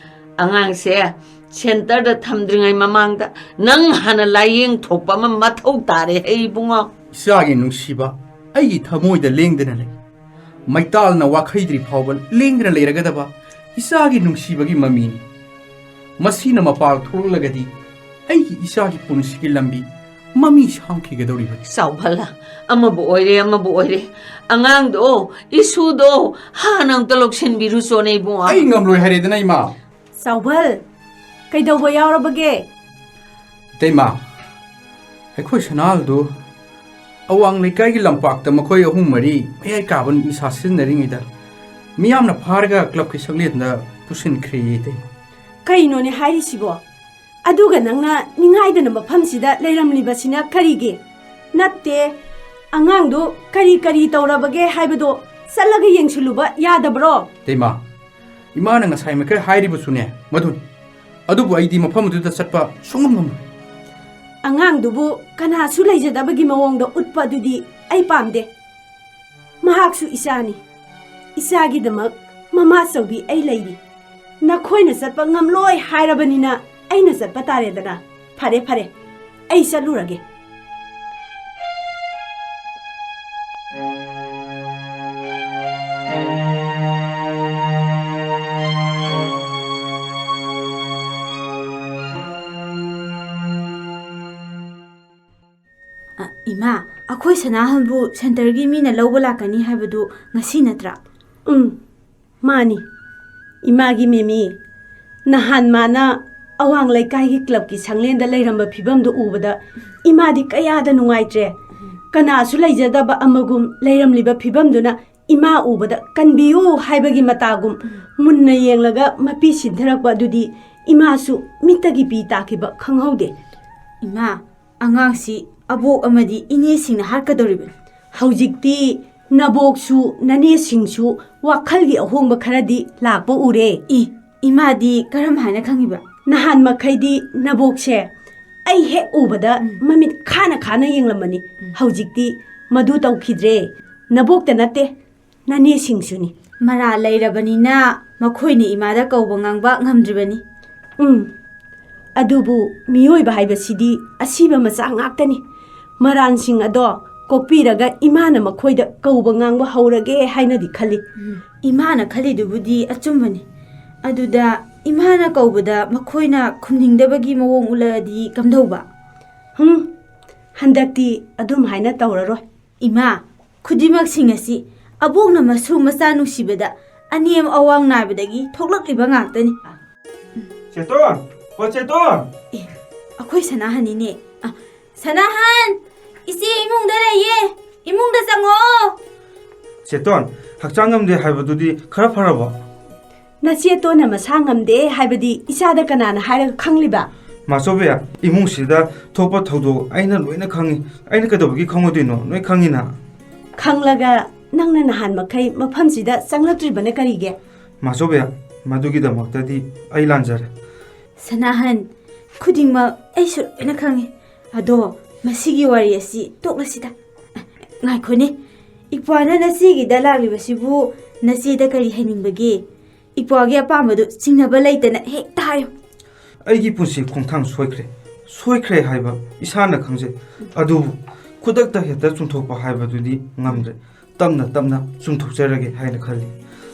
ꯑꯉꯥꯡꯁꯦ ꯁꯦꯟꯇꯔꯗ ꯊꯝꯗ꯭ꯔꯤꯉꯩ ꯃꯃꯥꯡꯗ ꯅꯪ ꯍꯥꯟꯅ ꯂꯥꯏꯌꯦꯡ ꯊꯣꯛꯄ ꯑꯃ ꯃꯊꯧ ꯇꯥꯔꯦ, ꯍꯩ ꯏꯕꯨꯡꯉꯣ꯫ ꯏꯆꯥꯒꯤ ꯅꯨꯡꯁꯤꯕ ꯑꯩꯒꯤ ꯊꯃꯣꯏꯗ ꯂꯦꯡꯗꯅ ꯂꯩ꯫ ꯃꯩꯇꯥꯜꯅ ꯋꯥꯈꯩꯗ꯭ꯔꯤ ꯐꯥꯎꯕ ꯂꯦꯡꯗꯅ ꯂꯩꯔꯒꯗꯕ ꯏꯆꯥꯒꯤ ꯅꯨꯡꯁꯤꯕꯒꯤ ꯃꯃꯤꯅꯤ꯫ ꯃꯁꯤꯅ ꯃꯄꯥꯜ ꯊꯣꯛꯂꯛꯂꯒꯗꯤ ꯑꯩꯒꯤ ꯏꯆꯥꯒꯤ ꯄꯨꯟꯁꯤꯒꯤ ꯂꯝꯕꯤ ꯃꯃꯤ ꯁꯥꯝꯈꯤꯒꯗꯧꯔꯤꯕꯅꯤ꯫ ꯆꯥꯎꯕꯜ, ꯑꯃꯕꯨ ꯑꯣꯏꯔꯦ, ꯑꯃꯕꯨ ꯑꯣꯏꯔꯦ, ꯑꯉꯥꯡꯗꯣ, ꯏꯁꯨꯗꯣ ꯍꯥꯟꯅ ꯑꯝꯇ ꯂꯧꯁꯤꯟꯕꯤꯔꯨꯆꯣꯅꯦ ꯏꯕꯨꯡꯉꯣ꯫ ꯑꯩ ꯉꯝꯂꯣꯏ ꯍꯥꯏꯔꯦꯗꯅ, ꯏꯃꯥ꯫ ꯆꯥꯎꯕꯜ, ꯀꯩꯗꯧꯕ ꯌꯥꯎꯔꯕꯒꯦ? ꯏꯇꯩꯃ, ꯑꯩꯈꯣꯏ ꯁꯅꯥꯍꯜꯗꯨ ꯑꯋꯥꯡ ꯂꯩꯀꯥꯏꯒꯤ ꯂꯝꯄꯥꯛꯇ ꯃꯈꯣꯏ ꯑꯍꯨꯝ ꯃꯔꯤ ꯃꯌꯥꯏ ꯀꯥꯕ ꯅꯤꯁꯥ ꯁꯤꯖꯤꯟꯅꯔꯤꯉꯩꯗ ꯃꯤꯌꯥꯝꯅ ꯐꯥꯔꯒ ꯀ꯭ꯂꯕꯀꯤ ꯁꯪꯂꯦꯟꯗ ꯄꯨꯁꯤꯟꯈ꯭ꯔꯦꯌꯦ, ꯏꯇꯩꯃ꯫ ꯀꯩꯅꯣꯅꯦ ꯍꯥꯏꯔꯤꯁꯤꯕꯣ? ꯑꯗꯨꯒ ꯅꯪꯅ ꯅꯤꯡꯉꯥꯏꯗꯅ ꯃꯐꯝꯁꯤꯗ ꯂꯩꯔꯝꯂꯤꯕꯁꯤꯅ ꯀꯔꯤꯒꯤ? ꯅꯠꯇꯦ, ꯑꯉꯥꯡꯗꯣ ꯀꯔꯤ ꯀꯔꯤ ꯇꯧꯔꯕꯒꯦ ꯍꯥꯏꯕꯗꯣ ꯆꯠꯂꯒ ꯌꯦꯡꯁꯤꯜꯂꯨꯕ ꯌꯥꯗꯕ꯭ꯔꯣ? ꯏꯇꯩꯃ, ꯏꯃꯥꯅ ꯉꯁꯥꯏ ꯃꯈꯩ ꯍꯥꯏꯔꯤꯕꯁꯨꯅꯦ ꯃꯗꯨꯅꯤ꯫ ꯑꯗꯨꯕꯨ ꯑꯩꯗꯤ ꯃꯐꯝ ꯑꯗꯨꯗ ꯆꯠꯄ ꯁꯨꯡꯉꯝ ꯉꯝꯂꯣꯏ꯫ ꯑꯉꯥꯡꯗꯨꯕꯨ ꯀꯅꯥꯁꯨ ꯂꯩꯖꯗꯕꯒꯤ ꯃꯑꯣꯡꯗ ꯎꯠꯄ ꯑꯗꯨꯗꯤ ꯑꯩ ꯄꯥꯝꯗꯦ꯫ ꯃꯍꯥꯛꯁꯨ ꯏꯆꯥꯅꯤ꯫ ꯏꯆꯥꯒꯤꯗꯃꯛ ꯃꯃꯥꯆꯧꯕꯤ ꯑꯩ ꯂꯩꯔꯤ꯫ ꯅꯈꯣꯏꯅ ꯆꯠꯄ ꯉꯝꯂꯣꯏ ꯍꯥꯏꯔꯕꯅꯤꯅ ꯑꯩꯅ ꯆꯠꯄ ꯇꯥꯔꯦꯗꯅ꯫ ꯐꯔꯦ, ꯐꯔꯦ, ꯑꯩ ꯆꯠꯂꯨꯔꯒꯦ꯫ ꯑ, ꯏꯃꯥ, ꯑꯩꯈꯣꯏ ꯁꯅꯥꯍꯟꯕꯨ ꯁꯦꯟꯇꯔꯒꯤ ꯃꯤꯅ ꯂꯧꯕ ꯂꯥꯛꯀꯅꯤ ꯍꯥꯏꯕꯗꯨ ꯉꯁꯤ ꯅꯠꯇ꯭ꯔꯥ? ꯎꯝ, ꯃꯥꯅꯤ꯫ ꯏꯃꯥꯒꯤ ꯃꯦꯃꯤ, ꯅꯍꯥꯟ ꯃꯥꯅ ꯑꯋꯥꯡ ꯂꯩꯀꯥꯏꯒꯤ ꯀ꯭ꯂꯕꯀꯤ ꯁꯪꯂꯦꯟꯗ ꯂꯩꯔꯝꯕ ꯐꯤꯕꯝꯗꯨ ꯎꯕꯗ ꯏꯃꯥꯗꯤ ꯀꯌꯥꯗ ꯅꯨꯡꯉꯥꯏꯇ꯭ꯔꯦ꯫ ꯀꯅꯥꯁꯨ ꯂꯩꯖꯗꯕ ꯑꯃꯒꯨꯝ ꯂꯩꯔꯝꯂꯤꯕ ꯐꯤꯕꯝꯗꯨꯅ ꯏꯃꯥ ꯎꯕꯗ "ꯀꯟꯕꯤꯌꯨ" ꯍꯥꯏꯕꯒꯤ ꯃꯇꯥꯒꯨꯝ ꯃꯨꯟꯅ ꯌꯦꯡꯂꯒ ꯃꯄꯤ ꯁꯤꯟꯊꯔꯛꯄ ꯑꯗꯨꯗꯤ ꯏꯃꯥꯁꯨ ꯃꯤꯠꯇꯒꯤ ꯄꯤ ꯇꯥꯈꯤꯕ ꯈꯪꯍꯧꯗꯦ꯫ ꯏꯃꯥ, ꯑꯉꯥꯡꯁꯤ ꯑꯕꯣꯛ ꯑꯃꯗꯤ ꯏꯅꯦꯁꯤꯡꯅ ꯍꯥꯠꯀꯗꯧꯔꯤꯕꯅꯤ꯫ ꯍꯧꯖꯤꯛꯇꯤ ꯅꯕꯣꯛꯁꯨ ꯅꯅꯦꯁꯤꯡꯁꯨ ꯋꯥꯈꯜꯒꯤ ꯑꯍꯣꯡꯕ ꯈꯔꯗꯤ ꯂꯥꯛꯄ ꯎꯔꯦ꯫ ꯏ, ꯏꯃꯥꯗꯤ ꯀꯔꯝ ꯍꯥꯏꯅ ꯈꯪꯉꯤꯕ? ꯅꯍꯥꯟ ꯃꯈꯩꯗꯤ ꯅꯕꯣꯛꯁꯦ ꯑꯩ ꯍꯦꯛ ꯎꯕꯗ ꯎꯝ꯫ ꯃꯃꯤꯠ ꯈꯥꯅ ꯈꯥꯅ ꯌꯦꯡꯂꯝꯕꯅꯤ꯫ ꯎꯝ꯫ ꯍꯧꯖꯤꯛꯇꯤ ꯃꯗꯨ ꯇꯧꯈꯤꯗ꯭ꯔꯦ꯫ ꯅꯕꯣꯛꯇ ꯅꯠꯇꯦ, ꯅꯅꯦꯁꯤꯡꯁꯨꯅꯤ꯫ ꯃꯔꯥꯜ ꯂꯩꯔꯕꯅꯤꯅ ꯃꯈꯣꯏꯅ ꯏꯃꯥꯗ ꯀꯧꯕ ꯉꯥꯡꯕ ꯉꯝꯗ꯭ꯔꯤꯕꯅꯤ꯫ ꯎꯝ, ꯑꯗꯨꯕꯨ ꯃꯤꯑꯣꯏꯕ ꯍꯥꯏꯕꯁꯤꯗꯤ ꯑꯁꯤꯕ ꯃꯆꯥ ꯉꯥꯛꯇꯅꯤ꯫ ꯃꯔꯥꯜꯁꯤꯡ ꯑꯗꯣ ꯀꯣꯛꯄꯤꯔꯒ ꯏꯃꯥꯅ ꯃꯈꯣꯏꯗ ꯀꯧꯕ ꯉꯥꯡꯕ ꯍꯧꯔꯒꯦ ꯍꯥꯏꯅꯗꯤ ꯈꯜꯂꯤ꯫ ꯎꯝ, ꯏꯃꯥꯅ ꯈꯜꯂꯤꯗꯨꯕꯨꯗꯤ ꯑꯆꯨꯝꯕꯅꯤ꯫ ꯑꯗꯨꯗ ꯏꯃꯥꯅ ꯀꯧꯕꯗ ꯃꯈꯣꯏꯅ ꯈꯨꯝꯅꯤꯡꯗꯕꯒꯤ ꯃꯑꯣꯡ ꯎꯠꯂꯛꯑꯗꯤ ꯀꯝꯗꯧꯕ? ꯍꯨꯝ, ꯍꯟꯗꯛꯇꯤ ꯑꯗꯨꯝ ꯍꯥꯏꯅ ꯇꯧꯔꯔꯣꯏ꯫ ꯏꯃꯥ, ꯈꯨꯗꯤꯡꯃꯛꯁꯤꯡ ꯑꯁꯤ ꯑꯕꯣꯛꯅ ꯃꯁꯨ ꯃꯆꯥ ꯅꯨꯡꯁꯤꯕꯗ ꯑꯅꯦꯝ ꯑꯋꯥꯡ ꯅꯥꯏꯕꯗꯒꯤ ꯊꯣꯛꯂꯛꯂꯤꯕ ꯉꯥꯛꯇꯅꯤ꯫ ꯆꯦꯇꯣꯟ! ꯑꯣ ꯆꯦꯇꯣꯟ! ꯑꯦ, ꯑꯩꯈꯣꯏ ꯁꯅꯥꯍꯟꯅꯤꯅꯦ꯫ ꯑ, ꯁꯅꯥꯍꯟ! ꯏꯆꯦ ꯏꯃꯨꯡꯗ ꯂꯩꯌꯦ꯫ ꯏꯃꯨꯡꯗ ꯆꯪꯉꯛꯑꯣ꯫ ꯆꯦꯇꯣꯟ, ꯍꯛꯆꯥꯡ ꯉꯝꯗꯦ ꯍꯥꯏꯕꯗꯨꯗꯤ ꯈꯔ ꯐꯔꯕꯣ? ꯅꯆꯦꯇꯣꯟꯅ ꯃꯁꯥ ꯉꯝꯗꯦ ꯍꯥꯏꯕꯗꯤ ꯏꯆꯥꯗ ꯀꯅꯥꯅ ꯍꯥꯏꯔꯒ ꯈꯪꯂꯤꯕ? ꯃꯥꯆꯧꯕꯤ, ꯏꯃꯨꯡꯁꯤꯗ ꯊꯣꯛꯄ ꯊꯧꯗꯣꯛ ꯑꯩꯅ ꯂꯣꯏꯅ ꯈꯪꯉꯤ꯫ ꯑꯩꯅ ꯀꯩꯗꯧꯕꯒꯤ ꯈꯪꯉꯣꯏꯗꯣꯏꯅꯣ? ꯂꯣꯏ ꯈꯪꯉꯤꯅ꯫ ꯈꯪꯂꯒ ꯅꯪꯅ ꯅꯍꯥꯟ ꯃꯈꯩ ꯃꯐꯝꯁꯤꯗ ꯆꯪꯂꯛꯇ꯭ꯔꯤꯕꯅ ꯀꯔꯤꯒꯤ? ꯃꯥꯆꯧꯕꯤ, ꯃꯗꯨꯒꯤꯗꯃꯛꯇꯗꯤ ꯑꯩ ꯂꯥꯟꯖꯔꯦ꯫ ꯁꯅꯥꯍꯟ, ꯈꯨꯗꯤꯡꯃꯛ ꯑꯩꯁꯨ ꯂꯣꯏꯅ ꯈꯪꯉꯤ꯫ ꯑꯗꯣ ꯃꯁꯤꯒꯤ ꯋꯥꯔꯤ ꯑꯁꯤ ꯇꯣꯛꯂꯁꯤꯗ꯫ ꯉꯥꯏꯈꯣꯅꯦ, ꯏꯄ꯭ꯋꯥꯅ ꯅꯆꯦꯒꯤꯗ ꯂꯥꯛꯂꯤꯕꯁꯤꯕꯨ ꯅꯆꯦꯗ ꯀꯔꯤ ꯍꯥꯏꯅꯤꯡꯕꯒꯦ? ꯏꯄ꯭ꯋꯥꯒꯤ ꯑꯄꯥꯝꯕꯗꯨ ꯆꯤꯡꯅꯕ ꯂꯩꯇꯅ ꯍꯦꯛꯇ ꯍꯥꯏꯌꯨ꯫ ꯑꯩꯒꯤ ꯄꯨꯟꯁꯤ ꯈꯣꯡꯊꯥꯡ ꯁꯣꯏꯈ꯭ꯔꯦ꯫ ꯁꯣꯏꯈ꯭ꯔꯦ ꯍꯥꯏꯕ ꯏꯁꯥꯅ ꯈꯪꯖꯩ꯫ ꯑꯗꯨꯕꯨ ꯈꯨꯗꯛꯇ ꯍꯦꯛꯇ ꯆꯨꯝꯊꯣꯛꯄ ꯍꯥꯏꯕꯗꯨꯗꯤ ꯉꯝꯗ꯭ꯔꯦ꯫ ꯇꯞꯅ ꯇꯞꯅ ꯆꯨꯝꯊꯣꯛꯆꯔꯒꯦ ꯍꯥꯏꯅ ꯈꯜꯂꯤ꯫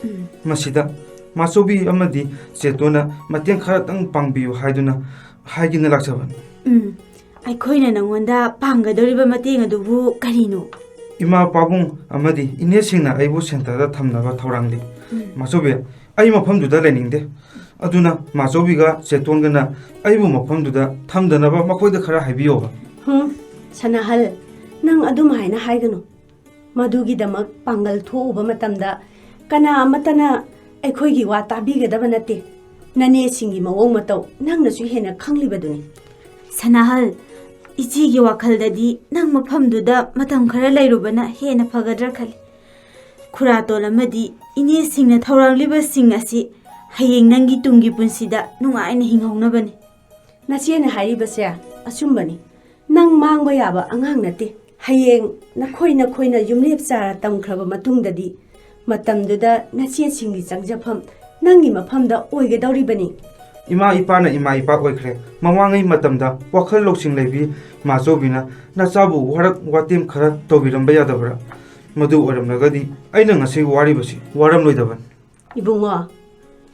ꯎꯝ꯫ ꯃꯁꯤꯗ ꯃꯥꯆꯧꯕꯤ ꯑꯃꯗꯤ ꯆꯦꯇꯣꯟꯅ ꯃꯇꯦꯡ ꯈꯔꯇꯪ ꯄꯥꯡꯕꯤꯌꯨ ꯍꯥꯏꯗꯨꯅ ꯍꯥꯏꯒꯦꯅ ꯂꯥꯛꯆꯕꯅꯤ꯫ ꯎꯝ꯫ ꯑꯩꯈꯣꯏꯅ ꯅꯉꯣꯟꯗ ꯄꯥꯡꯒꯗꯧꯔꯤꯕ ꯃꯇꯦꯡ ꯑꯗꯨꯕꯨ ꯀꯔꯤꯅꯣ? ꯏꯃꯥ ꯄꯥꯕꯨꯡ ꯑꯃꯗꯤ ꯏꯅꯦꯁꯤꯡꯅ ꯑꯩꯕꯨ ꯁꯦꯟꯇꯔꯗ ꯊꯝꯅꯕ ꯊꯧꯔꯥꯡꯂꯤ꯫ ꯎꯝ꯫ ꯃꯥꯆꯧꯕꯤ, ꯑꯩ ꯃꯐꯝꯗꯨꯗ ꯂꯩꯅꯤꯡꯗꯦ꯫ ꯑꯗꯨꯅ ꯃꯥꯆꯧꯕꯤꯒ ꯆꯦꯇꯣꯟꯒꯅ ꯑꯩꯕꯨ ꯃꯐꯝꯗꯨꯗ ꯊꯝꯗꯅꯕ ꯃꯈꯣꯏꯗ ꯈꯔ ꯍꯥꯏꯕꯤꯌꯣꯕ꯫ ꯍꯨꯝ, ꯁꯅꯥꯍꯜ, ꯅꯪ ꯑꯗꯨꯝ ꯍꯥꯏꯅ ꯍꯥꯏꯒꯅꯨ꯫ ꯃꯗꯨꯒꯤꯗꯃꯛ ꯄꯥꯡꯒꯜ ꯊꯣꯛꯎꯕ ꯃꯇꯝꯗ ꯀꯅꯥ ꯑꯃꯠꯇꯅ ꯑꯩꯈꯣꯏꯒꯤ ꯋꯥ ꯇꯥꯕꯤꯒꯗꯕ ꯅꯠꯇꯦ꯫ ꯅꯅꯦꯁꯤꯡꯒꯤ ꯃꯑꯣꯡ ꯃꯇꯧ ꯅꯪꯅꯁꯨ ꯍꯦꯟꯅ ꯈꯪꯂꯤꯕꯗꯨꯅꯤ꯫ ꯁꯅꯥꯍꯜ, ꯏꯆꯦꯒꯤ ꯋꯥꯈꯜꯗꯗꯤ ꯅꯪ ꯃꯐꯝꯗꯨꯗ ꯃꯇꯝ ꯈꯔ ꯂꯩꯔꯨꯕꯅ ꯍꯦꯟꯅ ꯐꯒꯗ꯭ꯔꯥ ꯈꯜꯂꯤ꯫ ꯈꯨꯔꯥꯇꯣꯟ ꯑꯃꯗꯤ ꯏꯅꯦꯁꯤꯡꯅ ꯊꯧꯔꯥꯡꯂꯤꯕꯁꯤꯡ ꯑꯁꯤ ꯍꯌꯦꯡ ꯅꯪꯒꯤ ꯇꯨꯡꯒꯤ ꯄꯨꯟꯁꯤꯗ ꯅꯨꯡꯉꯥꯏꯅ ꯍꯤꯡꯍꯧꯅꯕꯅꯤ꯫ ꯅꯆꯦꯅ ꯍꯥꯏꯔꯤꯕꯁꯦ ꯑꯆꯨꯝꯕꯅꯤ꯫ ꯅꯪ ꯃꯥꯡꯕ ꯌꯥꯕ ꯑꯉꯥꯡ ꯅꯠꯇꯦ꯫ ꯍꯌꯦꯡ ꯅꯈꯣꯏ ꯅꯈꯣꯏꯅ ꯌꯨꯝꯂꯦꯞ ꯆꯥꯔ ꯇꯝꯈ꯭ꯔꯕ ꯃꯇꯨꯡꯗꯗꯤ, ꯃꯇꯝꯗꯨꯗ ꯅꯆꯦꯁꯤꯡꯒꯤ ꯆꯪꯖꯐꯝ ꯅꯪꯒꯤ ꯃꯐꯝꯗ ꯑꯣꯏꯒꯗꯧꯔꯤꯕꯅꯤ꯫ ꯏꯃꯥ ꯏꯄꯥꯅ ꯏꯃꯥ ꯏꯄꯥ ꯑꯣꯏꯈ꯭ꯔꯦ꯫ ꯃꯃꯥꯡꯉꯩ ꯃꯇꯝꯗ ꯋꯥꯈꯜ ꯂꯧꯁꯤꯡ ꯂꯩꯕꯤ ꯃꯥꯆꯧꯕꯤꯅ ꯅꯆꯥꯕꯨ ꯋꯥꯔꯛ ꯋꯥꯇꯦꯝ ꯈꯔ ꯇꯧꯕꯤꯔꯝꯕ ꯌꯥꯗꯕ꯭ꯔꯥ? ꯃꯗꯨ ꯑꯣꯏꯔꯝꯂꯒꯗꯤ ꯑꯩꯅ ꯉꯁꯤ ꯋꯥꯔꯤꯕꯁꯤ ꯋꯥꯔꯝꯂꯣꯏꯗꯕꯅꯤ꯫ ꯏꯕꯨꯡꯉꯣ,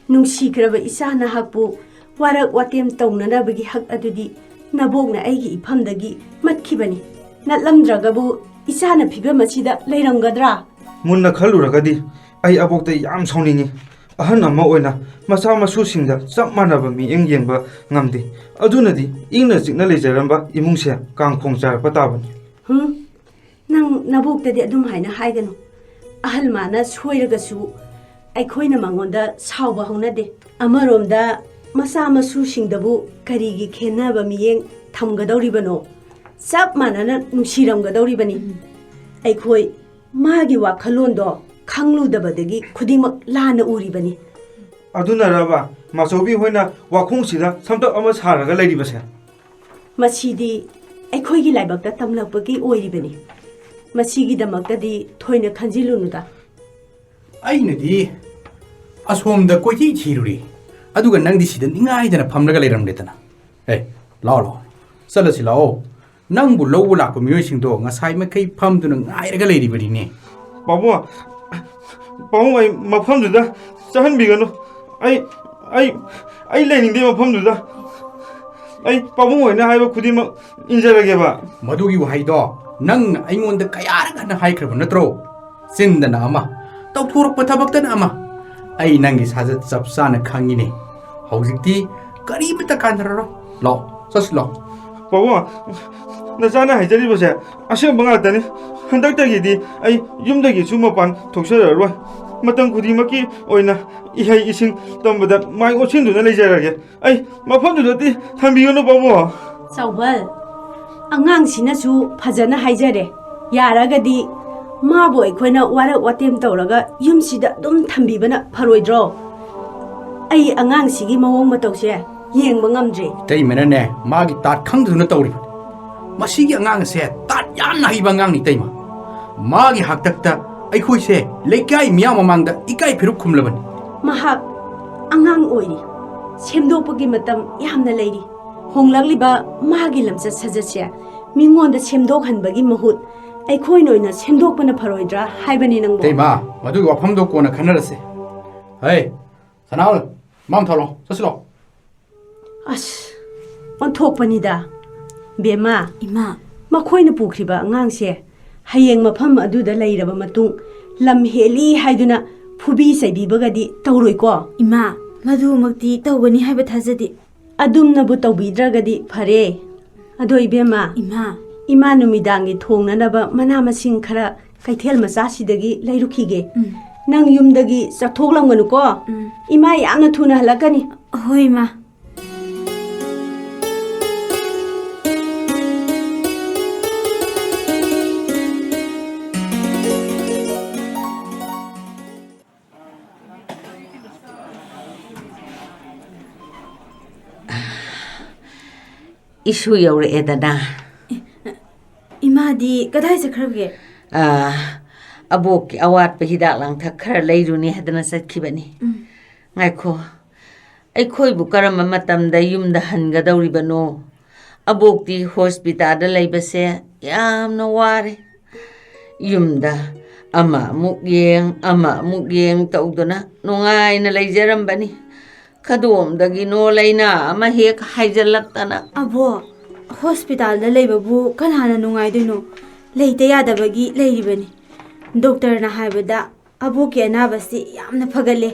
ꯅꯨꯡꯁꯤꯈ꯭ꯔꯕ ꯏꯆꯥ ꯅꯍꯥꯛꯄꯨ ꯋꯥꯔꯛ ꯋꯥꯇꯦꯝ ꯇꯧꯅꯅꯕꯒꯤ ꯍꯛ ꯑꯗꯨꯗꯤ ꯅꯕꯣꯛꯅ ꯑꯩꯒꯤ ꯏꯐꯝꯗꯒꯤ ꯃꯠꯈꯤꯕꯅꯤ꯫ ꯅꯠꯂꯝꯗ꯭ꯔꯒꯕꯨ ꯏꯆꯥꯅ ꯐꯤꯕꯝ ꯑꯁꯤꯗ ꯂꯩꯔꯝꯒꯗ꯭ꯔꯥ? ꯃꯨꯟꯅ ꯈꯜꯂꯨꯔꯒꯗꯤ ꯑꯩ ꯑꯕꯣꯛꯇ ꯌꯥꯝ ꯁꯥꯎꯅꯤꯡꯉꯤ꯫ ꯑꯍꯟ ꯑꯃ ꯑꯣꯏꯅ ꯃꯆꯥ ꯃꯁꯨꯁꯤꯡꯗ ꯆꯞ ꯃꯥꯟꯅꯕ ꯃꯤꯠꯌꯦꯡ ꯌꯦꯡꯕ ꯉꯝꯗꯦ꯫ ꯑꯗꯨꯅꯗꯤ ꯏꯪꯅ ꯆꯤꯛꯅ ꯂꯩꯖꯔꯝꯕ ꯏꯃꯨꯡꯁꯦ ꯀꯥꯡꯈꯣꯡ ꯆꯥꯏꯔꯛꯄ ꯇꯥꯕꯅꯤ꯫ ꯍꯨꯝ, ꯅꯪ ꯅꯕꯣꯛꯇꯗꯤ ꯑꯗꯨꯝ ꯍꯥꯏꯅ ꯍꯥꯏꯒꯅꯨ꯫ ꯑꯍꯜ ꯃꯥꯅ ꯁꯣꯏꯔꯒꯁꯨ ꯑꯩꯈꯣꯏꯅ ꯃꯉꯣꯟꯗ ꯁꯥꯎꯕ ꯍꯧꯅꯗꯦ꯫ ꯑꯃꯔꯣꯝꯗ ꯃꯆꯥ ꯃꯁꯨꯁꯤꯡꯗꯕꯨ ꯀꯔꯤꯒꯤ ꯈꯦꯟꯅꯕ ꯃꯤꯠꯌꯦꯡ ꯊꯝꯒꯗꯧꯔꯤꯕꯅꯣ? ꯆꯞ ꯃꯥꯟꯅꯅ ꯅꯨꯡꯁꯤꯔꯝꯒꯗꯧꯔꯤꯕꯅꯤ꯫ ꯑꯩꯈꯣꯏ ꯃꯥꯒꯤ ꯋꯥꯈꯜꯂꯣꯟꯗꯣ ꯈꯪꯂꯨꯗꯕꯗꯒꯤ ꯈꯨꯗꯤꯡꯃꯛ ꯂꯥꯟꯅ ꯎꯔꯤꯕꯅꯤ꯫ ꯑꯗꯨꯅꯔꯕ ꯃꯥꯆꯧꯕꯤ ꯍꯣꯏꯅ ꯋꯥꯈꯣꯡꯁꯤꯗ ꯁꯝꯇꯞ ꯑꯃ ꯁꯥꯔꯒ ꯂꯩꯔꯤꯕꯁꯦ? ꯃꯁꯤꯗꯤ ꯑꯩꯈꯣꯏꯒꯤ ꯂꯥꯏꯕꯛꯇ ꯇꯝꯂꯛꯄꯒꯤ ꯑꯣꯏꯔꯤꯕꯅꯤ꯫ ꯃꯁꯤꯒꯤꯗꯃꯛꯇꯗꯤ ꯊꯣꯏꯅ ꯈꯟꯖꯤꯜꯂꯨꯅꯨꯗ꯫ ꯑꯩꯅꯗꯤ ꯑꯁꯣꯝꯗ ꯀꯣꯏꯊꯤ ꯊꯤꯔꯨꯔꯤ, ꯑꯗꯨꯒ ꯅꯪꯗꯤ ꯁꯤꯗ ꯅꯤꯡꯉꯥꯏꯗꯅ ꯐꯝꯂꯒ ꯂꯩꯔꯝꯂꯦꯗꯅ꯫ ꯑꯦ, ꯂꯥꯛꯑꯣ, ꯂꯥꯛꯑꯣ, ꯆꯠꯂꯁꯤ ꯂꯥꯛꯑꯣ꯫ ꯅꯪꯕꯨ ꯂꯧꯕ ꯂꯥꯛꯄ ꯃꯤꯑꯣꯏꯁꯤꯡꯗꯣ ꯉꯁꯥꯏ ꯃꯈꯩ ꯐꯝꯗꯨꯅ ꯉꯥꯏꯔꯒ ꯂꯩꯔꯤꯕꯅꯤꯅꯦ꯫ ꯄꯥꯕꯨꯡ, ꯄꯥꯕꯨꯡ, ꯑꯩ ꯃꯐꯝꯗꯨꯗ ꯆꯠꯍꯟꯕꯤꯒꯅꯨ꯫ ꯑꯩ, ꯑꯩ, ꯑꯩ ꯂꯩꯅꯤꯡꯗꯦ ꯃꯐꯝꯗꯨꯗ꯫ ꯑꯩ ꯄꯥꯕꯨꯡ ꯍꯣꯏꯅ ꯍꯥꯏꯕ ꯈꯨꯗꯤꯡꯃꯛ ꯏꯟꯖꯔꯒꯦꯕ꯫ ꯃꯗꯨꯒꯤ ꯋꯥꯍꯩꯗꯣ ꯅꯪꯅ ꯑꯩꯉꯣꯟꯗ ꯀꯌꯥꯔꯛ ꯍꯟꯅ ꯍꯥꯏꯈ꯭ꯔꯕ ꯅꯠꯇ꯭ꯔꯣ? ꯆꯤꯟꯗꯅ ꯑꯃ, ꯇꯧꯊꯣꯔꯛꯄ ꯊꯕꯛꯇꯅ ꯑꯃ꯫ ꯑꯩ ꯅꯪꯒꯤ ꯁꯥꯖꯠ ꯆꯞ ꯆꯥꯅ ꯈꯪꯉꯤꯅꯦ꯫ ꯍꯧꯖꯤꯛꯇꯤ ꯀꯔꯤꯃꯠꯇ ꯀꯥꯟꯅꯔꯔꯣꯏ꯫ ꯂꯥꯛꯑꯣ, ꯆꯠꯁꯤ ꯂꯥꯛꯑꯣ꯫ ꯄꯥꯕꯨꯡ, ꯅꯆꯥꯅ ꯍꯥꯏꯖꯔꯤꯕꯁꯦ ꯑꯁꯦꯡꯕ ꯉꯥꯛꯇꯅꯤ꯫ ꯍꯟꯗꯛꯇꯒꯤꯗꯤ ꯑꯩ ꯌꯨꯝꯗꯒꯤꯁꯨ ꯃꯄꯥꯟ ꯊꯣꯛꯆꯔꯔꯣꯏ꯫ ꯃꯇꯝ ꯈꯨꯗꯤꯡꯃꯛꯀꯤ ꯑꯣꯏꯅ ꯏꯍꯩ ꯏꯁꯤꯡ ꯇꯝꯕꯗ ꯃꯥꯏ ꯑꯣꯟꯁꯤꯟꯗꯨꯅ ꯂꯩꯖꯔꯒꯦ꯫ ꯑꯩ ꯃꯐꯝꯗꯨꯗꯗꯤ ꯊꯝꯕꯤꯒꯅꯨ, ꯄꯥꯕꯨꯡ꯫ ꯆꯥꯎꯕꯜ, ꯑꯉꯥꯡꯁꯤꯅꯁꯨ ꯐꯖꯅ ꯍꯥꯏꯖꯔꯦ꯫ ꯌꯥꯔꯒꯗꯤ ꯃꯥꯕꯨ ꯑꯩꯈꯣꯏꯅ ꯋꯥꯔꯛ ꯋꯥꯇꯦꯝ ꯇꯧꯔꯒ ꯌꯨꯝꯁꯤꯗ ꯑꯗꯨꯝ ꯊꯝꯕꯤꯕꯅ ꯐꯔꯣꯏꯗ꯭ꯔꯣ? ꯑꯩ ꯑꯉꯥꯡꯁꯤꯒꯤ ꯃꯑꯣꯡ ꯃꯇꯧꯁꯦ ꯌꯦꯡꯕ ꯉꯝꯗ꯭ꯔꯦ꯫ ꯏꯇꯩꯃꯅꯅꯦ, ꯃꯥꯒꯤ ꯇꯥꯠ ꯈꯪꯗꯗꯨꯅ ꯇꯧꯔꯤꯕꯅꯤ꯫ ꯃꯁꯤꯒꯤ ꯑꯉꯥꯡ ꯑꯁꯦ ꯇꯥꯠ ꯌꯥꯝꯅ ꯍꯩꯕ ꯑꯉꯥꯡꯅꯤ, ꯏꯇꯩꯃ꯫ ꯃꯥꯒꯤ ꯍꯥꯛꯇꯛꯇ ꯑꯩꯈꯣꯏꯁꯦ ꯂꯩꯀꯥꯏ ꯃꯤꯌꯥꯝ ꯃꯃꯥꯡꯗ ꯏꯀꯥꯏ ꯐꯤꯔꯨꯛ ꯈꯨꯝꯂꯕꯅꯤ꯫ ꯃꯍꯥꯛ ꯑꯉꯥꯡ ꯑꯣꯏꯔꯤ, ꯁꯦꯝꯗꯣꯛꯄꯒꯤ ꯃꯇꯝ ꯌꯥꯝꯅ ꯂꯩꯔꯤ꯫ ꯍꯣꯡꯂꯛꯂꯤꯕ ꯃꯥꯒꯤ ꯂꯝꯆꯠ ꯁꯥꯖꯠꯁꯦ ꯃꯤꯉꯣꯟꯗ ꯁꯦꯝꯗꯣꯛꯍꯟꯕꯒꯤ ꯃꯍꯨꯠ ꯑꯩꯈꯣꯏꯅ ꯑꯣꯏꯅ ꯁꯦꯝꯗꯣꯛꯄꯅ ꯐꯔꯣꯏꯗ꯭ꯔꯥ ꯍꯥꯏꯕꯅꯤ ꯅꯪꯕꯣ꯫ ꯏꯇꯩꯃ, ꯃꯗꯨꯒꯤ ꯋꯥꯐꯝꯗꯣ ꯀꯣꯟꯅ ꯈꯟꯅꯔꯁꯦ꯫ ꯍꯩ, ꯁꯅꯥꯍꯣꯜ, ꯃꯥꯡ ꯊꯣꯛꯂꯣ, ꯆꯠꯁꯤꯂꯣ꯫ ꯑꯁ, ꯑꯣꯟꯊꯣꯛꯄꯅꯤꯗ꯫ ꯕꯦꯝꯃ, ꯏꯃꯥ꯫ ꯃꯈꯣꯏꯅ ꯄꯨꯈ꯭ꯔꯤꯕ ꯑꯉꯥꯡꯁꯦ ꯍꯌꯦꯡ ꯃꯐꯝ ꯑꯗꯨꯗ ꯂꯩꯔꯕ ꯃꯇꯨꯡ ꯂꯝ ꯍꯦꯜꯂꯤ ꯍꯥꯏꯗꯨꯅ ꯐꯨꯕꯤ ꯆꯩꯕꯤꯕꯒꯗꯤ ꯇꯧꯔꯣꯏꯀꯣ? ꯏꯃꯥ, ꯃꯗꯨꯃꯛꯇꯤ ꯇꯧꯒꯅꯤ ꯍꯥꯏꯕ ꯊꯥꯖꯗꯦ꯫ ꯑꯗꯨꯝꯅꯕꯨ ꯇꯧꯕꯤꯗ꯭ꯔꯒꯗꯤ ꯐꯔꯦ꯫ ꯑꯗꯣ ꯏꯕꯦꯝꯃ, ꯏꯃꯥ꯫ ꯏꯃꯥ ꯅꯨꯃꯤꯗꯥꯡꯒꯤ ꯊꯣꯡꯅꯅꯕ ꯃꯅꯥ ꯃꯁꯤꯡ ꯈꯔ ꯀꯩꯊꯦꯜ ꯃꯆꯥꯁꯤꯗꯒꯤ ꯂꯩꯔꯨꯈꯤꯒꯦ꯫ ꯎꯝ꯫ ꯅꯪ ꯌꯨꯝꯗꯒꯤ ꯆꯠꯊꯣꯛꯂꯝꯒꯅꯨꯀꯣ꯫ ꯎꯝ꯫ ꯏꯃꯥ ꯌꯥꯝꯅ ꯊꯨꯅ ꯍꯜꯂꯛꯀꯅꯤ꯫ ꯍꯣꯏ, ꯏꯃꯥ꯫ ꯏꯁꯨ ꯌꯧꯔꯛꯑꯦꯗꯅ꯫ ꯏꯃꯥꯗꯤ ꯀꯗꯥꯏ ꯆꯠꯈ꯭ꯔꯒꯦ? ꯑꯥ, ꯑꯕꯣꯛꯀꯤ ꯑꯋꯥꯠꯄ ꯍꯤꯗꯥꯛ ꯂꯥꯡꯊꯛ ꯈꯔ ꯂꯩꯔꯨꯅꯤ ꯍꯥꯏꯗꯅ ꯆꯠꯈꯤꯕꯅꯤ꯫ ꯎꯝ꯫ ꯉꯥꯏꯈꯣ, ꯑꯩꯈꯣꯏꯕꯨ ꯀꯔꯝꯕ ꯃꯇꯝꯗ ꯌꯨꯝꯗ ꯍꯟꯒꯗꯧꯔꯤꯕꯅꯣ? ꯑꯕꯣꯛꯇꯤ ꯍꯣꯁꯄꯤꯇꯥꯜꯗ ꯂꯩꯕꯁꯦ ꯌꯥꯝꯅ ꯋꯥꯔꯦ꯫ ꯌꯨꯝꯗ ꯑꯃ ꯑꯃꯨꯛ ꯌꯦꯡ, ꯑꯃ ꯑꯃꯨꯛ ꯌꯦꯡ ꯇꯧꯗꯨꯅ ꯅꯨꯡꯉꯥꯏꯅ ꯂꯩꯖꯔꯝꯕꯅꯤ꯫ ꯀꯗꯣꯝꯗꯒꯤꯅꯣ ꯂꯥꯏꯅꯥ ꯑꯃ ꯍꯦꯛ ꯍꯥꯏꯖꯤꯜꯂꯛꯇꯅ꯫ ꯑꯕꯣ, ꯍꯣꯁꯄꯤꯇꯥꯜꯗ ꯂꯩꯕꯕꯨ ꯀꯅꯥꯅ ꯅꯨꯡꯉꯥꯏꯗꯣꯏꯅꯣ? ꯂꯩꯇ ꯌꯥꯗꯕꯒꯤ ꯂꯩꯔꯤꯕꯅꯤ꯫ ꯗꯣꯛꯇꯔꯅ ꯍꯥꯏꯕꯗ ꯑꯕꯣꯛꯀꯤ ꯑꯅꯥꯕꯁꯤ ꯌꯥꯝꯅ ꯐꯒꯠꯂꯦ꯫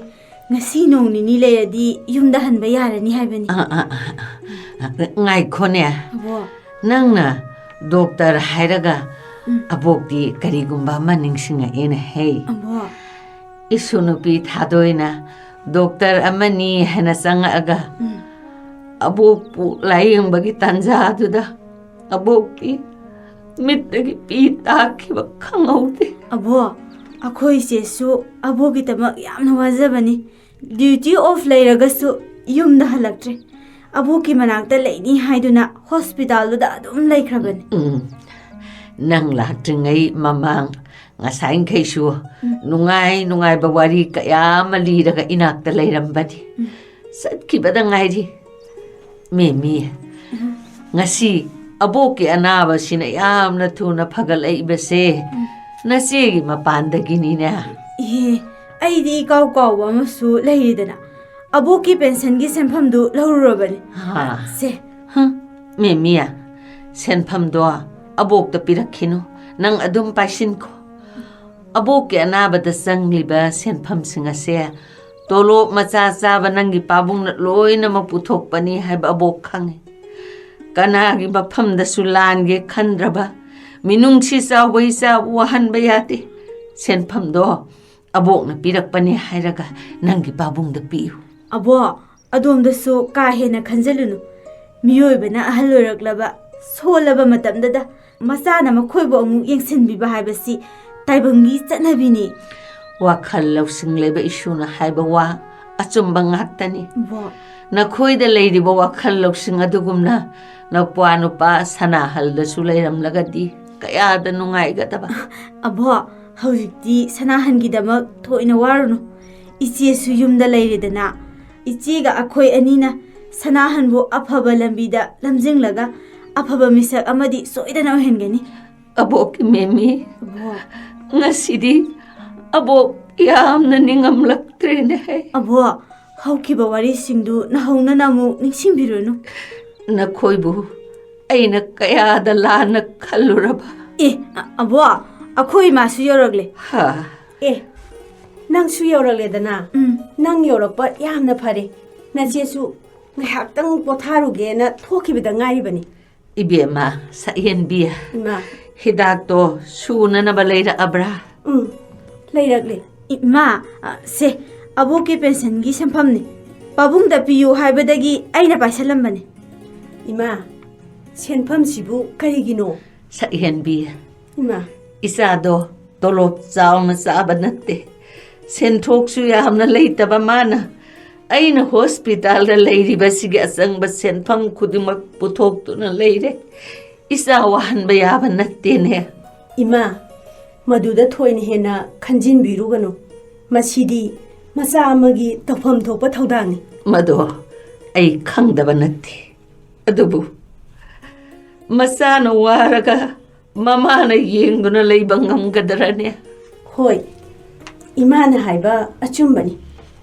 ꯉꯁꯤ ꯅꯣꯡ ꯅꯤꯅꯤ ꯂꯩꯔꯗꯤ ꯌꯨꯝꯗ ꯍꯟꯕ ꯌꯥꯔꯅꯤ ꯍꯥꯏꯕꯅꯤ꯫ ꯑ, ꯑ, ꯑ, ꯑ, ꯉꯥꯏꯈꯣꯅꯦ꯫ ꯑꯕꯣ꯫ ꯅꯪꯅ ꯗꯣꯛꯇꯔ ꯍꯥꯏꯔꯒ ꯎꯝ꯫ ꯑꯕꯣꯛꯇꯤ ꯀꯔꯤꯒꯨꯝꯕ ꯑꯃ ꯅꯤꯡꯁꯤꯡꯉꯛꯑꯦꯅꯦ ꯍꯦ꯫ ꯑꯕꯣ꯫ ꯏꯁꯨ ꯅꯨꯄꯤ ꯊꯥꯗꯣꯏꯅ ꯗꯣꯛꯇꯔ ꯑꯃꯅꯤ ꯍꯥꯏꯅ ꯆꯪꯉꯛꯑꯒ ꯎꯝ꯫ ꯑꯕꯣꯛꯄꯨ ꯂꯥꯌꯦꯡꯕꯒꯤ ꯇꯥꯟꯖꯥꯗꯨꯗ ꯑꯕꯣꯛꯀꯤ ꯃꯤꯠꯇꯒꯤ ꯄꯤ ꯇꯥꯈꯤꯕ ꯈꯪꯍꯧꯗꯦ꯫ ꯑꯕꯣ, ꯑꯩꯈꯣꯏ ꯏꯆꯦꯁꯨ ꯑꯕꯣꯛꯀꯤꯗꯃꯛ ꯌꯥꯝꯅ ꯋꯥꯖꯕꯅꯤ꯫ ꯗ꯭ꯌꯨꯇꯤ ꯑꯣꯐ ꯂꯩꯔꯒꯁꯨ ꯌꯨꯝꯗ ꯍꯜꯂꯛꯇ꯭ꯔꯦ꯫ ꯑꯕꯣꯛꯀꯤ ꯃꯅꯥꯛꯇ ꯂꯩꯅꯤ ꯍꯥꯏꯗꯨꯅ ꯍꯣꯁꯄꯤꯇꯥꯜꯗꯨꯗ ꯑꯗꯨꯝ ꯂꯩꯈ꯭ꯔꯕꯅꯤ꯫ ꯎꯝ, ꯅꯪ ꯂꯥꯛꯇ꯭ꯔꯤꯉꯩ ꯃꯃꯥꯡ ꯉꯁꯥꯏꯈꯩꯁꯨ ꯅꯨꯡꯉꯥꯏ ꯅꯨꯡꯉꯥꯏꯕ ꯋꯥꯔꯤ ꯀꯌꯥ ꯑꯃ ꯂꯤꯔꯒ ꯏꯅꯥꯛꯇ ꯂꯩꯔꯝꯕꯅꯤ꯫ ꯆꯠꯈꯤꯕꯗ ꯉꯥꯏꯔꯤ꯫ ꯃꯦꯃꯤ, ꯉꯁꯤ ꯑꯕꯣꯛꯀꯤ ꯑꯅꯥꯕꯁꯤꯅ ꯌꯥꯝꯅ ꯊꯨꯅ ꯐꯒꯠꯂꯛꯏꯕꯁꯦ ꯅꯆꯦꯒꯤ ꯃꯄꯥꯟꯗꯒꯤꯅꯤꯅꯦ꯫ ꯏꯍꯦ, ꯑꯩꯗꯤ ꯏꯀꯥꯎ ꯀꯥꯎꯕ ꯑꯃꯁꯨ ꯂꯩꯔꯤꯗꯅ, ꯑꯕꯣꯛꯀꯤ ꯄꯦꯟꯁꯟꯒꯤ ꯁꯦꯟꯐꯝꯗꯨ ꯂꯧꯔꯨꯔꯕꯅꯤ꯫ ꯍꯥ꯫ ꯁꯦ꯫ ꯍꯝ, ꯃꯦꯃꯤ, ꯁꯦꯟꯐꯝꯗꯣ ꯑꯕꯣꯛꯇ ꯄꯤꯔꯛꯈꯤꯅꯨ, ꯅꯪ ꯑꯗꯨꯝ ꯄꯥꯏꯁꯤꯟꯈꯣ꯫ ꯑꯕꯣꯛꯀꯤ ꯑꯅꯥꯕꯗ ꯆꯪꯂꯤꯕ ꯁꯦꯟꯐꯝꯁꯤꯡ ꯑꯁꯦ ꯇꯣꯂꯣꯞ ꯃꯆꯥ ꯆꯥꯕ ꯅꯪꯒꯤ ꯄꯥꯕꯨꯡꯅ ꯂꯣꯏꯅꯃꯛ ꯄꯨꯊꯣꯛꯄꯅꯤ ꯍꯥꯏꯕ ꯑꯕꯣꯛ ꯈꯪꯉꯤ꯫ ꯀꯅꯥꯒꯤ ꯃꯐꯝꯗꯁꯨ ꯂꯥꯟꯒꯦ ꯈꯟꯗ꯭ꯔꯕ, ꯃꯤꯅꯨꯡꯁꯤ ꯆꯥꯎꯕ ꯏꯆꯥꯕꯨ ꯋꯥꯍꯟꯕ ꯌꯥꯗꯦ꯫ ꯁꯦꯟꯐꯝꯗꯣ ꯑꯕꯣꯛꯅ ꯄꯤꯔꯛꯄꯅꯤ ꯍꯥꯏꯔꯒ ꯅꯪꯒꯤ ꯄꯥꯕꯨꯡꯗ ꯄꯤꯌꯨ꯫ ꯑꯕꯣꯛ, ꯑꯗꯣꯝꯗꯁꯨ ꯀꯥ ꯍꯦꯟꯅ ꯈꯟꯖꯤꯜꯂꯨꯅꯨ꯫ ꯃꯤꯑꯣꯏꯕꯅ ꯑꯍꯜ ꯑꯣꯏꯔꯛꯂꯕ, ꯁꯣꯜꯂꯕ ꯃꯇꯝꯗꯗ ꯃꯆꯥꯅ ꯃꯈꯣꯏꯕꯨ ꯑꯃꯨꯛ ꯌꯦꯡꯁꯤꯟꯕꯤꯕ ꯍꯥꯏꯕꯁꯤ ꯇꯥꯏꯕꯪꯒꯤ ꯆꯠꯅꯕꯤꯅꯤ꯫ ꯋꯥꯈꯜ ꯂꯧꯁꯤꯡ ꯂꯩꯕ ꯏꯁꯨꯅ ꯍꯥꯏꯕ ꯋꯥ ꯑꯆꯨꯝꯕ ꯉꯥꯛꯇꯅꯤ꯫ ꯕꯣ꯫ ꯅꯈꯣꯏꯗ ꯂꯩꯔꯤꯕ ꯋꯥꯈꯜ ꯂꯧꯁꯤꯡ ꯑꯗꯨꯒꯨꯝꯅ ꯅꯄ꯭ꯋꯥ ꯅꯨꯄꯥ ꯁꯅꯥꯍꯜꯗꯁꯨ ꯂꯩꯔꯝꯂꯒꯗꯤ ꯀꯌꯥꯗ ꯅꯨꯡꯉꯥꯏꯒꯗꯕ꯫ ꯑꯕꯣ, ꯍꯧꯖꯤꯛꯇꯤ ꯁꯅꯥꯍꯟꯒꯤꯗꯃꯛ ꯊꯣꯏꯅ ꯋꯥꯔꯨꯅꯨ꯫ ꯏꯆꯦꯁꯨ ꯌꯨꯝꯗ ꯂꯩꯔꯦꯗꯅ꯫ ꯏꯆꯦꯒ ꯑꯩꯈꯣꯏ ꯑꯅꯤꯅ ꯁꯅꯥꯍꯟꯕꯨ ꯑꯐꯕ ꯂꯝꯕꯤꯗ ꯂꯝꯖꯤꯡꯂꯒ ꯑꯐꯕ ꯃꯤꯁꯛ ꯑꯃꯗꯤ ꯁꯣꯏꯗꯅ ꯑꯣꯏꯍꯟꯒꯅꯤ꯫ ꯑꯕꯣꯛꯀꯤ ꯃꯦꯃꯤ, ꯑꯕꯣ꯫ ꯉꯁꯤꯗꯤ ꯑꯕꯣꯛ ꯌꯥꯝꯅ ꯅꯤꯡꯉꯝꯂꯛꯇ꯭ꯔꯦꯅꯦ꯫ ꯑꯕꯣ, ꯍꯧꯈꯤꯕ ꯋꯥꯔꯤꯁꯤꯡꯗꯨ ꯅꯧꯍꯧꯅꯅ ꯑꯃꯨꯛ ꯅꯤꯡꯁꯤꯡꯕꯤꯔꯨꯅꯨ꯫ ꯅꯈꯣꯏꯕꯨ ꯑꯩꯅ ꯀꯌꯥꯗ ꯂꯥꯟꯅ ꯈꯜꯂꯨꯔꯕ꯫ ꯑꯦ, ꯑ-, ꯑꯕꯣ, ꯑꯩꯈꯣꯏ ꯏꯃꯥꯁꯨ ꯌꯧꯔꯛꯂꯦ꯫ ꯍꯥ? ꯑꯦ, ꯅꯪꯁꯨ ꯌꯧꯔꯛꯂꯦꯗꯅ? ꯎꯝ꯫ ꯅꯪ ꯌꯧꯔꯛꯄ ꯌꯥꯝꯅ ꯐꯔꯦ꯫ ꯅꯆꯦꯁꯨ ꯉꯥꯏꯍꯥꯛꯇꯪ ꯄꯣꯊꯥꯔꯨꯒꯦꯅ ꯊꯣꯛꯈꯤꯕꯗ ꯉꯥꯏꯔꯤꯕꯅꯤ꯫ ꯏꯕꯦꯝꯃ ꯁꯛꯍꯦꯟꯕꯤ, ꯏꯃꯥ꯫ ꯍꯤꯗꯥꯛꯇꯣ ꯁꯨꯅꯅꯕ ꯂꯩꯔꯛꯑꯕ꯭ꯔꯥ? ꯎꯝ, ꯂꯩꯔꯛꯂꯦ꯫ ꯏꯃꯥ, ꯑ, ꯁꯦ, ꯑꯕꯣꯛꯀꯤ ꯄꯦꯟꯁꯟꯒꯤ ꯁꯦꯟꯐꯝꯅꯤ꯫ ꯄꯥꯕꯨꯡꯗ ꯄꯤꯌꯨ ꯍꯥꯏꯕꯗꯒꯤ ꯑꯩꯅ ꯄꯥꯏꯁꯜꯂꯝꯕꯅꯤ꯫ ꯏꯃꯥ, ꯁꯦꯟꯐꯝꯁꯤꯕꯨ ꯀꯔꯤꯒꯤꯅꯣ? ꯁꯛꯍꯦꯟꯕꯤ, ꯏꯃꯥ꯫ ꯏꯆꯥꯗꯣ ꯇꯣꯂꯣꯞ ꯆꯥꯎꯅ ꯆꯥꯕ ꯅꯠꯇꯦ, ꯁꯦꯟꯊꯣꯛꯁꯨ ꯌꯥꯝꯅ ꯂꯩꯇꯕ ꯃꯥꯅ꯫ ꯑꯩꯅ ꯍꯣꯁꯄꯤꯇꯥꯜꯗ ꯂꯩꯔꯤꯕꯁꯤꯒꯤ ꯑꯆꯪꯕ ꯁꯦꯟꯐꯝ ꯈꯨꯗꯤꯡꯃꯛ ꯄꯨꯊꯣꯛꯇꯨꯅ ꯂꯩꯔꯦ꯫ ꯏꯆꯥ ꯋꯥꯍꯟꯕ ꯌꯥꯕ ꯅꯠꯇꯦꯅꯦ꯫ ꯏꯃꯥ, ꯃꯗꯨꯗ ꯊꯣꯏꯅ ꯍꯦꯟꯅ ꯈꯟꯖꯤꯟꯕꯤꯔꯨꯒꯅꯨ꯫ ꯃꯁꯤꯗꯤ ꯃꯆꯥ ꯑꯃꯒꯤ ꯇꯧꯐꯝ ꯊꯣꯛꯄ ꯊꯧꯗꯥꯡꯅꯤ꯫ ꯃꯗꯣ ꯑꯩ ꯈꯪꯗꯕ ꯅꯠꯇꯦ꯫ ꯑꯗꯨꯕꯨ ꯃꯆꯥꯅ ꯋꯥꯔꯒ ꯃꯃꯥꯅ ꯌꯦꯡꯗꯨꯅ ꯂꯩꯕ ꯉꯝꯒꯗ꯭ꯔꯅꯦ? ꯍꯣꯏ, ꯏꯃꯥꯅ ꯍꯥꯏꯕ ꯑꯆꯨꯝꯕꯅꯤ꯫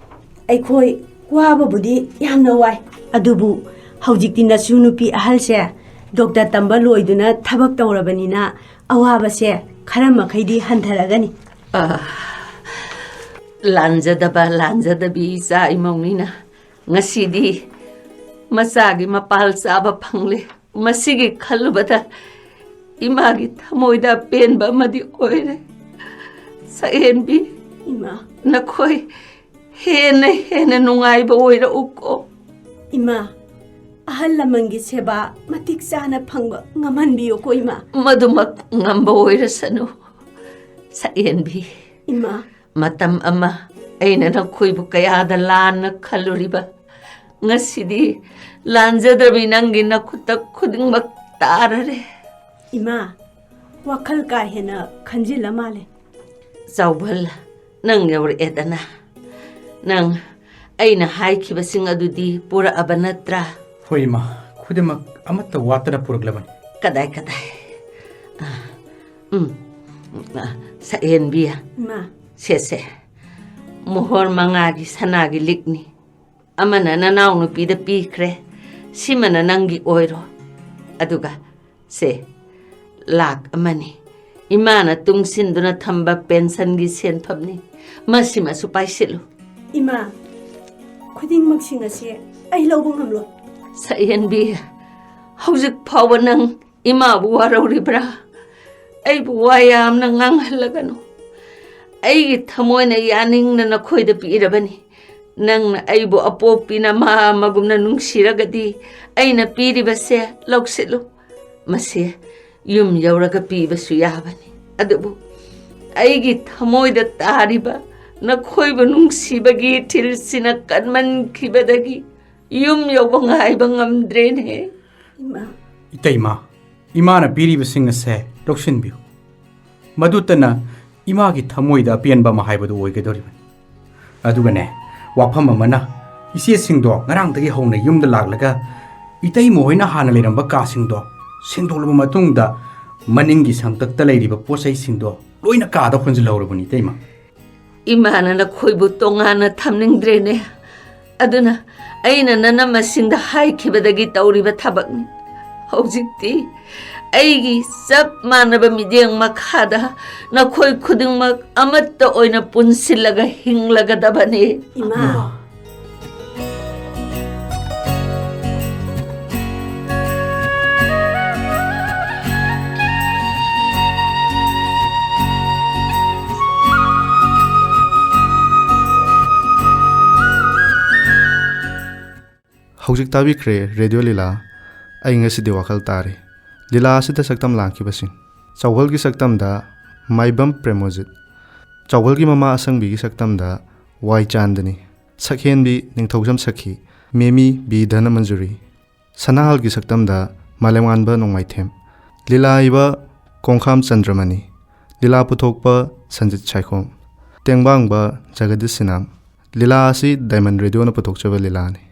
ꯑꯩꯈꯣꯏ ꯋꯥꯕꯕꯨꯗꯤ ꯌꯥꯝꯅ ꯋꯥꯏ, ꯑꯗꯨꯕꯨ ꯍꯧꯖꯤꯛꯇꯤ ꯅꯁꯨ ꯅꯨꯄꯤ ꯑꯍꯜꯁꯦ ꯗꯣꯛꯇꯔ ꯇꯝꯕ ꯂꯣꯏꯗꯨꯅ ꯊꯕꯛ ꯇꯧꯔꯕꯅꯤꯅ ꯑꯋꯥꯕꯁꯦ ꯈꯔ ꯃꯈꯩꯗꯤ ꯍꯟꯊꯔꯒꯅꯤ꯫ ꯑꯥ, ꯂꯥꯟꯖꯗꯕ, ꯂꯥꯟꯖꯗꯕꯤ ꯏꯆꯥ ꯏꯃꯧꯅꯤꯅ ꯉꯁꯤꯗꯤ ꯃꯆꯥꯒꯤ ꯃꯄꯥꯜ ꯆꯥꯕ ꯐꯪꯂꯦ꯫ ꯃꯁꯤꯒꯤ ꯈꯜꯂꯨꯕꯗ ꯏꯃꯥꯒꯤ ꯊꯃꯣꯏꯗ ꯑꯄꯦꯟꯕ ꯑꯃꯗꯤ ꯑꯣꯏꯔꯦ꯫ ꯁꯛꯍꯦꯟꯕꯤ, ꯏꯃꯥ꯫ ꯅꯈꯣꯏ ꯍꯦꯟꯅ ꯍꯦꯟꯅ ꯅꯨꯡꯉꯥꯏꯕ ꯑꯣꯏꯔꯛꯎꯀꯣ꯫ ꯏꯃꯥ, ꯑꯍꯜ ꯂꯃꯟꯒꯤ ꯁꯦꯕꯥ ꯃꯇꯤꯛ ꯆꯥꯅ ꯐꯪꯕ ꯉꯝꯍꯟꯕꯤꯌꯨꯀꯣ, ꯏꯃꯥ꯫ ꯃꯗꯨꯃꯛ ꯉꯝꯕ ꯑꯣꯏꯔꯁꯅꯨ, ꯁꯛꯍꯦꯟꯕꯤ꯫ ꯏꯃꯥ꯫ ꯃꯇꯝ ꯑꯃ ꯑꯩꯅ ꯅꯈꯣꯏꯕꯨ ꯀꯌꯥꯗ ꯂꯥꯟꯅ ꯈꯜꯂꯨꯔꯤꯕ, ꯉꯁꯤꯗꯤ ꯂꯥꯟꯖꯗ꯭ꯔꯕꯤ ꯅꯪꯒꯤ ꯅꯈꯨꯠꯇ ꯈꯨꯗꯤꯡꯃꯛ ꯇꯥꯔꯔꯦ꯫ ꯏꯃꯥ, ꯋꯥꯈꯜ ꯀꯥ ꯍꯦꯟꯅ ꯈꯟꯖꯤꯜꯂ ꯃꯥꯜꯂꯦ꯫ ꯆꯥꯎꯕꯜ, ꯅꯪ ꯌꯧꯔꯛꯑꯦꯗꯅ꯫ ꯅꯪ ꯑꯩꯅ ꯍꯥꯏꯈꯤꯕꯁꯤꯡ ꯑꯗꯨꯗꯤ ꯄꯨꯔꯛꯑꯕ ꯅꯠꯇ꯭ꯔꯥ? ꯍꯣꯏ, ꯏꯃꯥ, ꯈꯨꯗꯤꯡꯃꯛ ꯑꯃꯠꯇ ꯋꯥꯠꯇꯅ ꯄꯨꯔꯛꯂꯕꯅꯤ꯫ ꯀꯗꯥꯏ, ꯀꯗꯥꯏ? ꯑ, ꯎꯝ, ꯑ, ꯁꯛꯍꯦꯟꯕꯤ꯫ ꯏꯃꯥ꯫ ꯁꯦ, ꯁꯦ, ꯃꯣꯍꯣꯔ ꯃꯉꯥꯒꯤ ꯁꯅꯥꯒꯤ ꯂꯤꯛꯅꯤ꯫ ꯑꯃꯅ ꯅꯅꯥꯎꯅꯨꯄꯤꯗ ꯄꯤꯈ꯭ꯔꯦ, ꯁꯤꯃꯅ ꯅꯪꯒꯤ ꯑꯣꯏꯔꯣ꯫ ꯑꯗꯨꯒ ꯁꯦ, ꯂꯥꯛ ꯑꯃꯅꯤ꯫ ꯏꯃꯥꯅ ꯇꯨꯡꯁꯤꯟꯗꯨꯅ ꯊꯝꯕ ꯄꯦꯟꯁꯟꯒꯤ ꯁꯦꯟꯐꯝꯅꯤ꯫ ꯃꯁꯤꯃꯁꯨ ꯄꯥꯏꯁꯤꯜꯂꯨ꯫ ꯏꯃꯥ, ꯈꯨꯗꯤꯡꯃꯛꯁꯤꯡ ꯑꯁꯤ ꯑꯩ ꯂꯧꯕ ꯉꯝꯂꯣꯏ꯫ ꯁꯛꯍꯦꯟꯕꯤ, ꯍꯧꯖꯤꯛ ꯐꯥꯎꯕ ꯅꯪ ꯏꯃꯥꯕꯨ ꯋꯥꯔꯧꯔꯤꯕ꯭ꯔꯥ? ꯑꯩꯕꯨ ꯋꯥ ꯌꯥꯝꯅ ꯉꯥꯡꯍꯜꯂꯒꯅꯨ꯫ ꯑꯩꯒꯤ ꯊꯃꯣꯏꯅ ꯌꯥꯅꯤꯡꯅ ꯅꯈꯣꯏꯗ ꯄꯤꯔꯕꯅꯤ꯫ ꯅꯪꯅ ꯑꯩꯕꯨ ꯑꯄꯣꯛꯄꯤ ꯅꯃꯥ ꯑꯃꯒꯨꯝꯅ ꯅꯨꯡꯁꯤꯔꯒꯗꯤ ꯑꯩꯅ ꯄꯤꯔꯤꯕꯁꯦ ꯂꯧꯁꯤꯜꯂꯨ꯫ ꯃꯁꯦ ꯌꯨꯝ ꯌꯧꯔꯒ ꯄꯤꯕꯁꯨ ꯌꯥꯕꯅꯤ꯫ ꯑꯗꯨꯕꯨ ꯑꯩꯒꯤ ꯊꯃꯣꯏꯗ ꯇꯥꯔꯤꯕ ꯅꯈꯣꯏꯕꯨ ꯅꯨꯡꯁꯤꯕꯒꯤ ꯏꯊꯤꯜꯁꯤꯅ ꯀꯟꯃꯟꯈꯤꯕꯗꯒꯤ ꯌꯨꯝ ꯌꯧꯕ ꯉꯥꯏꯕ ꯉꯝꯗ꯭ꯔꯦꯅꯦ꯫ ꯏꯃꯥ꯫ ꯏꯇꯩꯃ, ꯏꯃꯥꯅ ꯄꯤꯔꯤꯕꯁꯤꯡ ꯑꯁꯦ ꯂꯧꯁꯤꯟꯕꯤꯌꯨ꯫ ꯃꯗꯨꯇꯅ ꯏꯃꯥꯒꯤ ꯊꯃꯣꯏꯗ ꯑꯄꯦꯟꯕ ꯑꯃ ꯍꯥꯏꯕꯗꯨ ꯑꯣꯏꯒꯗꯧꯔꯤꯕꯅꯤ꯫ ꯑꯗꯨꯒꯅꯦ, ꯋꯥꯐꯝ ꯑꯃꯅ, ꯏꯆꯦꯁꯤꯡꯗꯣ ꯉꯔꯥꯡꯗꯒꯤ ꯍꯧꯅ ꯌꯨꯝꯗ ꯂꯥꯛꯂꯒ ꯏꯇꯩꯃ ꯍꯣꯏꯅ ꯍꯥꯟꯅ ꯂꯩꯔꯝꯕ ꯀꯥꯁꯤꯡꯗꯣ ꯁꯦꯡꯗꯣꯛꯂꯕ ꯃꯇꯨꯡꯗ ꯃꯅꯤꯡꯒꯤ ꯁꯪꯇꯛꯇ ꯂꯩꯔꯤꯕ ꯄꯣꯠ ꯆꯩꯁꯤꯡꯗꯣ ꯂꯣꯏꯅ ꯀꯥꯗ ꯍꯣꯟꯖꯤꯜꯍꯧꯔꯕꯅꯤ, ꯏꯇꯩꯃ꯫ ꯏꯃꯥꯅ ꯅꯈꯣꯏꯕꯨ ꯇꯣꯉꯥꯟꯅ ꯊꯝꯅꯤꯡꯗ꯭ꯔꯦꯅꯦ꯫ ꯑꯗꯨꯅ ꯑꯩꯅ ꯅꯅꯝꯃꯁꯤꯡꯗ ꯍꯥꯏꯈꯤꯕꯗꯒꯤ ꯇꯧꯔꯤꯕ ꯊꯕꯛꯅꯤ꯫ ꯍꯧꯖꯤꯛꯇꯤ ꯑꯩꯒꯤ ꯆꯞ ꯃꯥꯟꯅꯕ ꯃꯤꯠꯌꯦꯡ ꯃꯈꯥꯗ ꯅꯈꯣꯏ ꯈꯨꯗꯤꯡꯃꯛ ꯑꯃꯠꯇ ꯑꯣꯏꯅ ꯄꯨꯟꯁꯤꯜꯂꯒ ꯍꯤꯡꯂꯒꯗꯕꯅꯤ꯫ ꯏꯃꯥ꯫ ꯍꯧꯖꯤꯛ ꯇꯥꯕꯤꯈ꯭ꯔꯦ ꯔꯦꯗꯤꯑꯣ ꯂꯤꯂꯥ꯫ ꯑꯩ ꯉꯁꯤꯗꯤ ꯋꯥꯈꯜ ꯇꯥꯔꯦ꯫ ꯂꯤꯂꯥ ꯑꯁꯤꯗ ꯁꯛꯇꯝ ꯂꯥꯡꯈꯤꯕꯁꯤꯡ: ꯆꯥꯎꯍꯜꯒꯤ ꯁꯛꯇꯝꯗ ꯃꯥꯏꯕꯝ ꯄ꯭ꯔꯦꯃꯣꯖꯤꯠ, ꯆꯥꯎꯍꯜꯒꯤ ꯃꯃꯥ ꯑꯁꯪꯕꯤꯒꯤ ꯁꯛꯇꯝꯗ ꯋꯥꯏ ꯆꯥꯟꯗꯅꯤ, ꯁꯛꯍꯦꯟꯕꯤ ꯅꯤꯡꯊꯧꯖꯝ ꯁꯛꯈꯤ, ꯃꯦꯃꯤ ꯕꯤ ꯙꯅꯃꯟꯖꯨꯔꯤ, ꯁꯅꯥꯍꯜꯒꯤ ꯁꯛꯇꯝꯗ ꯃꯥꯂꯦꯝꯉꯥꯟꯕ ꯅꯣꯡꯃꯥꯏꯊꯦꯝ, ꯂꯤꯂꯥ ꯏꯕ ꯀꯣꯡꯈꯥꯝ ꯆꯟꯗ꯭ꯔꯃꯅꯤ, ꯂꯤꯂꯥ ꯄꯨꯊꯣꯛꯄ ꯁꯟꯖꯤꯠ ꯁꯥꯏꯈꯣꯝ, ꯇꯦꯡꯕꯥꯡꯕ ꯖꯒꯗꯤꯁ ꯁꯤꯅꯥꯝ꯫ ꯂꯤꯂꯥ ꯑꯁꯤ ꯗꯥꯏꯃꯟ ꯔꯦꯗꯤꯑꯣꯅ ꯄꯨꯊꯣꯛꯆꯕ ꯂꯤꯂꯥꯅꯤ꯫